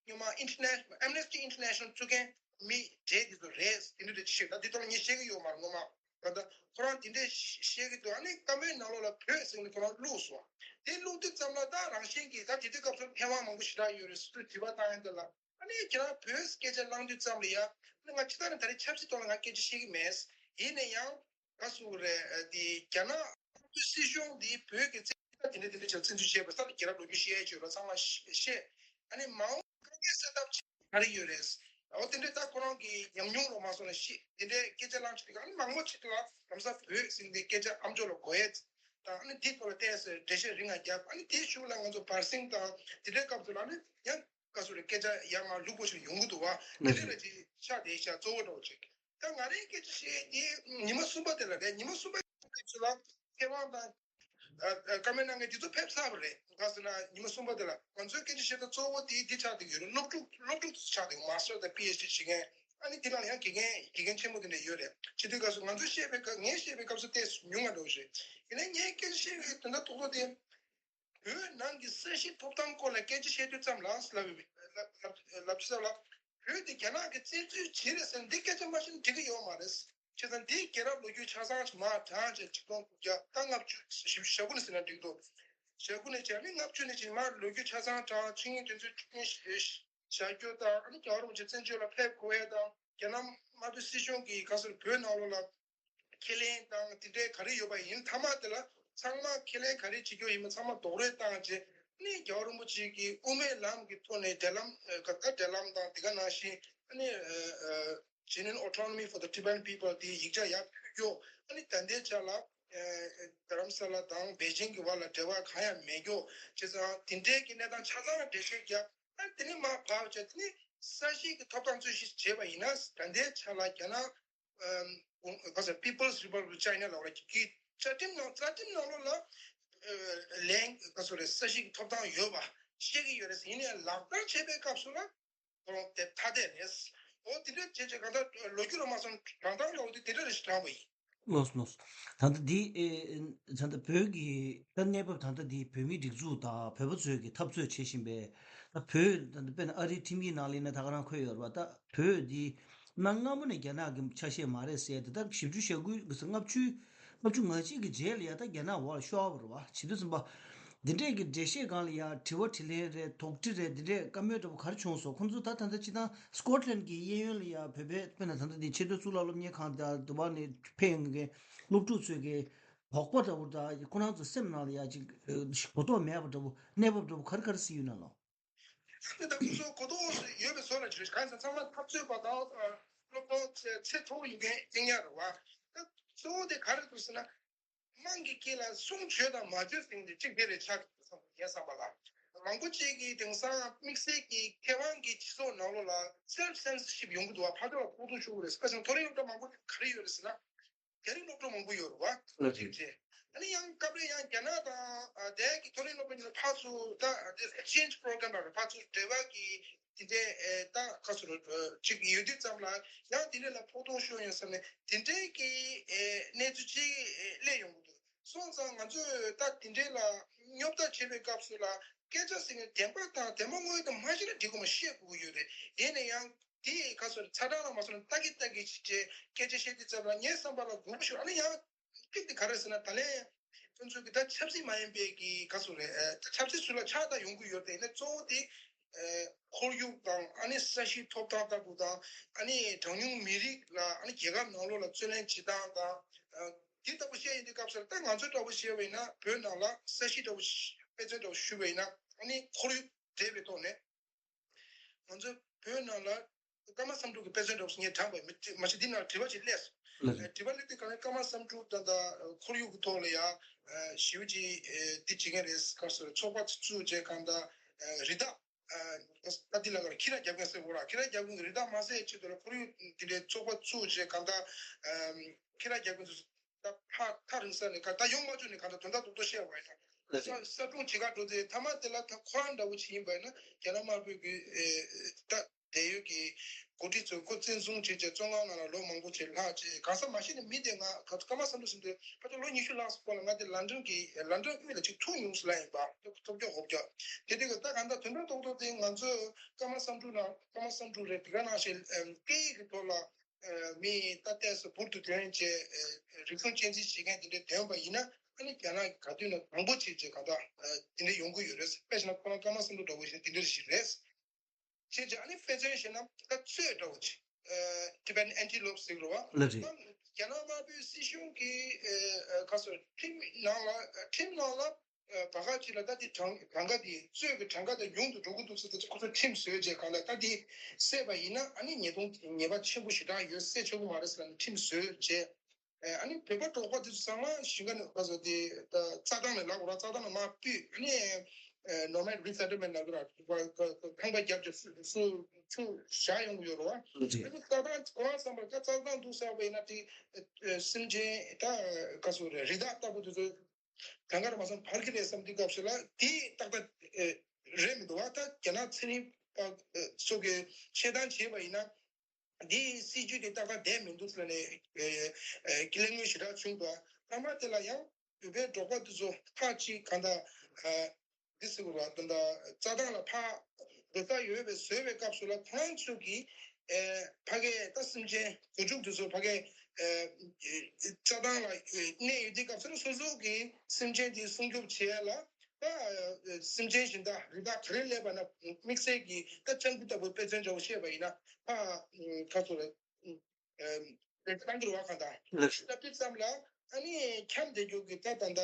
སྔོན་མ་International Amnesty International བཙུགས་མཁན་མི་གྲས་དེ་ཚོ་རེད། དེ་འདྲ་རེད་ཅེས་བཤད། ད་དེ་ཐོག་ལ་ངས་བཤད་ཀྱི་ཡོད་མ་རེད་སྔོན་མ། ད་ལྟ་ཁོ་རང་དེ་འདྲས་བཤད་ཀྱི་འདུག་ཨ་ནི་བཀའ་མོལ་ནང་ལོགས་ལ་བོད་ཟེར་ནས་ཁོ་རང་བླུགས་སོང་། དེ་བླུགས་དུས་ཙམ་ལ་ད་རང་བཞིན་གྱིས་ད་དེ་དུས་སྐབས་སུ་མཁས་དབང་མང་པོ་ཞེ་དྲག་ཡོད་རེད་ཟེར་དུས་དྲི་བ་བཏང་ཡོང་དུས་ལ། ཨ་ནི་ཁྱེད་རང་བོད་སྐད་ཆ་གླེང་དུས་ཙམ་ལ་ཡ། ཨ་ནི་ང་ཅི་ལྟར་ནས་ད་རེས་ཆབ་སྲིད་ཐོག་ལ་ང་སྐད་ཆ་བཤད་ཀྱི་མེད། ཡིན་ན་ཡང་ག་ཟེར་རེད། དེ་རྒྱ་ནག་དམར་པོའི་སྲིད་གཞུང་འདི་བོད་ཀྱི་བཙན་དེ་འདྲ་དེ་འདྲ་བྱས་བཙན་འཛུལ་བྱས་པ་ས་ལ་རྒྱལ་རབས་ལོ་རྒྱུས་བཤད་ཡས་བྱོས་རོགས་ཚང་མ་ཤེས། ཨ་ནི་མ་འོངས་དཀའ་ངལ་སེལ་ཐབས་ཆེད་ག་རེ་ཡོད་རེད། འོ་དེ་འདྲས་ད་ཁོ་རང་གི་ཉམས་མྱོང་ལོ་མ་སོང་ན་ཤེས། དེ་འདྲས་སྐད་ཆ་གླེང་ཆེད་དུ་ཨ་ནི་མང་པོ་ཅིག་ལ་ལམ་སང་བོད་ཟེར་འདི་སྐད་ཆ་ཨམ་ཅོག་ལ་གོ་ཡས་དང་། ཨ་ནི་འདི་ཐོག་ལ་བལྟས་ཟེར་འགྲེལ་བཤད་རིང་ང་རྒྱབ། ཨ་ནི་དེའི་གཞུག་ལ་ང་ཚོ་བར་གསེང་དང་དེ་འདྲའི་སྐབས་སུ་ལ་ནི་ཡང་ག་ཟེར་རེད། སྐད་ཆ་ཡང་མ་ལུག་པོ་ཞིག་ཡོང་གི་འདུག་བ། དེ་འདྲས་ལ་ཅིག་ཆགས་བསྡད་ཤག་གཙོ་བོ་འདྲ་བོ་ཅིག་ད་ང་རའི་སྐད་ཆ་བཤད་དེ་ཉི་མ་གསུམ་པ་དེ་ལ་རེད། ཉི་མ་གསུམ་པའི་སྐབས་སུ་ལ་མཁས་དབང་དང་། ཨ་ཨ་བཀའ་མོལ་གནང་མཁན་དེ་ཚོ་ཕེབས་ཚར་བ་རེད། ག་ཟེར་ན་ཉི་མ་གསུམ་པ་དེ་ལ་ང་ཚོའི་སྐད་ཆ་བཤད་སྟངས་གཙོ་བོ་དེ་འདི་ཆགས་བསྡད་ཀྱི་ཡོད་རེད། སློབ་ཕྲུག་སློབ་ཕྲུག་ཚོ་ཆགས་བསྡད་ཀྱི། མ་སི་ཊར་དང་པི་ཨེཆ་ཌི་བྱེད་མཁན། ཨ་ནི་དེ་ནང་ཡང་དགེ་རྒན་དགེ་རྒན་ཆེན་མོ་དེ་འདྲ་ཡོད་རེད། བྱེད་དུས་སྐབས་སུ་ང་ཚོས་བཤད་པའི་སྐབས། ངས་བཤད་པའི་སྐབས་སུ་ཏོག་ཙམ་ཉུང་བ་འདྲ་བོ་ཞིག་ཡིན་ནའི་ངས་སྐད་ཆ་བཤད་པའི་དོན་དག་ཏོག་ཏོག་དེ། བོད་ནང་གི་ས་གཞི་ཐོབ་ཐང་སྐོར་ལ་སྐད་ཆ་བཤད་དུས་ཙམ་ལ་ལབ་ལབ་ལབ་དུས་ཙམ་ལ། བོད་དེ་རྒྱ་ནག་གིས་བཙན་འཛུལ་བྱས་རེད་ཟེར་ན་འདི་སྐད་ཆ་མ་བཤད་ན་འགྲིག་གི་ཡོད་མ་རེད། བྱས་ཙང་འདིའི་རྒྱལ་རབས་ལོ་རྒྱུས་ཆ་ཚང་མར་བགྲངས་བྱས་ཆིག་སྟོང་དགུ་བརྒྱ་ད་ལྔ་བཅུ་ཞེ་དགུ་ནས་ཟེར་ན་འགྲིག་འདུག་ཞེ་དགུ་ནས་བྱས་ནས་ལྔ་བཅུ་ནས་བྱས་མར་ལོ་རྒྱུས་ཆ་ཚང་བགྲངས། ཆིངས་ཡིག་དེ་ཚོའི་བརྒྱུད་རིམ་བཞག་རྒྱུ་དང་། ཨ་ནི་རྒྱལ་བ་རིན་པོ་ཆེ་བཙན་བྱོལ་ལ་ཕེབས་དགོས་ཡས་དང་། རྒྱ་ནག་དམར་པོའི་སྲིད་གཞུང་གིས་ག་ཟེར་བོད་ནང་ལོགས་ལ་ཁས་ལེན་དང་དེ་འདྲའི་ག་རེ་ཡོད་པ་ཡིན། མཐའ་མ་དེ་ལ་ཚང་མ་ཁས་ལེན་ག་རེ་བྱེད་རྒྱུ་ཡིན་པ་ཚང་མ་རྡོག་རོལ་བཏང་བྱས། ཨ་ནི་རྒྱལ་བ་རིན་པོ་ཆེ་གིས་དབུ་མའི་ལམ་གྱི་ཐོག་ནས་འབྲེལ་ལམ་ཨ་ག་ད་འབྲེལ་ལམ་དང་དེ་ག་ནང་བཞིན། ཨ་ནི་ཨ་ཨ་Genuine Autonomy for the Tibetan People དེ་ཡིག་ཆ་ཡར་ཕུལ་རྒྱུ། ཨ་ནི་ད་ལྟའི་ཆ་ལ་ཨ་རྡ་རམ་ས་ལ་དང་པེ་ཅིང་གི་བར་ལ་འབྲེལ་བ་གང་ཡང་མེད་རྒྱུ། བྱས་ཙང་དེ་འདྲའི་གི་གནས་སྟངས་ཆ་ཚང་ལ་འགྲེལ་བཤད་རྒྱབ། ཨ་ནི་དེ་ནས་མར་བབས་བྱས། དེ་ནས་ས་གཞི་གི་ཐོབ་ཐང་རྩོད་གཞི་བྱས་པ་ཡིན་ན། ད་ལྟའི་ཆ་ལ་རྒྱ་ནག་ཨམ་ག་ཟེར། People's Republic of China ལབ་ར་གི་བཅའ་ཁྲིམས་ནང་། རྩ་ཁྲིམས་ནང་ལོགས་ལ་ཨ་ལན་ག་ཟེར་རེད། ས་གཞི་གི་ཐོབ་ཐང་ཡོད་པ་བཤད་ཀྱི་ཡོད་རེད། ཡིན་ནའི་ལག་བསྟར་བྱེད་པའི་སྐབས་སུ་ལ་ཁོ་རང་དེ་ཐ་དད་རེད། འོ་དེ་འདྲ་བྱས་བྱས་གང་ལྟར་ལོ་རྒྱུས་ལ་མ་སོང་དྲང་གཏམ་ལ་འོ་དེ་དེ་འདྲ་རེ་ཞིག་དྲངས་པ་ཡིན། ལགས་སོ་ལགས་སོ། ད་ལྟ་འདི་ཨེ་ད་ལྟ་བོད་ཀྱི་ད་གནས་བབ་ད་ལྟ་འདི་བོད་མིའི་སྒྲིག་འཛུགས་དང་བོད་པ་ཚོས་ཀྱི་འཐབ་རྩོད་བྱེད་བཞིན་པའི། ད་བོད་ད་ལྟ་དཔེར་ན་ཨ་རིའི་ཁྲིམས་ཡིག་ནང་ལ་ཡིན་ན་ད་ག་རང་འཁོད་ཡོད་རེད་པ། ད་བོད་འདི་གནའ་སྔ་མོ་ནས་རྒྱ་ནག་གི་ཆ་ཤས་མ་རེད་ཟེར་ཏེ། ད་བཞི་བཅུ་ཞེ་དགུ་གི་ལྔ་བཅུ་ལྔ་བཅུ་ང་གཅིག་གི་རྗེས་ལ་ཡ་ད་རྒྱ་ནག་འོག་ལ་ཤོར་བ་རེད་པ། བྱེད་དུས་ཙམ་པ། འདི་འདྲས་ཀྱི་འགྲེལ་བཤད་སྒང་ལ་ཡ་དྲི་བ་དྲིས་ལན་རེད། དོགས་འདྲི་རེད། འདི་འདྲས་བཀའ་མོལ་འདྲ་པོ་ག་རེ་བྱུང་སོང་། ཁོང་ཚོ་ད་ད་ལྟ་སྤྱིར་བཏང་སི་ཀོཊ་ལན་གྱི་གཡས་གཡོན་ལ་ཡ་བོད་པའི་དཔེར་ན་ད་ལྟ་འདི་ཆེས་མཐོའི་གཙུག་ལག་སློབ་གཉེར་ཁང་དང་དུ་བ་ནས་ཕེབས་ཡོང་མཁན་སློབ་ཕྲུག་ཚོས་ཀྱི་དོགས་པ་འདྲ་པོ་དང་ཁོ་རང་ཚོ་སེམས་ནང་ལ་ཡ་ཅིག་གོ་རྟོགས་མེད་པ་འདྲ་པོ། གནས་བབ་འདྲ་པོ་ག་རེ་ག་རེ་གཟིགས་ཡོད་ན་ལགས། ད་ལྟ་ཁོ་ཚོ་གོ་རྟོགས་ཡོད་པའི་བཟོ་ལ་བྱེད། གང་ཡིན་ཟེར་ན་ཚང་མ་འཐབ་རྩོད་པ་དང་སློབ་སྦྱོང་ཚད་མཐོ་པོ་ཡིན་མཁན་ཡིན་ཡ་རེད་བ། ད་གཙོ་བོ་དེ་ག་རེ་འདུག་ཟེར་ན། དམངས་ཀྱི་དཀྱིལ་ལ་གསུང་བརྗོད་དང་མ་བརྗོད་ཟེར་མཁན་དེ་གཅིག་དེ་རེད་ཆགས་འདུག་བསམ་ངའི་བསམ་པ་ལ། མང་པོ་ཅིག་གིས་དེང་སང་དམིགས་བསལ་གྱི་མཁས་དབང་གི་སྤྱི་ཚོགས་ནང་ལོགས་ལ་སེལ་ཕི་སེན་སར་ཤིབ་ཡོང་གི་འདུག་བ། ཕར་ཚུར་ལ་ཕོག་ཐུག་ཤོར་གི་རེད། ག་ཟེར་ན་མཐོ་རིམ་སློབ་གྲྭ་མང་པོ་ག་རེ་ཡོད་རེད་ཟེར་ན། རྒྱ་རིགས་སློབ་ཕྲུག་མང་པོ་ཡོད་རེད་བ། ལགས་རེད། ཅིག་རེད། ཨ་ནི་ཡང་སྐབས་རེ་ཡང་རྒྱ་ནག་དང་ཨ་དེ་གི་མཐོ་རིམ་སློབ་གྲྭ་གཉིས་ལ་ཕར་ཚུར་ད་ཨེག་སི་ཅེན་ཇི་པོ་རོ་གྷ་རམ་ལ་རེད། ཕར་ཚུར་འབྲེལ་བ་གི་དེ་འདྲའི་ཨེ་ད་ག་ཟེར་རེད། ཅིག་ཡོད་དུས་ཙམ་ལ་ཡང་དེ་འདྲ་ལ་ཕོག་ཐུག་ཤོར་ཡོང་བསམ་ནས་དེ་འདྲའི་གི་ཨེ་གནས་ཚུལ་ཅིག་ཨེ་སླེབས་ཡོང་གི་འདུག་སོང་ཙང་ང་ཚོས་ད་དེ་འདྲའི་ལ་སྙོབ་ལྟ་བྱེད་པའི་སྐབས་སུ་ལ་སྐད་ཆ་ཟེར་མཁན་བདེན་པ་དང་བདེན་པ་དངོས་དང་མ་ཤེས་ན་འགྲིག་གི་མ་ཤེས་དགོས་ཀྱི་ཡོད་རེད། ཡིན་ན་ཡང་དེ་ག་ཟེར་ཚ་གྲང་ལ་མ་སོང་ན་ལྟ་གི་ལྟ་གི་བྱས་བྱས་སྐད་ཆ་བཤད་དུས་ཙམ་ལ་ངའི་བསམ་པ་ལ་དགོས་པ་ཞིག་ཨ་ནི་ཡང་གཅིག་དེ་ག་རེ་ཟེར་ན། ད་ལན་ཁོང་ཚོས་ཀྱི་ད་ཆབ་སྲིད་མ་ཡིན་པའི་གི་ག་ཟེར་རེད། ཨ་ད་ཆབ་སྲིད་ཚུལ་ལ་ཆགས་བསྡད་ཡོང་གི་ཡོད་རེད། ཡིན་ན་གཙོ་བོ་དེ་ཨ་ཁོར་ཡུག་དང་། ཨ་ནི་ས་གཞིའི་ཐོབ་ཐང་ལྟ་བུ་དང་། ཨ་ནི་གྲངས་ཉུང་མི་རིགས་ལ་ཨ་ནི་རྒྱལ་ཁབ་ནང་ལོགས་ལ་རྩོད་ལེན་བྱེད་སྟངས་དང་། ཨ་དེ་ལྟ་བུ་བཤད་ཡོང་དུས་སྐབས་སུ་ད་ང་ཚོ་འདྲ་བོ་བཤད་པ་ཡིན་ན། བོད་ནང་ལ་ས་གཞི་འདྲ་བོ་དཔེ་མཚོན་འདྲ་བོ་ཞུས་པ་ཡིན་ན། ཨ་ནི་ཁོར་ཡུག་འབྲེལ་བའི་ཐོག་ནས་ང་ཚོ་བོད་ནང་ལ་ཀརྨ་བསམ་འགྲུབ་ཀྱི་དཔེ་མཚོན་འདྲ་བོ་ངས་དྲངས་པ་ཡིན། མ་གཞི་འདི་ནང་དྲི་བ་ཅིག་སླེབས་སོང་། ལགས་རེད། དྲི་བ་སླེབས་དུས་ག་ལེར་ཀརྨ་བསམ་འགྲུབ་ད་ལྟ་ཁོར་ཡུག་གི་ཐོག་ལ་ཡ་ཞེ་པོ་ཅིག་འདི་བྱེད་མཁན་རེད། ག་ཟེར། ཚོགས་པ་བཙུགས་བྱས་གང་ལྟར་རི་དྭགས་ད་འདི་ལ་ཁྱི་ར་རྒྱབ་མཁན་ཟེར་བོ་ར། ཁྱི་ར་རྒྱབ་མཁན་གྱི་རི་དྭགས་མ་བསད་ཆེད་དུ་ལ་ཁོར་ཡུག་འདི་འདྲའི་ཚོགས་པ་བཙུགས་བྱས་གང་ལྟར་ ཁྱེད་རང་རྒྱ་མི་ཚོ་ད་ཕ་ཐག་རིང་ས་ནས་ག་ད་ཡོང་མ་བཅུག་ནས་ག་ད་དོན་དག་རྡོག་རྡོག་བཤད་པ་ཡིན་ན། ལགས་རེད། ས་ས་སྒྲུང་བྱེད་ག་འགྲོ་དུས་ཐ་མ་དེ་ལ་ད་ཁོ་རང་འདྲ་བོ་ཅིག་ཡིན་པ་ཡིན་ན་རྒྱ་ནག་དམར་པོའི་གི་ཨེ་ད་དེ་ཡོད་ཀྱི་འགོ་ཁྲིད་ཚོས་ཁོ་བཙན་བཟུང་བྱས་བྱས་བཙོན་ཁང་ནང་ལ་ལོ་མང་པོ་ཅིག་ལྷག་བྱས། གང་ཟག་མ་ཤེས་ནས་མི་དེ་ང་ཁ་ཁ་མ་བསམ་བློ་ཟིན་དུས་ཕལ་ཆེར་ལོ་ཉི་ཤུ་ལྷག་སོང་ལ། ང་དེ་ལན་ཀྲན་གྱི་ལན་ཀྲན་དབུས་ལ་ཅིག་ཐུག་མྱོང་སོང་ལ། ཡིན་པ་ཐོབ་རྒྱག་ཧོབ་རྒྱག་དེ་དུས་ཀྱི་ད་གང་ལྟར་དོན་དག་རྡོག་རྡོག་དེ་ང་ཚོས་ཀརྨ་བསམ་གྲུབ་ནང་ཀརྨ་བསམ་གྲུབ་རེད། དེ་ག་ནང་བཞིན་ཨེམ་སྐད་ཡིག་གི་ཐོག་ལ་ཨེ་མི་ད་ལྟས་སུ་འབུར་དུ་ཐོན་བྱས་ཨེ་རིག་གཞུང་གཅེས་འཛིན་བྱེད་མཁན་དེ་འདྲའི་ཐོན་པ་ཡིན་ན། ཨ་ནི་རྒྱ་ནག་ག་དུས་ན་དང་པོ་བྱས་བྱས་གང་ལྟར་ཨེ་དེ་འདྲ་ཡོང་གི་ཡོད་རེད། དཔེ་བཞག་ན་ཁོ་རང་ཀརྨ་བསམ་གྲུབ་འདྲ་བོ་ཞིག་དེ་འདྲ་ཞིག་རེད། བྱས་ཙང་ཨ་ནི་དཔེ་མཚོན་བྱས་ན་ད་གཙོད་འདྲ་བོ་ཅིག་ཨ་Tibetan Antelope་ཟེར་རོ་བ། ལགས་རེད། ད་རྒྱ་ནག་དམར་པོའི་སྲིད་གཞུང་གིས་ཨ་ཨ་ག་སོ་ཁྲིམས་ནང་ལ་ཨ་ཁྲིམས་ནང་ལ་ཨ་བར་སྐབས་ཅིག་ལ་ད་དེ་གྲངས་གྲངས་ཀ་དེ་གཙོད་ཀྱི་གྲངས་ཀ་དེ་ཉུང་དུ་འགྲོ་གི་འདུག་ཟེར་ཏེ་ཁོ་ཚོ་ཁྲིམས་བཟོས་རྗེས་གང་ལ་ད་དེ་བསད་པ་ཡིན་ན་ཨ་ནི་ཉེས་རྡུང་ཉེས་པ་ཆེན་པོ་ཞེ་དྲག་ཡོད། བསད་ཆོག་གི་མ་རེད་ཟེར་ནས་ཁྲིམས་བཟོས་རྗེས། ཨ་ནི་བོད་པ་འབྲོག་པ་དེ་ཚོ་ཚང་མ་ཞིང་ཁ་ནས་ཕར་ཚུར་དེ་རྩྭ་ཐང་ནས་ལབ་དགོས་ར། རྩྭ་ཐང་ནས་མར་ཕུད། ཨ་ནི་nomad resettlement་ལབ་ཀྱི་ར། ཁང་པ་བརྒྱབ་བྱས་སུ་སུ་ཆུ་བཞག་ཡོང་གི་ཡོད་རེད་བ། ཨ་ནི་རྩྭ་ཐང་ཁོ་རང་བསམ་པར་ད་རྩྭ་ཐང་འདུག་ཟེར་བ་ཡིན་ན་དེ་སེམས་ཅན་ད་ག་ཚོད་རེད། རི་དྭགས་ལྟ་བུ་དེ་ཚོ་གང་ག་རེ་མ་སོང་བར་གྱི་རེད་བསམ་དུས་སྐབས་སུ་ལ་དེ་ཏག་ཏག་རེད་མི་འདུག་བ། ད་རྒྱ་ནག་ཚན་རིག་པ་ཚོ་གིས་ཆེད་བཏང་བྱས་པ་ཡིན་ན། འདིའི་སྲིད་ཇུས་དེ་ཏག་ཏག་བསྡད་མི་འདུག་ཟེར་ནས་ཨེ་ཨེ་གླེང་མོལ་ཞེ་དྲག་བྱུང་འདུག་ཐ་མ་དེ་ལ་ཡང་བོད་པའི་འབྲོག་པ་དེ་ཚོ་ཕར་ཅིག་གང་ལྟར་ཨ་འདི་ཟེར་དགོས་ར། ད་ལྟ་རྩྭ་ཐང་ལ་ཕར་འགྲོ་ས་ཡོད་པའི་བཟོས་པའི་སྐབས་སུ་ལ་ཁོ་རང་ཚོ་གིས་ཨེ་ཕ་གིའི་ད་སེམས་ཅན་བཟོ་ཕྱུགས་དེ་ཚོ་ཕ་གིའི་ཨེ་རྩྭ་ཐང་ལ་གནས་ཡོད་དུས་སྐབས་སུ་ལ་སོ་སོ་གི་སེམས་ཅན་དེ་སྲུང་སྐྱོབ་བྱེད་ཡ་ལ། ད་སེམས་ཅན་གཞན་དག་རི་དྭགས་ག་རེ་སླེབས་པ་ན་དམིགས་བསལ་གྱི་ད་སྤྱང་ཀི་ལྟ་བུ་དཔེ་མཚོན་འདྲ་བོ་བཤད་པ་ཡིན་ན། ད་ཁ་ཚོ་རེད། ཨེ་ད་གཏང་གི་རེད་བ། གང་ལྟར་ལགས་སོ། ད་དེ་ཙམ་ལ་ཨ་ནི་འཁྱམས་བསྡད་རྒྱུ་གི་ད་ད་ད་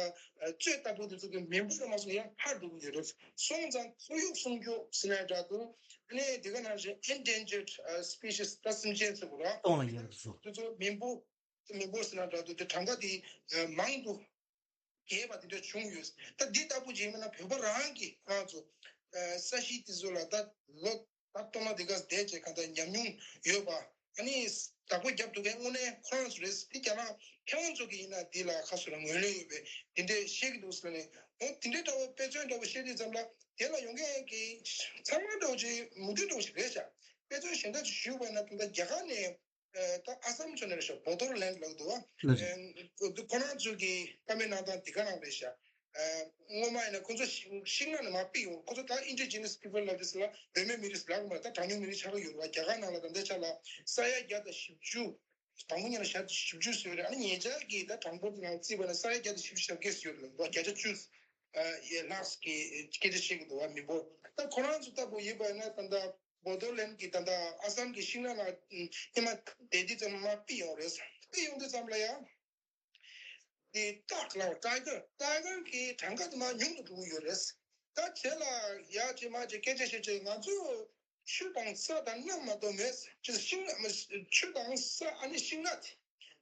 གཙོད་ལྟ་བུ་དེ་ཚོ་གི་མི་འབོར་མ་སོང་ཡང་འཕར་འགྲོ་གི་ཡོད་རེད། སོང་ཙང་ཁོར་ཡུག་སྲུང་སྐྱོབ་ཟེར་ན་འདྲ་འདུག་ཨ་ནི་དེ་ག་ནང་བཞིན་endangered species་ད་སེམས་ཅན་ཟེར་དགོས་རེད་བ། སྟོང་ལ་ཉེ་བ་དེ་ཚོ། དེ་ཚོ་མི་འབོར་མི་འབོར་ཟེར་ན་འདྲ་འདུག་དེ་གྲངས་ཀ་དེ་མང་དུ་རྒྱས་པ་དེ་འདྲ་བྱུང་ཡོད། ད་འདི་ལྟ་བུ་ཅིག་ཡིན་ན་བོད་པ་རང་གིས་ཁོ་རང་ཚོ་ས་གཞི་དེ་ཚོ་ལ་ད་ལོ་ད་སྟོང་ལ་དེ་ག་བསྡད་བྱས་གང་ལྟར་ཉམས་མྱོང་ཡོད་པ། ཨ་ནི་བདག་པོ་རྒྱབ་ཐུབ་མཁན་དངོས་གནས་ཁོ་རང་ཚོ་རེད། དེ་རྒྱ་ནག་མཁས་དབང་ཚོ་གིས་ཡིན་ན་འདི་ལ་ཁ་སོ་ལ་ངོས་ལེན་ཡོད་པའི་དེ་འདྲས་བཤད་ཀྱི་འདུག་ཟེར་ནས། འོ་དེ་འདྲས་འདྲ་བོ་དཔེ་མཚོན་འདྲ་བོ་བཤད་དུས་ཙམ་ལ་དེ་ལ་ཡོང་མཁན་གྱི་ཚང་མ་འདྲ་བོ་ཅིག་མོས་མཐུན་འདྲ་བོ་ཞིག་རེད་ཤག་དཔེ་མཚོན་གཞན་དག་ཅིག་ཞུས་པ་ན་ད་ལྟ་རྒྱ་གར་ནས། ད་ཨ་སམ་ཕྱོགས་ནས་རེད་ཤག་བོ་ཏོར་ལེན་ལབ་འདུག་བ། ལགས་རེད། ཁོ་རང་ཚོ་གི་བཀའ་མོལ་གནང་སྟངས་དེ་ག་རང་རེད་ཤག་སྔོན་མ་ཡིན་ན་ཁོ་ཚོ་ཤིང་ཤིང་ནགས་ནས་མར་ཕུད་ཡོང་། ཁོ་ཚོ་ད་indigenous people་ལབ་དུས་ལ་གདོད་མའི་མི་རིགས་ལབ་མ་རེད། ད་གྲངས་ཉུང་མི་རིགས་ཆགས་ཀྱི་ཡོད་རེད་བ། རྒྱ་གར་ནང་ལ་ད་ལྟའི་ཆ་ལ་ས་ཡ་བརྒྱ་དང་བཞི་བཅུ། དང་པོ་ཉིད་ལ་ཞག་བཞི་བཅུ་ཟེར་རེད། ཨ་ནི་ཉེ་ཆར་གྱི་ད་གྲངས་འབོར་དེ་ནང་བརྩིས་པ་ན་ས་ཡ་བརྒྱ་དང་བཞི་བཅུ་ཞབས་སྐྱེས་ཡོད་རེད་བ། བརྒྱ་ཆ་བཅུ་ལྷག་གི་སྐད་ཆ་བཤད་ཀྱི་འདུག་བ། མི་འབོར་ད་ཁོ་རང་ཚོ་ལྟ་བུ་ཡིན་པ་ན་ད་ལྟ་བོ་ཏོ་ལན་གྱི་ད་ལྟ་ཨ་སམ་གྱི་ཤིང་ནགས་ལ་ཉི་མ་བསྡད་དུས་ཙམ་མར་ཕུད་ཡོང་རེད། ཕུད་ཡོང་དུས་ཙམ་ལ་ཡང་དེ་སྟག་ལ་ཊའི་གར་ཊའི་གར་གྱི་གྲངས་ཀ་དེ་མར་ཉུང་དུ་འགྲོ་གི་ཡོད་རེད། ད་དེ་ལ་ཡ་ཅི་མ་ཅི་སྐད་ཆ་བཤད་ཅིག་ང་ཚོ་ཆུ་དང་ས་དང་གནམ་མ་གཏོགས་མེད། ཅི་ཤིང་ནགས་མ་ཆུ་དང་ས་ཨ་ནི་ཤིང་ནགས་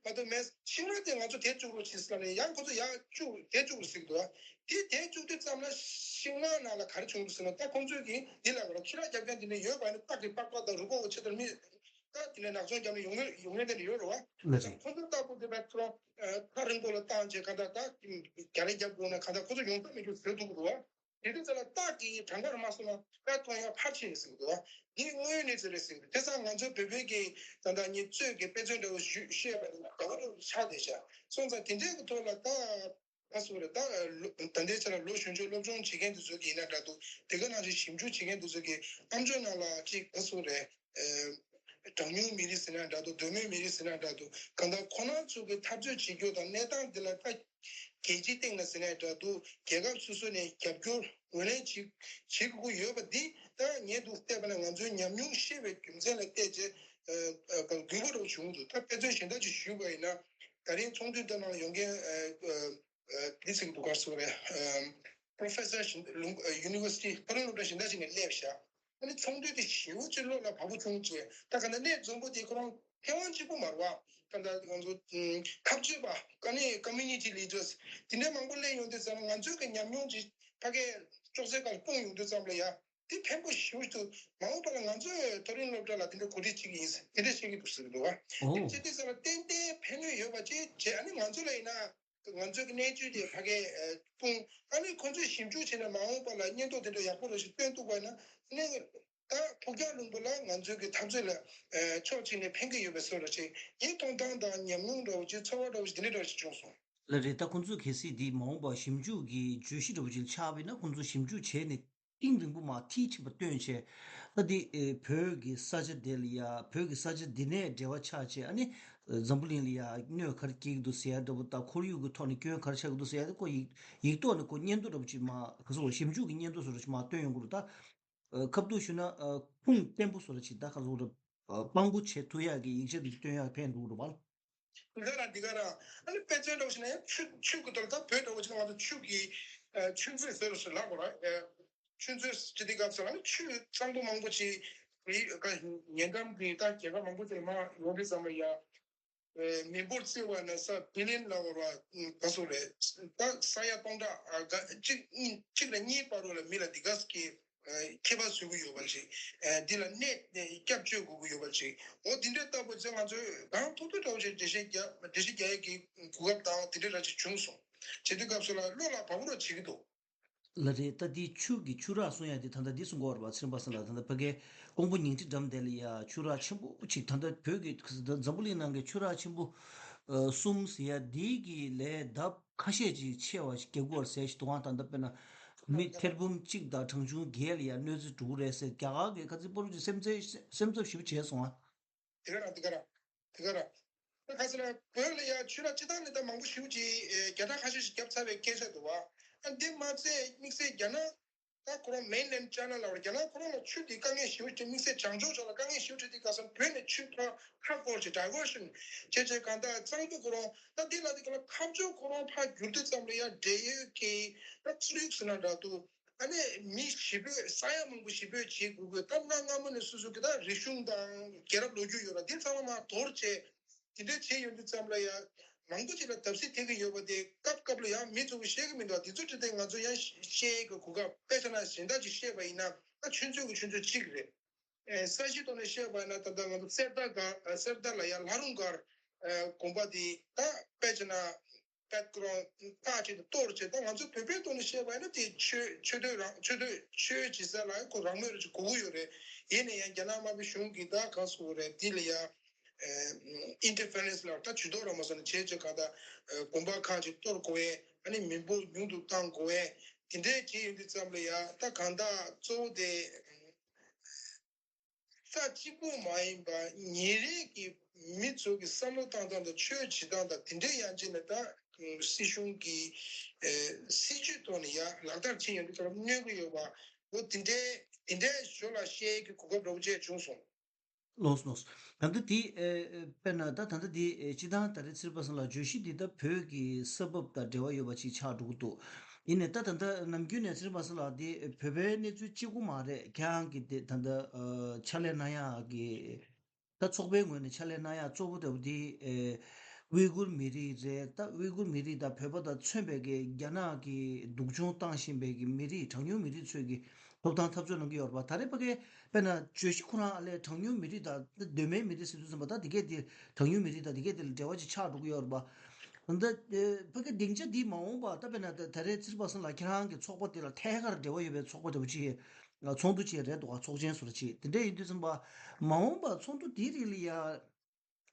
དེ་མ་གཏོགས་མེད། ཤིང་ནགས་དེ་ང་ཚོ་དེད་བཅུག་རོགས་བྱེད་ཟེར་ནས་ཡང་ཁོ་ཚོ་ཡར་བཅུག་དེད་བཅུག་རོགས་ཟེར་གྱི་འདུག་དེ་དེད་བཅུག་དུས་ཙམ་ལ་ཤིང་ནགས་ནང་ལ་ག་རེ་བྱུང་འདུག་ཟེར་ན། ད་ཁོང་ཚོས་ཀྱིས་འདི་ལ་ཁྱི་ར་རྒྱབ་མཁན་དེ་འདྲ་ཡོད་པ་ནི་སྟག་གི་པགས་པ་དང་རུས་ཁོག་ཆེ་དར་མི་ད་དེ་ནས་ནག་ཚོང་རྒྱབ་ནས་ཡོང་ངེས་ཡོང་ངེས་དེ་འདྲ་ཡོད་རེད་བ། ལགས་སོ། ཁོང་ཚོ་ལྟ་བུ་དེ་བས་ཁོ་རང་ཐག་རིང་པོ་ལ་བཏང་བྱས་ག་ད་ད་རྒྱ་རེ་རྒྱབ་དགོས་ན་ག་ད་ཁོ་ཚོ་ཡོང་ས་མེད་རྒྱུ་བཟོས་འདུག་གི་འདུག་བ། དེ་དུས་ཙམ་ལ་སྟག་གིས་གྲངས་ཀར་མ་སོང་ན་ད་མཐོང་ཡ་ཕར་ཕྱིན་ཟེར་གི་འདུག་བ། འདི་དངོས་ཡོད་གནས་ཚུལ་རེད་ཟེར་གི་འདུག་དེ་ཙང་ང་ཚོ་བོད་པའི་གི་ད་ལྟ་ངས་གཙོད་ཀྱི་དཔེ་མཚོན་འདྲ་བོ་ཞུ་བཤད་པ་ནི་ག་བ་རུ་ཆགས་བསྡད་ཤག་སོང་ཙང་དེ་འདྲའི་གི་ཐོག་ལ་ད་ག་སོ་རེད། ད་ལོ་ད་ལྟའི་ཆ་ལ་ལོ་གཞོན་ཆུང་སློབ་སྦྱོང་བྱེད་མཁན་དེ་ཚོ་གི་ཡིན་ན་འདྲ་འདུག་དེ་ག་ནང་བཞིན་ཞིབ་འཇུག་བྱེད་མཁན་དེ་ཚོ་གི་ཨམ་ཅོག་ནང་ལ་ཅིག་ག་སོ་རེད། གྲངས་ཉུང་མི་རིགས་ཟེར་ན་འདྲ་འདུག་གདོད་མའི་མི་རིགས་ཟེར་ན་འདྲ་འདུག་གང་ལྟར་ཁོ་རང་ཚོ་གི་འཐབ་རྩོད་བྱེད་རྒྱུ་དང་གནས་སྟངས་འདི་ལ་ད་རྒྱལ་སྤྱིའི་སྟེང་ལ་ཟེར་ན་འདྲ་འདུག་རྒྱལ་ཁབ་སོ་སོ་ནས་རྒྱབ་སྐྱོར་ངོས་ལེན་བྱེད་བྱེད་དགོས་ཀྱི་ཡོད་པ་འདི་ད་ངས་འདུག་བལྟས་པ་ན་ང་ཚོའི་ཉམས་མྱོང་ཤེས་པའི་རྒྱུ་མཚན་ལ་བལྟས་རྗེས་དགོས་པ་རུ་བྱུང་འདུག་ད་དཔེ་མཚོན་གཞན་དག་ཅིག་ཞུས་པ་ཡིན་ན། ད་རིང་ཚོགས་འདུ་འདི་ནང་ཡོང་མཁན་འདི་ཚིག་འདུག་ག་སོ་རེད། Professor་ཞིག་ལུང་University་ཕ་རོལ་སློབ་གྲྭ་གཞན་དག་ཅིག་ནས་སླེབས་ཤག་ཨ་ནི་ཚོགས་འདུ་དེ་ཞེ་པོ་ཅིག་བློ་ལ་བབ་པོ་བྱུང་རྗེས་ད་ག་ནས་གནས་འཛོམས་པོ་དེ་ཁོ་རང་མཁས་དབང་གཅིག་པུ་མ་རེད་བ། ད་ལྟ་ང་ཚོ་འཐབ་རྩོད་པ་ཨ་ནི་community leaders་དེ་འདྲའི་མང་པོ་སླེབས་ཡོང་དུས་ཙམ་ང་ཚོའི་གི་ཉམས་མྱོང་ཅིག་ཕ་གིའི་ཅོག་ཙེ་སྒང་སྤུངས་ཡོང་དུས་ཙམ་ལ་ཡ། དེ་ཕན་པོ་ཞེ་པོ་ཅིག་འདུག་མ་འོངས་པ་ལ་ང་ཚོས་མཐོ་རིམ་སློབ་གྲྭ་ལ་དེ་འདྲ་གོ་སྒྲིག་བྱེད་ཀྱི་ཡིན་ཟེར་དེ་འདྲ་བཤད་ཀྱི་འདུག་ཟེར་གྱི་འདུག་བ། ཨོ། དེ་བྱེད་དུས་ཙམ་ལ་ཏན་ཏན་ཕན་ནུས་ཡོད་པ་ཅིག་བྱས། ཨ་ནི་ང་ཚོ་ལ་ཡིན་ན་ང་ཚོའི་གི་གནས་ཚུལ་དེ་ཕ་གིར་སྤུངས། ཨ་ནི་ཁོང་ཚོས་ཞིབ་འཇུག་བྱས་ནས་མ་འོངས་པ་ལ་སྙན་ཐོ་དེ་འདྲ་ཡག་པོ་རེ་ཞིག་བཏོན་ཐུབ་པ་ཡིན་ན། ཨ་ནི་ད་ཕུགས་རྒྱང་རིང་པོ་ལ་ང་ཚོའི་གི་འཐབ་རྩོད་ལ་ཕྱོགས་གཅིག་ནས་ཕན་གྱི་ཡོད་པའི་བཟོ་འདྲ་ཅིག་ངའི་མཐོང་སྟངས་དང་ཉམས་མྱོང་འདྲ་བོ་ཅིག་ཚོར་བ་འདྲ་བོ་ཅིག་དེ་འདྲ་འདྲ་བོ་ཅིག་བྱུང་སོང་། ལགས་རེད། ད་ཁོང་ཚོས་གལ་སྲིད་འདི་མ་འོངས་པར་ཞིབ་འཇུག་གི་བརྗོད་གཞི་འདྲ་བོ་ཅིག་ཆགས་པ་ཡིན་ན། ཁོང་ཚོས་ཞིབ་འཇུག་བྱས་ནས་གཏིང་རིང་པོ་མར་མཐིལ་ཕྱིན་པ་བཏོན་བྱས། ད་འདི་ཨེ་བོད་ཀྱི་ས་ཆ་དེ་ལ་ཡ། བོད་ཀྱི་ས་ཆ་འདི་ནས་འབྲེལ་བ་ཆགས་བྱས། ཨ་ནི་འཛམ་བུ་གླིང་ལ་ཡ་གནོད་ག་རེ་སྐྱེལ་གྱི་འདུག་ཟེར་ཡ་འདྲ་བོ་དང་། ཁོར་ཡུག་གི་ཐོག་ནས་སྐྱོན་ག་རེ་ཆགས་ཀྱི་འདུག་ཟེར་ཡ་དེ་ཁོ་ཡིག་ཡིག་ཐོག་ནས་ཁོ་སྙན་ཐོ་འདྲ་བོ་ཅིག་མར། ག་ཟེར། ཞིབ་འཇུག་གི་སྙན་ཐོ་བཟོ་འདྲ་ཅིག་མར་བཏོན་ཡོང་གི་འདུག་ད་ཨ་ཁ་ཐུག་ཞུས་ན། ཨ་ཁུངས་བརྟན་པོ་བཟོ་འདྲ་ཅིག་ད་ག་ཟེར། ཨ་དཔང་པོ་བྱེད་ཐུབ་ཡག་གི་ཡིག་ཆ་དེ་བཏོན་ཡག་ཕན་འདུག་རེད་བ། འདི་ག་རང་འདི་ག་རང་། ཨ་ནི་དཔེ་མཚོན་འདྲ་བོ་ཞིག་ནས་ཆུ་ཆུ་གི་ཐོག་ལ། ད་བོད་འདྲ་བོ་ཞིག་ན་ང་ཚོ་ཆུ་གི་ཨ་ཆུ་མཛོད་ཟེར་རོ་ཞེས་ལབ་དགོས་ར། ཨ་ཆུ་མཛོད་ཅིག་དེ་སྐབས་སུ་ཨ་ནི་ཆུ་གཙང་པོ་མང་པོ་ཅིག་གི་ཉེ་འགྲམ་གྱི་ད་རྒྱལ་ཁབ་མང་པོ་ཅིག་ལ་མར་ཡོང་དུས་ཙམ་ལ་ཡ། ཨ་མི་འབོར་བརྩི་བ་ན་ས་བི་ལི་ཡན་ལབ་དགོས་ར། ཨ་ག་ཟེར་རེད། ད་ས་ཡ་སྟོང་ཕྲག་ཨ་ག་གཅིག་གཉིས་གཅིག་དང་གཉིས་བར་དུ་ལ་མི་ལ་འདི་ག་ཟེར་གི་ཨ་ཁྱད་པར་བཟོ་གི་ཡོད་པ་ཅིག་ཨ་འདི་ལ་གནས་ནས་སྐྱབས་བཅོལ་དགོས་ཀྱི་ཡོད་པ་ཅིག་འོ་འདི་འདྲ་ལྟ་བུ་ཚེ་ང་ཚོས་གང་ཐུབ་ཐུབ་འདྲ་བོ་ཞིག་འགྲེལ་བཤད་རྒྱག་འགྲེལ་བཤད་རྒྱག་ཡས་ཀྱི་གོ་སྐབས་དང་དེ་འདྲ་འདྲ་ཅིག་བྱུང་སོང་། བྱེད་དུས་སྐབས་སུ་ལ་བློ་ལ་བབ་པོ་ར་བྱེད་ཀྱི་འདུག་ལགས་རེད། ད་འདི་ཆུ་གི་ཆུ་རགས་གསུང་ཡ་འདི་ད་ལྟ་འདི་གསུང་གི་ཡོད་རེད་པ། ཚེ་རིང་པ་སངས་ལགས། ད་ལྟ་ཕ་གིའི་ཀོང་པོ་ཉིང་ཁྲི་འགྲམ་དེ་ལ་ཡ་ཆུ་རགས་ཆེན་པོ་ཅིག་ད་ལྟ་བོད་ཀྱི་འཛམ་བུ་གླིང་ནང་གི་ཆུ་རགས་ཆེན་པོ་ཨ་གསུམ་ཟེར་ཡ་འདི་གི་ལས་ལྡབ་ཁ་ཤས་ཅིག་ཆེ་བ་ཞིག་རྒྱག་གི་ཡོད་རེད་ཟེར་ཞིག་འདུག་ཨང་། ད་ལྟ་དཔེར་ན་མི་ཐེར་འབུམ་གཅིག་དང་གྲངས་ཆུང་བརྒྱད་ལ་ཡ་གནོད་འཚེ་འགྲོ་གི་རེད་ཟེར། རྒྱ་གར་གྱི་ཁ་ཚིག་པོ་རུ་ཅིག་སེམས་འཚབ་སེམས་འཚབ་ཞེ་པོ་བྱས་སོང་ཨ། དེ་ག་རང་དེ་ག་རང་དེ་ག་རང་། ད་ག་ཟེར་ན་བོད་ལ་ཡ་ཆུ་རགས་སྤྱིར་བཏང་ནས་ད་མང་པོ་ཞེ་པོ་ཅིག་ཨེ་བརྒྱ་ཕྲག་ཁ་ཤས་ཤིག་བརྒྱབ་ཚར་བའི་སྐད་ཆ་འདུག་བ། ཨ་འདི་མ་ཚད་དམིགས་བསལ་རྒྱ་ནག་ད་ཁོ་རང་མེན་ལེན་ཅཱ་ན་ལ་བར་རྒྱ་ནག་ཁོ་རང་ལ་ཆུ་འདི་དཀའ་ངལ་ཞེ་པོ་ཅིག་དམིགས་བསལ་བྱང་ཕྱོགས་ཕྱོགས་ལ་དཀའ་ངལ་ཞེ་པོ་ཅིག་དེ་ག་ཟེར་ན་བོད་ནས་ཆུ་ཕར་ཁ་སྐོར་ཅིག་ཌའི་ཝར་ཤན་བྱས་བྱས་གང་ལྟར་གཙང་པོ་ཁོ་རང་ད་འདི་ལ་དེ་ག་ལ་ཁ་ཕྱོགས་ཁོ་རང་ཕར་བསྒྱུར་དུས་ཙམ་ལ་ཡ་འབྲེལ་ཡོད་ཀྱི་ད་ཁོར་ཡུག་ཟེར་ན་འདྲ་འདུག་ཨ་ནི་མི་ཞི་བོད་ས་ཡ་མང་པོ་ཞི་བོད་བྱེད་དགོས་དགོས། ད་གནའ་སྔ་མོ་ནས་སོ་སོ་གི་ད་རིག་གཞུང་དང་རྒྱལ་རབས་ལོ་རྒྱུས་ཡོད་ར། འདི་ཚང་མ་མར་དོར་བྱས་དེ་འདྲ་བྱས་ཡོང་དུས་ཙམ་ལ་ཡ་མང་པོ་ཅིག་ལ་བརྡབ་གསིག་ཐེབས་ཀྱི་ཡོད་པ་དེ་སྐབས་སྐབས་ལ་ཡང་མི་ཚོ་གིས་ཤེས་ཀྱི་མི་འདུག་དེ་ཚོ་དེ་ང་ཚོ་ཡང་ཤེས་ཀྱི་གོ་སྐབས། དཔེ་ཆ་ན་གཞན་དག་ཅིག་བཤད་པ་ཡིན་ན་ད་ཆུ་མཛོད་ཀྱི་ཆུ་མཛོད་གཅིག་རེད། ཨེ་ས་གཞི་ཐོག་ནས་བཤད་པ་ཡིན་ན་ད་ལྟ་ང་ཚོ་གསེར་རྟ་སྒར་ཨ་གསེར་རྟ་ལ་ཡ་ལྷ་རུང་སྒར་ཨེ་དགོན་པ་འདི་ད་དཔེ་བྱས་ན་པེག་གོ་རོན་ཁག་ཅིག་ཏུ་གཏོར་བྱས། ད་ང་ཚོ་བོད་པའི་ཐོག་ནས་བཤད་པ་ཡིན་ན་དེ་ཆོས་ཆོས་དད་རང་ཆོས་དད་ཆོས་བྱེད་ས་ལ་ཁོ་རང་མོས་རང་བྱེད་དགོས་ཀྱི་ཡོད་རེད། ཡིན་ན་ཡང་རྒྱ་ནག་དམར་པོའི་གཞུང་གིས་ད་ག་ཟེར་དགོས་རེད། འདི་ལ་ཡ་ཨེ་ཨིན་ཊར་ཕེ་རེན་སི་ལ་ད་ཇུས་གཏོགས་རང་མ་སོང་ནས་བྱས་བྱས་གང་ལྟར་ཨེ་དགོན་པ་ཁག་ཅིག་གཏོར་དགོས་ཡས། ཨ་ནི་མི་འབོར་ཉུང་དུ་གཏང་དགོས་ཡས། དེ་འདྲས་བྱས་ཡོང་དུས་ཙམ་ལ་ཡ་ད་གང་ལྟར་གཙོ་བོ་དེ་ས་གཅིག་པུ་མ་ཡིན་པ་ཉིན་རེ་གི་མི་ཚོ་གི་བསམ་བློ་བཏང་སྟངས་དང་ཆོས་བྱེད་སྟངས་དང་དེ་འདྲས་ཡང་བྱས་ནས་ད་སྲིད་གཞུང་གི་ཨེ་སྲིད་ཇུས་ཐོག་ནས་ཡ་ལག་བསྟར་བྱེད་ཡོང་དུས་ཙམ་གནོད་ཀྱི་ཡོད་པ། འོ་དེ་འདྲས་དེ་འདྲས་ཞོར་ལ་བཤད་ཀྱི་གོ་སྐབས་འདྲ་བོ་བཅས་བྱུང་སོང་། ལགས་ལགས། ད་ལྟ་དེ་ཨེ་ཨེ་དཔེར་ན་ད་ད་ལྟ་དེ་ཨེ་སྤྱིར་བཏང་ད་རེས་ཚེ་རིང་པ་སངས་ལགས་བརྗོད་གཞི་འདི་ད་བོད་ཀྱི་ས་བབ་དང་འབྲེལ་བ་ཡོད་པ་ཅིག་ཆགས་འགྲོ་གི་འདུག་ཡིན་ནའི་ད་ད་ལྟ་ནམ་རྒྱུན་ནས་ཚེ་རིང་པ་སངས་ལགས་དེ་བོད་པའི་གནས་ཚུལ་གཅིག་པུ་མ་རེད། ཁྱེད་རང་གིས་དེ་ད་ལྟ་ཨ་ཕྱག་ལས་གནང་ཡག་གི་ད་ཚོགས་པའི་ངོས་ནས་ཕྱག་ལས་གནང་ཡག་གཙོ་བོ་ལྟ་བུ་དེ་ཨེ་ཝི་གུར་མི་རིགས་རེད། ད་ཝི་གུར་མི་རིགས་དང་བོད་པ་དང་མཚོན་པའི་གི་རྒྱ་ནག་གིས་སྡུག་སྦྱོང་བཏང་བཞིན་པའི་གི་མི་རིགས་གྲངས་ཉུང་མི་རིགས་ཚོས་གི་ཐོབ་ཐང་འཐབ་རྩོད་གནང་གི་ཡོད་རེད་པ། ད་རེས་ཕ་གི་དཔེར་ན་བརྗོད་གཞི་ཁོ་རང་ཨ་ལས་གྲངས་ཉུང་མི་རིགས་དང་གདོད་མའི་མི་རིགས་ཟེར་དུས་ཙམ་པ་ད་དེ་གས་དེ་གྲངས་ཉུང་མི་རིགས་དང་དེ་གས་དེ་ལ་འབྲེལ་བ་ཅིག་ཆགས་འགྲོ་གི་ཡོད་རེད་པ། ད་ཕ་གི་སྡིངས་ཆ་འདི་མ་འོངས་པ་ད་དཔེར་ན་ད་ད་རེས་ཚེ་རིང་པ་སངས་ལགས་ཁྱེད་རང་གི་ཚོགས་པ་དེ་ལ་ཐད་ཀར་འབྲེལ་བ་ཡོད་པའི་ཚོགས་པ་འདྲ་བོ་ཅིག་ཚོགས་འདུ་ཅིག་རེད་འདུག་ག་ཚོགས་ཆེན་ཟེར་ཅིག་དེ་འདྲ་ཡིན་དུས་ཙམ་པ་མ་འོངས་པ་ཚོགས་འདུ་དེའི་རིང་ལ་ཡ།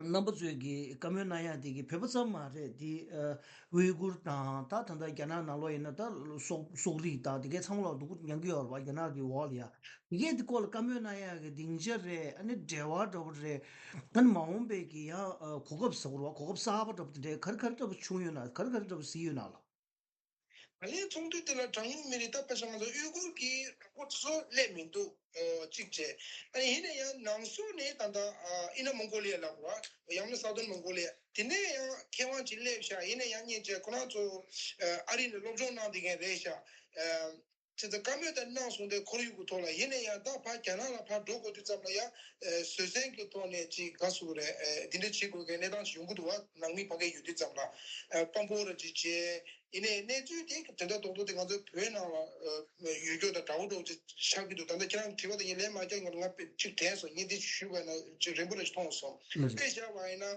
རྣམ་པ་ཚོས་ཀྱི་བཀའ་མོལ་གནང་ཡག་དེ་གི་བོད་པ་ཙམ་མ་རེད། དེ་ཨ་ཝི་གུར་དང་ད་ད་ལྟ་རྒྱ་ནག་ནང་ལོགས་ཡིན་ན་ད་སོག་སོག་རིགས་དང་དེ་གའི་ཚང་མ་ལ་སྡུག་མྱང་གི་ཡོད་རེད་པ། རྒྱ་ནག་གི་འོག་ལ་ཡ་དེ་གའི་དེ་སྐོར་ལ་བཀའ་མོལ་གནང་ཡག་གི་སྡིངས་ཆ་རེད། ཨ་ནི་འབྲེལ་བ་འདྲ་བོ་རེད། ཨ་ནི་མ་འོངས་པའི་གི་ཡང་ཨ་གོ་སྐབས་ཟེར་དགོས་རེད་པ། གོ་སྐབས་གསར་པ་འདྲ་བོ་དེ་འདྲའི་ག་རེ་ག་རེ་འདྲ་བོ་བྱུང་ཡོད་ན། ག་རེ་ག་རེ་འདྲ་བོ་གཟིགས་ཡོད་ན་ལགས། ད་ལན་ཚོགས་འདུ་དེ་ལ་གྲངས་ཉུང་མི་རིགས་ད་དཔེ་བཞག་ང་ཚོ་ཨུ་གུར་གྱི་རོགས་པ་སོ་སོ་སླེབས་མི་འདུག་ཨོ་གཅིག་བྱས། ཨ་ནི་ཡིན་ན་ཡང་ནང་སོག་ནས་ད་ལྟ་ཨ་ཨིན་ན་མོང་གོ་ལི་ཡ་ལབ་དགོས་པ། ཡང་ན་སའུ་ཐརན་མོང་གོ་ལི་ཡ་དེ་ནས་ཡང་མཁས་དབང་ཅིག་སླེབས་ཤག་ཡིན་ན་ཡང་སྙིང་རྗེ་ཁོ་རང་ཚོ་ཨ་རི་ནས་སློབ་སྦྱོང་གནང་བསྡད་མཁན་རེད་ཤག་ཨ་ ཅི་ཙམ་བཀའ་མོལ་དེ་གནང་སོང་དེ་ཁོར་ཡུག་གི་ཐོག་ལ། ཡིན་ན་ཡང་ད་ཕར་རྒྱ་ནག་ལ་ཕར་འགྲོ་དགོས་དུས་ཙམ་ལ་ཡང་བཟོད་བསྲན་གྱི་ཐོག་ནས་ཅིག་ག་ཟེར་དགོས་རེད། འདི་འདྲ་བྱེད་དགོས་མཁན་གནས་སྟངས་ཤིག་ཡོང་གི་འདུག་བ། ནང་མི་ཕ་གི་ཡོད་དུས་ཙམ་ལ་དཔང་པོ་ར་ཅིག་བྱས། ཡིན་ནའི་གནས་ཚུལ་དེ་དོན་དག་རྡོག་རྡོག་དེ་ང་ཚོའི་བོད་ནང་ལ་ཡོད་རྒྱུ་དང་འདྲ་བོ་འདྲ་བོ་ཅིག་ཆགས་ཀྱི་འདུག་ད་ལྟ་ཁྱེད་རང་དྲི་བ་དེ་ངས་ལན་མ་རྒྱག་སྔོན་ལ་ང་ཅིག་དྲན་སོང་། ངས་འདི་ཞུས་པ་ན་ཅིག་རན་པོ་ར་ཅིག་མཐོང་སོང་། དཔེ་བཞག་པ་ཡིན་ན།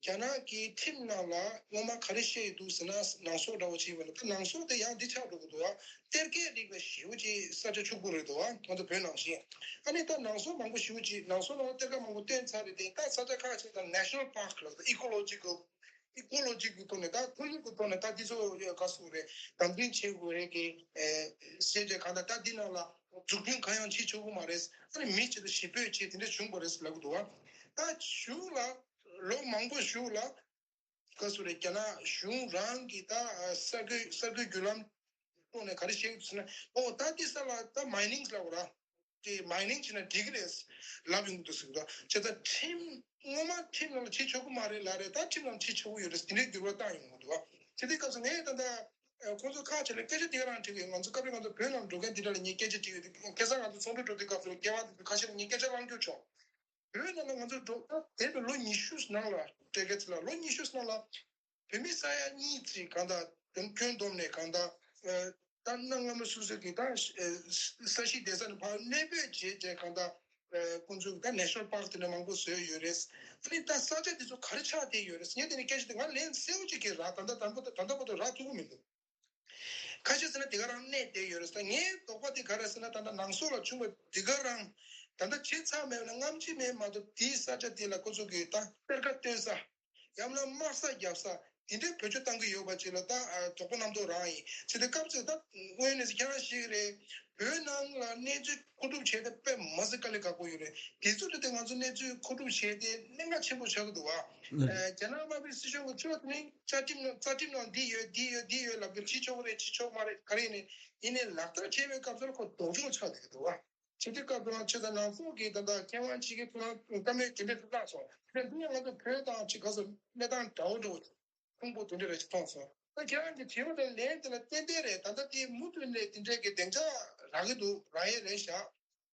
རྒྱ་ནག་གི་ཁྲིམས་ནང་ལ་སྔོན་མ་ག་རེ་བཤད་ཡོད་འདུག་ཟེར་ན། ནང་སོག་འདྲ་བོ་བྱས་པ་ན། ད་ནང་སོག་དེ་ཡང་འདི་ཆགས་འགྲོ་གི་འདུག་བ། གཏེར་ཁའི་རིག་པའི་ཞེ་པོ་ཅིག་ས་ཆ་ཕྱུག་པོ་རེད་འདུག་བ། ང་ཚོ་བོད་ནང་བཞིན། ཨ་ནི་ད་ནང་སོག་མང་པོ་ཞེ་པོ་ཅིག་ནང་སོག་ནང་གཏེར་ཁ་མང་པོ་བཏོན་ཚར་རེད་དེ། ད་ས་ཆ་ཁག་ཅིག་ད་ནེ་ཤ་ནལ་པཱརྐ་ལབ། ད་ཨི་ཀོ་ལོ་ཇི་ཀལ་ཨི་ཀོ་ལོ་ཇི་གི་ཐོག་ནས། ད་ཁོར་ཡུག་གི་ཐོག་ནས་ད་འདི་ཚོ་ག་ཟེར་དགོས་རེད། དམ་འཛིན་བྱེད་དགོས་རེད་གི། ཨེ་ཟེར་བྱས་གང་ལྟར་ད་འདི་ནང་ལ་འཛུགས་སྐྲུན་གང་ཡང་བྱེད་ཆོག་གི་མ་རེད། ཨ་ནི་མི་གཅིག་ཏུ་ཞི་བོད་བྱས་དེ་འདྲ་བྱུང་བ་རེད་ལབ་གི་འདུག་བ། ད་གཞུག་ལ་ལོ་མང་པོ་གཞུག་ལ་ག་ཟེར་དགོས་རེད། རྒྱ་ནག་གཞུང་རང་གིས་ད་གསར་འགོད་གསར་འགོད་བརྒྱུད་ལམ་ཐོག་ནས་ག་རེ་བཤད་ཀྱི་འདུག་ཟེར་ན། ཨོ་ད་འདི་ས་ལ་ད་མའི་ནིང་ལབ་དགོས་ར། དེ་མའི་ནིང་བྱས་ན་འགྲིག་གི་རེད་ལབ་ཡོང་གི་འདུག་ཟེར་གི་འདུག་བྱས་ཙང་ཁྲིམས་སྔོན་མ་ཁྲིམས་ནང་ལ་བྱེད་ཆོག་གི་མ་རེད་ལབ་རེད། ད་ཁྲིམས་ནང་བྱེད་ཆོག་གི་ཡོད་རེད། དེ་འདྲའི་འགྱུར་བ་བཏང་ཡོང་གི་འདུག་བ། བྱས་དུས་སྐབས་སུ་ངས་ད་ལྟ་ཁོང་ཚོ་ཁག་ཅིག་ལ་སྐད་ཆ་དེ་ག་རང་དྲིས་ཀྱི། ང་ཚོ་སྐབས་རེ་ང་ཚོ་བོད་ནང་འགྲོ་མཁན་དེ་འདྲ་ལ་ངས་སྐད་ཆ་དྲིས་ཡོད། ཁ་སང་ང་ཚོ་ཚོགས་འདུ་འགྲོ་དུས་སྐབས་སུ་སྐལ་བཟང་དེ་ཚོ་ཁ་ཤས་ལ་ངས་སྐད་ཆ་བསླངས་རྒྱུ་བྱུང་། བོད་ནང་ལ་ང་ཚོ་འགྲོ་ད་འདས་པའི་ལོ་ཉི་ཤུ་ནང་ལ་སྤྲད་མཁན་ཚོ་ལ། ལོ་ཉི་ཤུ་ནང་ལ་བོད་མི་ས་ཡ་གཉིས་ཅིག་གང་ལྟར་སྐྱོན་བསྡོམས་ནས་གང་ལྟར་ད་གནའ་སྔ་མོ་སོ་སོ་གི་ད་ས་གཞིས་བསྡད་ས་ནས་ཕར་གནས་སྤོས་བྱས་བྱས་གང་ལྟར་ཁོང་ཚོས་ད་ནེ་ཤ་ནལ་པཱརྐ་དེ་འདྲ་མང་པོ་བཟོས་ཡོད་རེད། ཨ་ནི་ད་ས་ཆ་དེ་ཚོ་ག་རེ་ཆགས་བསྡད་ཡོད་རེད། ངས་དེ་ནས་སྐད་ཆ་དེ་ང་ལན་གསལ་བོ་ཅིག་གི་རག་ད་ལྟ་དང་པོ་ད་ལྟ་བར་དུ་རག་ཐུབ་ཀྱི་མི་འདུག་ཁ་ཤས་ཟེར་ན་དེ་ག་རང་གནས་བསྡད་ཡོད་རེད་ཟེར། ངའི་དོགས་པ་དེ་ག་རེ་ཟེར་ན། ད་ལྟ་ནང་སོག་ལ་བྱུང་བ་དེ་ག་རང་ད་ལྟ་བྱེད་ཚར་མེད་པ་ན། སྔ་ཕྱི་མེད་མ་གཏོགས་དེའི་ས་ཆ་དེ་ལ་ཁོ་ཚོ་གིས་ད་གཏེར་ཁ་བཏོན་ས། ཡང་ན་དམག་ས་བརྒྱབ་ས་དེ་འདྲའི་བེད་སྤྱོད་བཏང་གི་ཡོད་པ་ཅིག་ལ་ད་དོགས་པ་རྣམ་རྟོག་རང་ཡིན། བྱས་ཏེ་སྐབས་སུ་ད་དངོས་གནས་སུ་ཁྱེད་རང་ཤེས་ཀྱི་རེད། བོད་ནང་ལ་གནས་ཚུལ་མཁོ་སྒྲུབ་བྱས་ཏེ་དཔེ་མ་སྲིད་དཀའ་ལས་ཁག་པོ་ཡོད་རེད། དེ་ཚོ་དེ་ང་ཚོ་གནས་ཚུལ་མཁོ་སྒྲུབ་བྱས་ཏེ་གནད་འགག་ཆེན་པོ་ཆགས་ཀྱི་འདུག་བ། ཨ་རྒྱ་ནག་དམར་པོའི་སྲིད་གཞུང་གི་ཕྱོགས་ནས་བཅའ་ཁྲིམས་ནང་རྩ་ཁྲིམས་ནང་འདི་ཡོད་འདི་ཡོད་འདི་ཡོད་ལབ་ཀྱི། བྱེད་ཆོག་གི་རེད་བྱེད་ཆོག་མ་རེད་ག་རེ་ཡིན་ནའི་ཡིན་ནའི་ལག་བསྟར་བྱེད་པའི་སྐབས་སུ་ཁོ་ལྡོག་ཕྱོགས་ཆགས་བསྡད་ཀྱི་འདུག་བ། བྱེད་དུས་སྐབས་དང་ཆེད་དུ་ནང་སོག་གི་ད་ལྟ་མཁས་དབང་ཅིག་གིས་ཐུགས་སྣང་བཀའ་མོལ་དེ་འདྲ་ཞིག་བཏང་སོང་། དེ་འདི་ང་ཚོ་བོད་དང་ཅིག་ག་ཚོད་གནས་སྟངས་འདྲ་བོ་འདྲ་བོ་ཁུངས་སྤོ་དེ་འདྲ་རེ་ཞིག་མཐོང་སོང་། ད་ཁྱེད་རང་གི་དྲི་བ་དང་ལན་དེ་ལ་ཏན་ཏན་རེད། ད་ལྟ་དེ་མུ་མཐུད་ནས་དེ་འདྲའི་གི་སྡིངས་ཆ་རག་གི་འདུག་རག་ཡས་རེད་ཤག་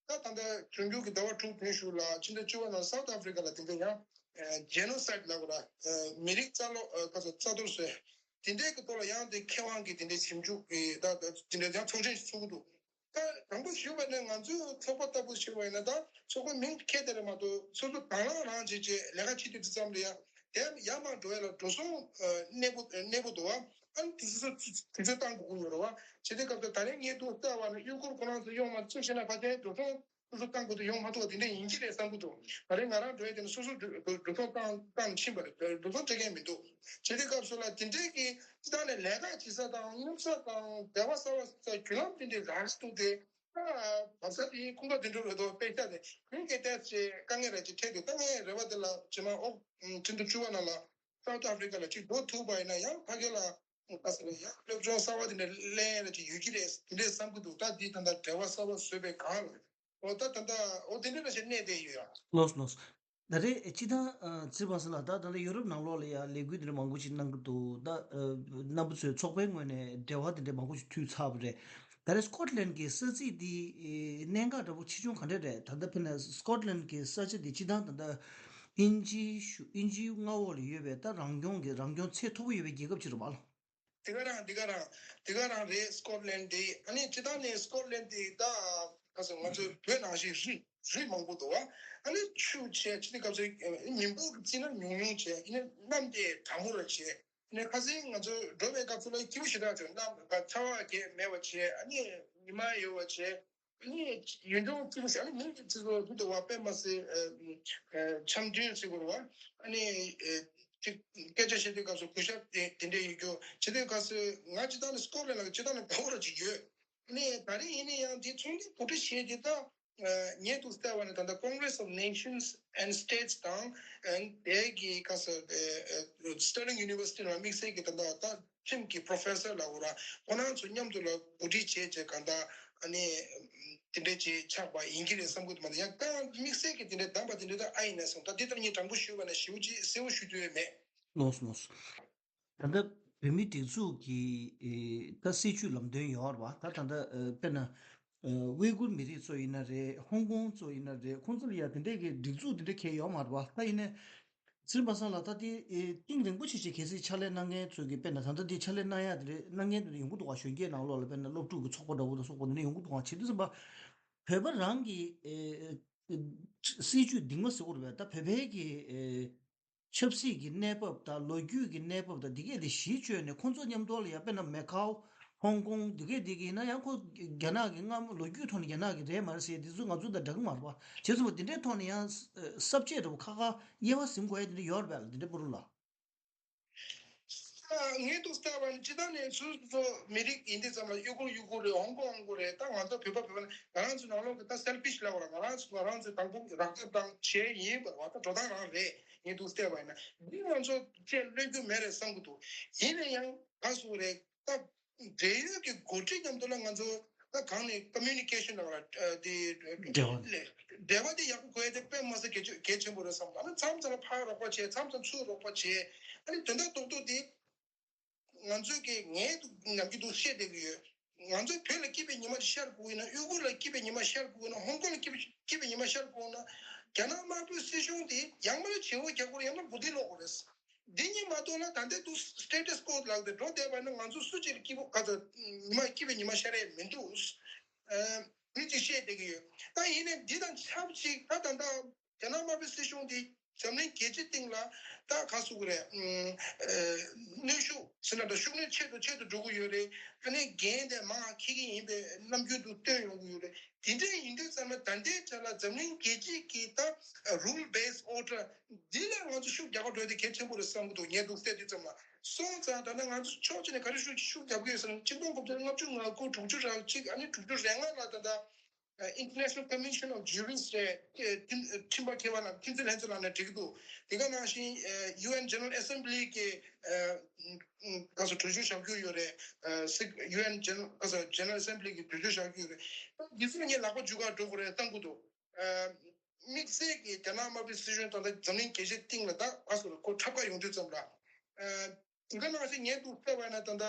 ད་ད་ལྟ་འབྱུང་འགྱུར་གྱི་ཟླ་བ་དྲུག་བདུན་ཤུལ་ལ་ཕྱི་ཟླ་བཅུ་པ་ནང་སའུ་ཐི་ཨ་ཕི་རི་ཀ་ལ་དེ་འདྲ་ཡང་ཇེ་ནོ་སའིཌ་ལབ་དགོས་ར། མི་རིགས་རྩ་སློག་ག་ཚོད་རྩ་གཏོར་བཟོས། དེ་འདྲའི་གི་ཐོག་ལ་ཡང་དེ་མཁས་དབང་གིས་དེ་འདྲའི་ཞིབ་འཇུག་གི་ད་ད་དེ་འདྲའི་ཡང་ཚོགས་ཆེན་ཞིག་ཚོགས་ཀྱི་འདུག་ད་དང་པོ་ཞུས་པ་ནས་ང་ཚོའི་ཚོགས་པ་ལྟ་བུ་ཞུས་པ་ཡིན་ན། ད་ཚོགས་པ་མིང་ཁྱེར་དེ་རེད་མ་གཏོགས། སོ་སོ་དང་བླངས་རང་བྱེད་བྱེད་ལས་ཀ་བྱེད་དུས་དུས་ཙམ་ལ་ཡང་དེ་ཡར་མར་འགྲོ་ཡ་ལ་འགྲོ་སོང་གནས་པོ་གནས་པོ་འདུག་བ། ཨ་ནི་དུས་ཚོད་དུས་ཚོད་བཏང་དགོས་ཀྱི་ཡོད་རེད་བ། བྱས་དུས་སྐབས་དུ་ད་རེས་ངས་འདུག་ལྟ་བ་ན་གཡོས་སྐོར་ཁོ་རང་ཚོ་ཡོང་མ་ཐུབ་ཤེ་ན་ཕ་ཏའི་འགྲོ་སོང་སོ་སོ་བཏང་དགོས་དུས་ཡོང་མ་ཐུབ་པ་དེ་འདྲ་ཡིན་གྱི་རེད་བསམ་གྱི་འདུག་ད་རེས་ང་རང་འགྲོ་ཡ་དེ་ནི་སོ་སོ་འགྲོ་འགྲོ་སོང་བཏང་བཏང་ཕྱིན་པ་རེད། འགྲོ་སོང་སྤྲད་མཁན་མི་འདུག་བྱས་དུས་སྐབས་སུ་ལ་དེ་འདྲའི་གི་སྤྱི་བཏང་ནས་ལས་ཀ་བྱེད་ས་དང་སྔོག་ས་དང་འབྲེལ་བ་གསར་བ་ས་བརྒྱུད་ལམ་དེ་འདྲའི་རག་འདུག་སྟེ། ད་བབས་ས་དེ་ཁུངས་ཁ་དེ་འདྲ་རེད་དོ། དཔེ་ཆ་དེ་ཁུངས་སྐད་བལྟས་ཚེ་དཀའ་ངལ་ར་ཅིག་འཕྲད་འདུག་ད་ངའི་རེ་བ་དེ་ལ་རྗེས་མ་ཨོ་ཕྱི་ཟླ་བཅུ་པ་ནང་ལ་སའུ་ཐི་ཨ་ཕི་རི་ཀ་ལ་ཅིག་འགྲོ་ཐུབ་པ་ཡིན་ན་ཡང་ཕ་གི་ལ་ད་ས་ལ་ཡང་སློབ་སྦྱོང་གསར་བ་དེ་འདྲ་ལེན་ཡ་ར་ཅིག་ཡོད་ཀྱི་རེད། དེ་འདྲས་བསམ་གྱི་འདུག་ད་འདི་ད་ལྟ་འབྲེལ་བ་གསར་བ་བཟོས་པའི་སྒང་ལ། ཨོ་ད་ད་ལྟ་ཨོ་དེ་འདྲ་ར་ཞིག་གནས་བསྡད་ཡོད་ཡ། ལོས་ལོས། ད་རེས་སྤྱི་བཏང་ཚེ་བ་སི་ལགས། ད་ད་ལྟ་ཡོ་རོབ་ནང་ལོགས་ལ་ཡ་ལས་འགུལ་འདི་འདྲ་མང་པོ་ཞིག་གནང་གི་འདུག་ད་རྣམ་པ་ཚོའི་ཚོགས་པའི་ངོས་ནས་འབྲེལ་བ་འདི་འདྲ་མང་པོ་ཞིག་མཐུད་ཚར་བ་རེད། ད་རེས་སི་ཀོཊ་ལན་གྱི་ས་ཚིགས་འདི་གནད་འགག་འདྲ་པོ་ཆེ་ཆུང་ག་འདྲ་རེད། ད་ལྟ་དཔེར་ན་སི་ཀོཊ་ལན་གྱི་ས་ཆ་འདི་སྤྱི་བཏང་ད་ལྟ་དབྱིན་ཇིའི་གཞུང་དབྱིན་ཇིའི་མངའ་འོག་ལ་ཡོད་པའི་ད་རང་སྐྱོང་གི་རང་སྐྱོང་ཚད་མཐོ་པོ་ཡོད་པའི་རྒྱལ་ཁབ་ཅིག་རེད་པ་ལགས། དེ་ག་རང་དེ་ག་རང་དེ་ག་རང་རེད། སི་ཀོཊ་ལན་དེ་ཨ་ནི་སྤྱི་བཏང་ནས་སི་ཀོཊ་ལན་དེ་ད་ག་ཚོད་ང་ཚོའི་བོད་ནང་བཞིན་རི་རི་མང་པོ་འདུག་བ། ཨ་ནི་ཆུ་བྱས་ཕྱི་ནས་སྐབས་སུ་ཉིན་པོ་གི་རྩིས་ན་ཉུང་ཉུང་བྱས། ཨ་ནི་གནམ་དེ་གྲང་མོ་ར་བྱས། ཨ་ནི་ཁ་སང་ང་ཚོ་འགྲོ་བའི་སྐབས་སུ་ལ་སྐྱིད་པོ་ཞེ་དྲག་བྱུང་། གནམ་ག་ཚ་བ་གས་མེད་པ་བྱས། ཨ་ནི་ཉི་མ་ཡོད་པ་བྱས། ཨ་ནི་ཡུལ་ལྗོངས་སྐྱིད་པོ་ཞིག་ཨ་ནི་མིང་གི་ཚིག་ཚོ་འདུག་འདུག་བ། དཔེ་མ་སྲིད་ཨ་ཨ་འཆམ་མཐུན་ཟེར་དགོས་རེད་བ། ཨ་ནི་ཨ་ཅིག་སྐད་ཆ་བཤད་དུས་སྐབས་སུ་གུས་ཞབས་དེ་དེ་འདྲ་ཡོད་རྒྱུ། བྱེད་དུས་སྐབས་སུ་ང་སྤྱི་བཏང་ནས་སི་ཀོཊ་ལན་ལ་སྤྱི་བཏང་ནས་དགའ་པོ་ར་ཅིག་ཡོད། ཨ་ནི་ད་རེས་ཡིན་ན་ཡང་དེ་ཚོགས་འདུ་གོ་སྒྲིག་བྱས་དེ་ད་ཨ་ངས་འདུག་བལྟས་པ་ན་ད་ལྟ་Congress of Nations and States དང་ཨ་དེ་གི་ག་ས་ཨ་ཨ་Sterling University ལ་དམིགས་བསལ་གྱི་ད་ལྟ་ད། ཁྲིམས་ཀྱི་པོ་རོ་ཕེ་སར་ལབ་དགོས་ར། ཁོ་རང་ཚོ་མཉམ་དུ་ལ་གོ་སྒྲིག་བྱས་བྱས་གང་ལྟར་ཨ་ནི་དེ་འདྲས་ཅིག་ཆགས་པ་ཡིན་གྱི་རེད་བསམ་གྱི་འདུག་མ་གཏོགས་ཡང་ད་དམིགས་བསལ་གྱི་དེ་འདྲས་བདམས་པ་དེ་འདྲས་ད་ཨ་ཡིན་ན་སོང་། ད་འདི་ལྟར་ངས་དྲང་པོ་ཞུས་པ་ན་ཞེ་པོ་ཅིག་གསལ་པོ་ཞུ་ཐུབ་ཡོད་མེད། ལགས་སོ་ལགས་སོ། ད་ལྟ་ བོད་མིའི་སྒྲིག་འཛུགས་ཀྱི་ཨེ་ད་སྲིད་བྱུས་ལམ་སྟོན་ཡོད་རེད་བ། ད་ད་ལྟ་ཨེ་དཔེར་ན་ཨེ་ཝེ་གུར་མི་རིགས་ཚོ་ཡིན་ན་རེད། ཧོང་ཀོང་ཚོ་ཡིན་ན་རེད། ཁོང་ཚོ་ལ་ཡ་དེ་འདྲས་ཀྱི་སྒྲིག་འཛུགས་དེ་འདྲས་གང་ཡང་ཡོད་མ་རེད་བ། ད་ཡིན་ནའི་ཚེ་རིང་པ་སངས་ལགས། ད་དེ་ཨེ་གཏིང་རིང་པོ་ཞིག་ཅིག་གལ་སྲིད་ཕྱག་ལས་གནང་མཁན་ཚོས་ཀྱི་དཔེར་ན་ད་ལྟ་དེ་ཕྱག་ལས་གནང་ཡ་དེ་རེད། གནང་མཁན་དེ་འདྲ་ཡོང་གི་འདུག་ག་གཞོན་སྐྱེས་ནང་ལོགས་ལ་དཔེར་ན་སློབ་ཕྲུག་གི་ཚོགས་པ་འདྲ་བོ་དང་སོགས་པ་དེ་འདྲ་ཡོང་གི་འདུག་ག་བྱེད་དུས་ཙམ་པ་བོད་པ་རང་གི་ཨེ་ཨེ་སྲིད་བྱུས་འདིང་མ་ཟེར་བ་རེད་པས། ད་བོད་པའི་གི་ཨེ་ཆབ་སྲིད་ཀྱི་གནས་བབ་དང་ལོ་རྒྱུས་ཀྱི་གནས་བབ་དང་འདི་གས་དེ་གཞི་བཅོལ་ནས་ཁོང་ཚོ་མཉམ་དུ་ལ་ཡ་དཔེར་ན་མེ་ཁའོ། ཧོང་ཀོང་འདི་གས་འདི་གས་ཡིན་ན་ཡང་ཁོ་རྒྱ་ནག་གི་སྔ་མོ་ལོ་རྒྱུས་ཐོག་ནས་རྒྱ་ནག་གི་རེད་མ་རེད་ཟེར་འདི་ཚོ་ང་ཚོ་དང་འདྲ་གི་མ་རེད་པ། བྱས་ཙང་འདི་འདྲའི་ཐོག་ནས་ཡང་ས་བཅད་འདྲ་བོ་ཁ་ཁ་དབྱེ་བ་ཟིན་དགོས་ཡ་འདི་འདྲ་ཡོད་རེད་པས་ལ། འདི་འདྲ་པོ་རུ་ལ། ངས་འདུག་བལྟས་པ་ནི་སྤྱི་བཏང་ནས་སོ་སོ་མི་རིགས་ཡིན་དུས་ཙམ་ལ་ཡུ་གུར་ཡུ་གུར་རེད། ཧོང་ཀོང་ཧོང་ཀོང་རེད། ད་ང་ཚོ་བོད་པ་བོད་པ་ནི་ང་རང་ཚོ་ནང་ལོགས་ཀྱི་ད་selfish་ལབ་པ་ང་རང་ཚོ་ང་རང་ཚོ་དང་པོ་རང་སྐྱོབ་དང་བྱས་ཡིན་པ་བ། ད་འགྲོ་སྟངས་རང་རེད། ངས་འདུག་བལྟས་པ་ཡིན་ན་འདི་ང་ཚོ་བཅས་ལོས་རྒྱུ་མེད་རེད་བསམ་གི་འདུག་ཡིན་ན་ཡང་ག་སུ་རེད། ད་འབྲེལ་ཡོད་ཀྱི་འགོ་ཁྲིད་མཉམ་དུ་ལ་ང་ཚོ་ད་གང་ནས་communication་ལ་དེ་འབྲེལ་བ་ལས་འབྲེལ་བ་དེ་ཡག་པོ་དགོས་ཡ་དེ་དཔེ་མ་སྲིད་གལ་ཆེ་གལ་ཆེན་པོ་རེད་བསམ། ཨ་ནི་མཚམས་མཚམས་ལ་ཕར་རོགས་པ་བྱས། མཚམས་མཚམས་ཚུར་རོགས་པ་བྱས། ཨ་ནི་དོན་དག་རྡོག་རྡོག་དེ་ང་ཚོས་ཀྱི་ངས་འདུག་ནམ་རྒྱུན་འདུག་བཤད་བསྡད་ཀྱི་ཡོད། ང་ཚོ་བོད་ལ་སྐྱིད་པའི་ཉི་མ་ཅིག་ཤར་དགོས་ཡིན་ན། ཡུ་གུར་ལ་སྐྱིད་པའི་ཉི་མ་ཤར་དགོས་ཡིན་ན། ཧོང་ཀོང་ལ་སྐྱིད་པའི་སྐྱིད་པའི་ཉི་མ་ཤར་དགོས་ཡིན་ན། རྒྱ་ནག་དམར་པོའི་སྲིད་གཞུང་དེ་ཡང་མིན་ན་བྱེ་བོ་རྒྱག་དགོས་རེད། ཡང་མིན་ན་འབུ་སྡིག་སློག་དགོས་རེད། འདི་གཉིས་མ་གཏོགས་ན་ད་ལྟ་འདུག་status quo་ལབ་སྟེ་འགྲོ་བསྡད་པ་ན་ང་ཚོ་སུ་གཅིག་ལ་སྐྱིད་པོ་ག་ཚོད་ཉི་མ་སྐྱིད་པའི་ཉི་མ་ཤར་ཡས་མི་འདུག་ཨ་འདི་གཅིག་བཤད་བསྡད་ཀྱི་ཡོད། ད་ཡིན་ནའི་འདི་དང་ཆབས་ཅིག་ད་ད་ལྟ་རྒྱ་ནག་དམར་པོའི་སྲིད་གཞུང་འདི་འཛམ་གླིང་རྒྱལ་སྤྱི་སྟེང་ལ་ད་ག་ཟེར་དགོས་རེད། ཨ་གནོན་ཤུགས་ཟེར་ན་འདྲ། ཤུགས་སྣོན་ཆེ་རུ་ཆེ་རུ་འགྲོ་གི་ཡོད་རེད། ཨ་ནི་འགན་དེ་མང་འཁྱེར་གྱི་ཡིན་པའི་ནམ་རྒྱུན་དུ་སྟོན་ཡོང་གི་ཡོད་རེད། དེ་འདྲ་ཡིན་དུས་ཙམ་ན་ད་ལྟའི་ཆ་ལ་འཛམ་གླིང་རྒྱལ་སྤྱི་གི་ད་rule based order་འདི་ལ་ང་ཚོ་ཤུགས་རྒྱག་པ་འགྲོ་དེ་གལ་ཆེན་པོ་རེད་བསམ་གྱི་འདུག་ངས་འདུག་བལྟས་དུས་ཙམ་ལ། སོང་ཙང་ད་ལྟ་ང་ཚོ་ཕྱོགས་གཅིག་ནས་ག་རེ་ཤུགས་ཤུགས་རྒྱག་གི་ཡོད་ཟེར་ན། ཆིག་སྟོང་དགུ་བརྒྱ་ལྔ་བཅུ་ང་དགུ་དྲུག་ཅུ་རེ་གཅིག་ཨ་ནི་དྲུག་ཅུ་རེ་ལྔ་ལ་ད་ལྟ་International Convention of Jurists་རེད། ཁྲིམས་ཁྲིམས་པ་མཁས་པ་རྣམས་ཁྲིམས་རྩོད་ལྷན་ཚོགས་ལ་ནས་འགྲིག་འདུག་དེ་ག་ནང་བཞིན་ཨ་ཡུ་ཨེན་General Assembly་གི་ཨ་ཨ་ག་ཚོད་གྲོས་ཆོད་བཞག་རྒྱུ་ཡོད་རེད། ཨ་སི་ཡུ་ཨེན་General་ག་ཚོད་General Assembly་གི་གྲོས་ཆོད་བཞག་རྒྱུ་ཡོད་རེད། ད་འདི་ཚོ་ངས་ལག་པ་འཇུ་གར་འགྲོ་དགོས་རེད་བསམ་གྱི་འདུག་ཨ་དམིགས་བསལ་གྱི་རྒྱ་ནག་དམར་པོའི་སྲིད་གཞུང་དང་ད་འཛམ་གླིང་རྒྱལ་སྤྱིའི་སྟེང་ལ་ད་ག་ཚོད་ཁོ་འཁྲབ་ཁ་ཡོང་དུས་ཙམ་ལ། ཨ་དེ་ག་ནང་བཞིན་ངས་འདུག་བལྟས་པ་ན་ད་ལྟ་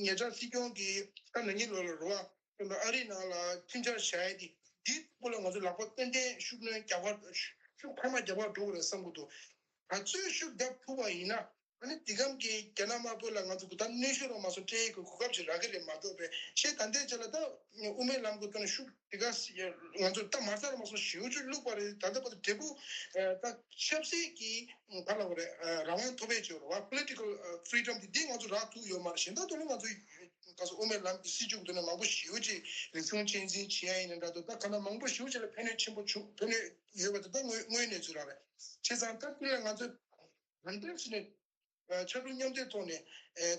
ཉེ་ཆར་སྲིད་སྐྱོང་གིས་ད་ན་ནིང་ལོ་ལ་རེད་བ། ཨ་རི་ནང་ལ་ཁྲིམས་འཆར་བཞག་ཡས་དེ་འདི་སྐོར་ལ་ང་ཚོ་ལག་པ་ཏན་ཏན་ཤུགས་སྣོན་རྒྱག་པ་ཤུགས་འཕར་མ་རྒྱག་པ་འགྲོ་དགོས་རེད་བསམ་གྱི་འདུག་ག་ཚོད་ཤུགས་རྒྱབ་ཐུབ་པ་ཡིན་ན་ཨ་ནི་དེ་གམ་གྱི་རྒྱ་ནག་དམར་པོ་ལ་ང་ཚོ་གི་ད་གནོན་ཤུགས་རང་མ་སོང་སྤྲད་ཡས་ཀྱི་གོ་སྐབས་ཅིག་རག་གི་རེད་མ་གཏོགས་པས་ཤེས། ད་ལྟའི་ཆ་ལ་ད་དབུ་མའི་ལམ་གྱི་ཐོག་ནས་ཤུགས་དེ་ག་ང་ཚོ་ད་མ་རྩ་རང་མ་སོང་ཞེ་པོ་ཅིག་བླུགས་པ་རེད། ད་ལྟ་བར་དུ་འབྲས་བུ་ད་ཆབ་སྲིད་ཀྱི་ག་ལ་བ་རེད། རང་དབང་ཐོབ་པའི་ཆེད་རེད་བ། Political freedom་དེ་འདི་ང་ཚོ་རག་ཐུབ་ཡོད་མ་རེད། གཞན་དག་ཏུ་ལ་ང་ཚོ་ག་ཚོད་དབུ་མའི་ལམ་གྱི་སྲིད་བྱུས་ཀྱི་ཐོག་ནས་མང་པོ་ཞེ་པོ་ཅིག་རིག་གཞུང་གཅེས་འཛིན་བྱེད་ཡ་ཡིན་ན་འདྲ་འདུག་ད་ག་ན་མང་པོ་ཞེ་པོ་ཅིག་ལ་ཕན་གནོད་ཆེན་པོ་བྱུང་། ཕན་གནོད་ཡོད་པ་དེ་ད་དངོས་དངོས་གནས་ཚུལ་རང་རེད། བྱས་ཙང་ད་འདི་ལ་ང་ཚོ་ག་འདྲ་ཞིག་ནས་ཕྱར་གྲུ་མཉམ་འདེགས་ཐོག་ནས་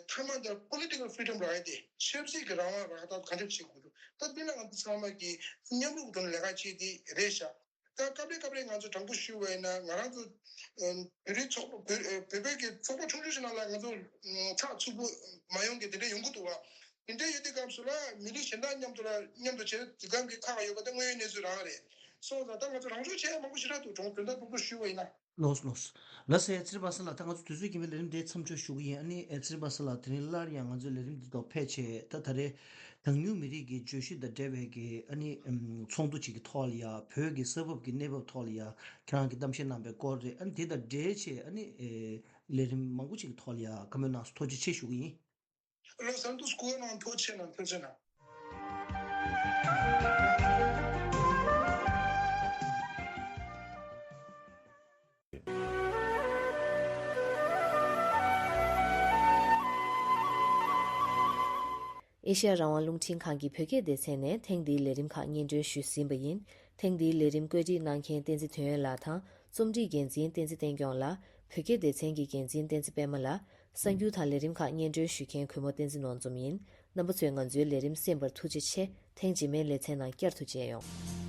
མཐའ་མ་ད་Political freedom་རག་ཡ་དེ་ཆབ་སྲིད་ཀྱི་རང་དབང་རག་ཐབས་ག་འདྲ་བྱེད་དགོས་འདུག་ད་འདི་ལ་ང་ཚོ་ཚང་མ་གིས་མཉམ་རུབ་ཐོག་ནས་ལས་ཀ་བྱེད་དེ་རེད་ཤག་ད་སྐབས་རེ་སྐབས་རེ་ང་ཚོ་དྲང་པོ་ཞུ་བ་ཡིན་ན་ང་རང་ཚོ་བོད་རིགས་ཚོགས་པ་བོད་བོད་བོད་ཀྱི་ཚོགས་པ་ཆུང་ཆུང་ཞིག་ནང་ལ་ང་ཚོ་ཚགས་ཚུད་པོ་མ་ཡོང་གི་དེ་འདྲ་ཡོང་གི་འདུག་བ། དེ་འདྲ་ཡོད་དུས་སྐབས་སུ་ལ་མི་རིགས་གཞན་དག་མཉམ་དུ་ལ་མཉམ་དུ་བྱེད་དུས་སྒང་གི་ཁག་ཡོད་པ་དེ་དངོས་ཡོད་གནས་ཚུལ་རང་རེད། སོང་ཙང་ད་ང་ཚོ་རང་སྲུང་བྱེད་ཡ་མང་པོ་ཞེ་དྲག་འདུག་དྲང་དོན་དག་དྲང་པོ་ཞུ་བ་ཡིན་ན། ལགས་སོ་ལགས་སོ། ལགས་སོ། ཚེ་རིང་པ་སངས་ལགས། ད་ང་ཚོ་དུས་ཚོད་རྐྱེན་པས་ལས་རིམ་འདི་མཚམས་འཇོག་ཞུ་གི་ཡིན། ཨ་ནི་ཨེ་ཚེ་རིང་པ་སངས་ལགས་དེ་རིང་སླར་ཡང་ང་ཚོའི་ལས་རིམ་འདི་ཐོག་ཕེབས་བྱས། ད་ད་རེས་གྲངས་ཉུང་མི་རིགས་ཀྱི་བརྗོད་གཞི་དང་འབྲེལ་བའི་གི་ཨ་ནི་ཚོགས་འདུ་ཅིག་གི་ཐོག་ལ་ཡ་བོད་ཀྱི་ས་བབ་ཀྱི་གནས་བབ་ཐོག་ལ་ཡ་ཁྱེད་རང་གིས་གཏམ་བཤད་གནང་པའི་སྐོར་རེད། ཨ་ནི་དེ་དང་འབྲེལ་བྱས་ཨ་ནི་ལས་རིམ་མང་པོ་ཅིག་གི་ཐོག་ལ་ཡ་བཀའ་མོལ་གནང་སོང་། ཐུགས་རྗེ་ཆེ་ཞུ་གི་ཡིན། ལགས་སོ། ཐུགས་རྗེ་གནང་། ཐུགས་རྗེ་གནང་། ཐུགས་རྗེ་གནང་། ཨེ་ཤ་ཡ་རང་དབང་རླུང་འཕྲིན་ཁང་གི་བོད་སྐད་སྡེ་ཚན་ནས་ཐེངས་འདིའི་ལས་རིམ་ཁག་སྙན་སྒྲོན་ཞུས་ཟིན་པ་ཡིན། ཐེངས་འདིའི་ལས་རིམ་བཀོད་སྒྲིག་གནང་མཁན་བསྟན་འཛིན་དོན་ཡོད་ལགས་དང་རྩོམ་སྒྲིག་འགན་འཛིན་བསྟན་འཛིན་བསྟན་སྐྱོང་ལགས། བོད་སྐད་སྡེ་ཚན་གྱི་འགན་འཛིན་བསྟན་འཛིན་པད་མ་ལགས། གསར་འགྱུར་དང་ལས་རིམ་ཁག་སྙན་སྒྲོན་ཞུ་མཁན་གུས་མོ་བསྟན་འཛིན་ནོར་འཛོམས་ཡིན། རྣམ་པ་ཚོས་ང་ཚོའི་ལས་རིམ་གསན་པར་ཐུགས་རྗེ་ཆེ། ཐེངས་རྗེས་མའི་ལེ་ཚན་ནང་བསྐྱར་དུ་མཇལ་ཡོང་།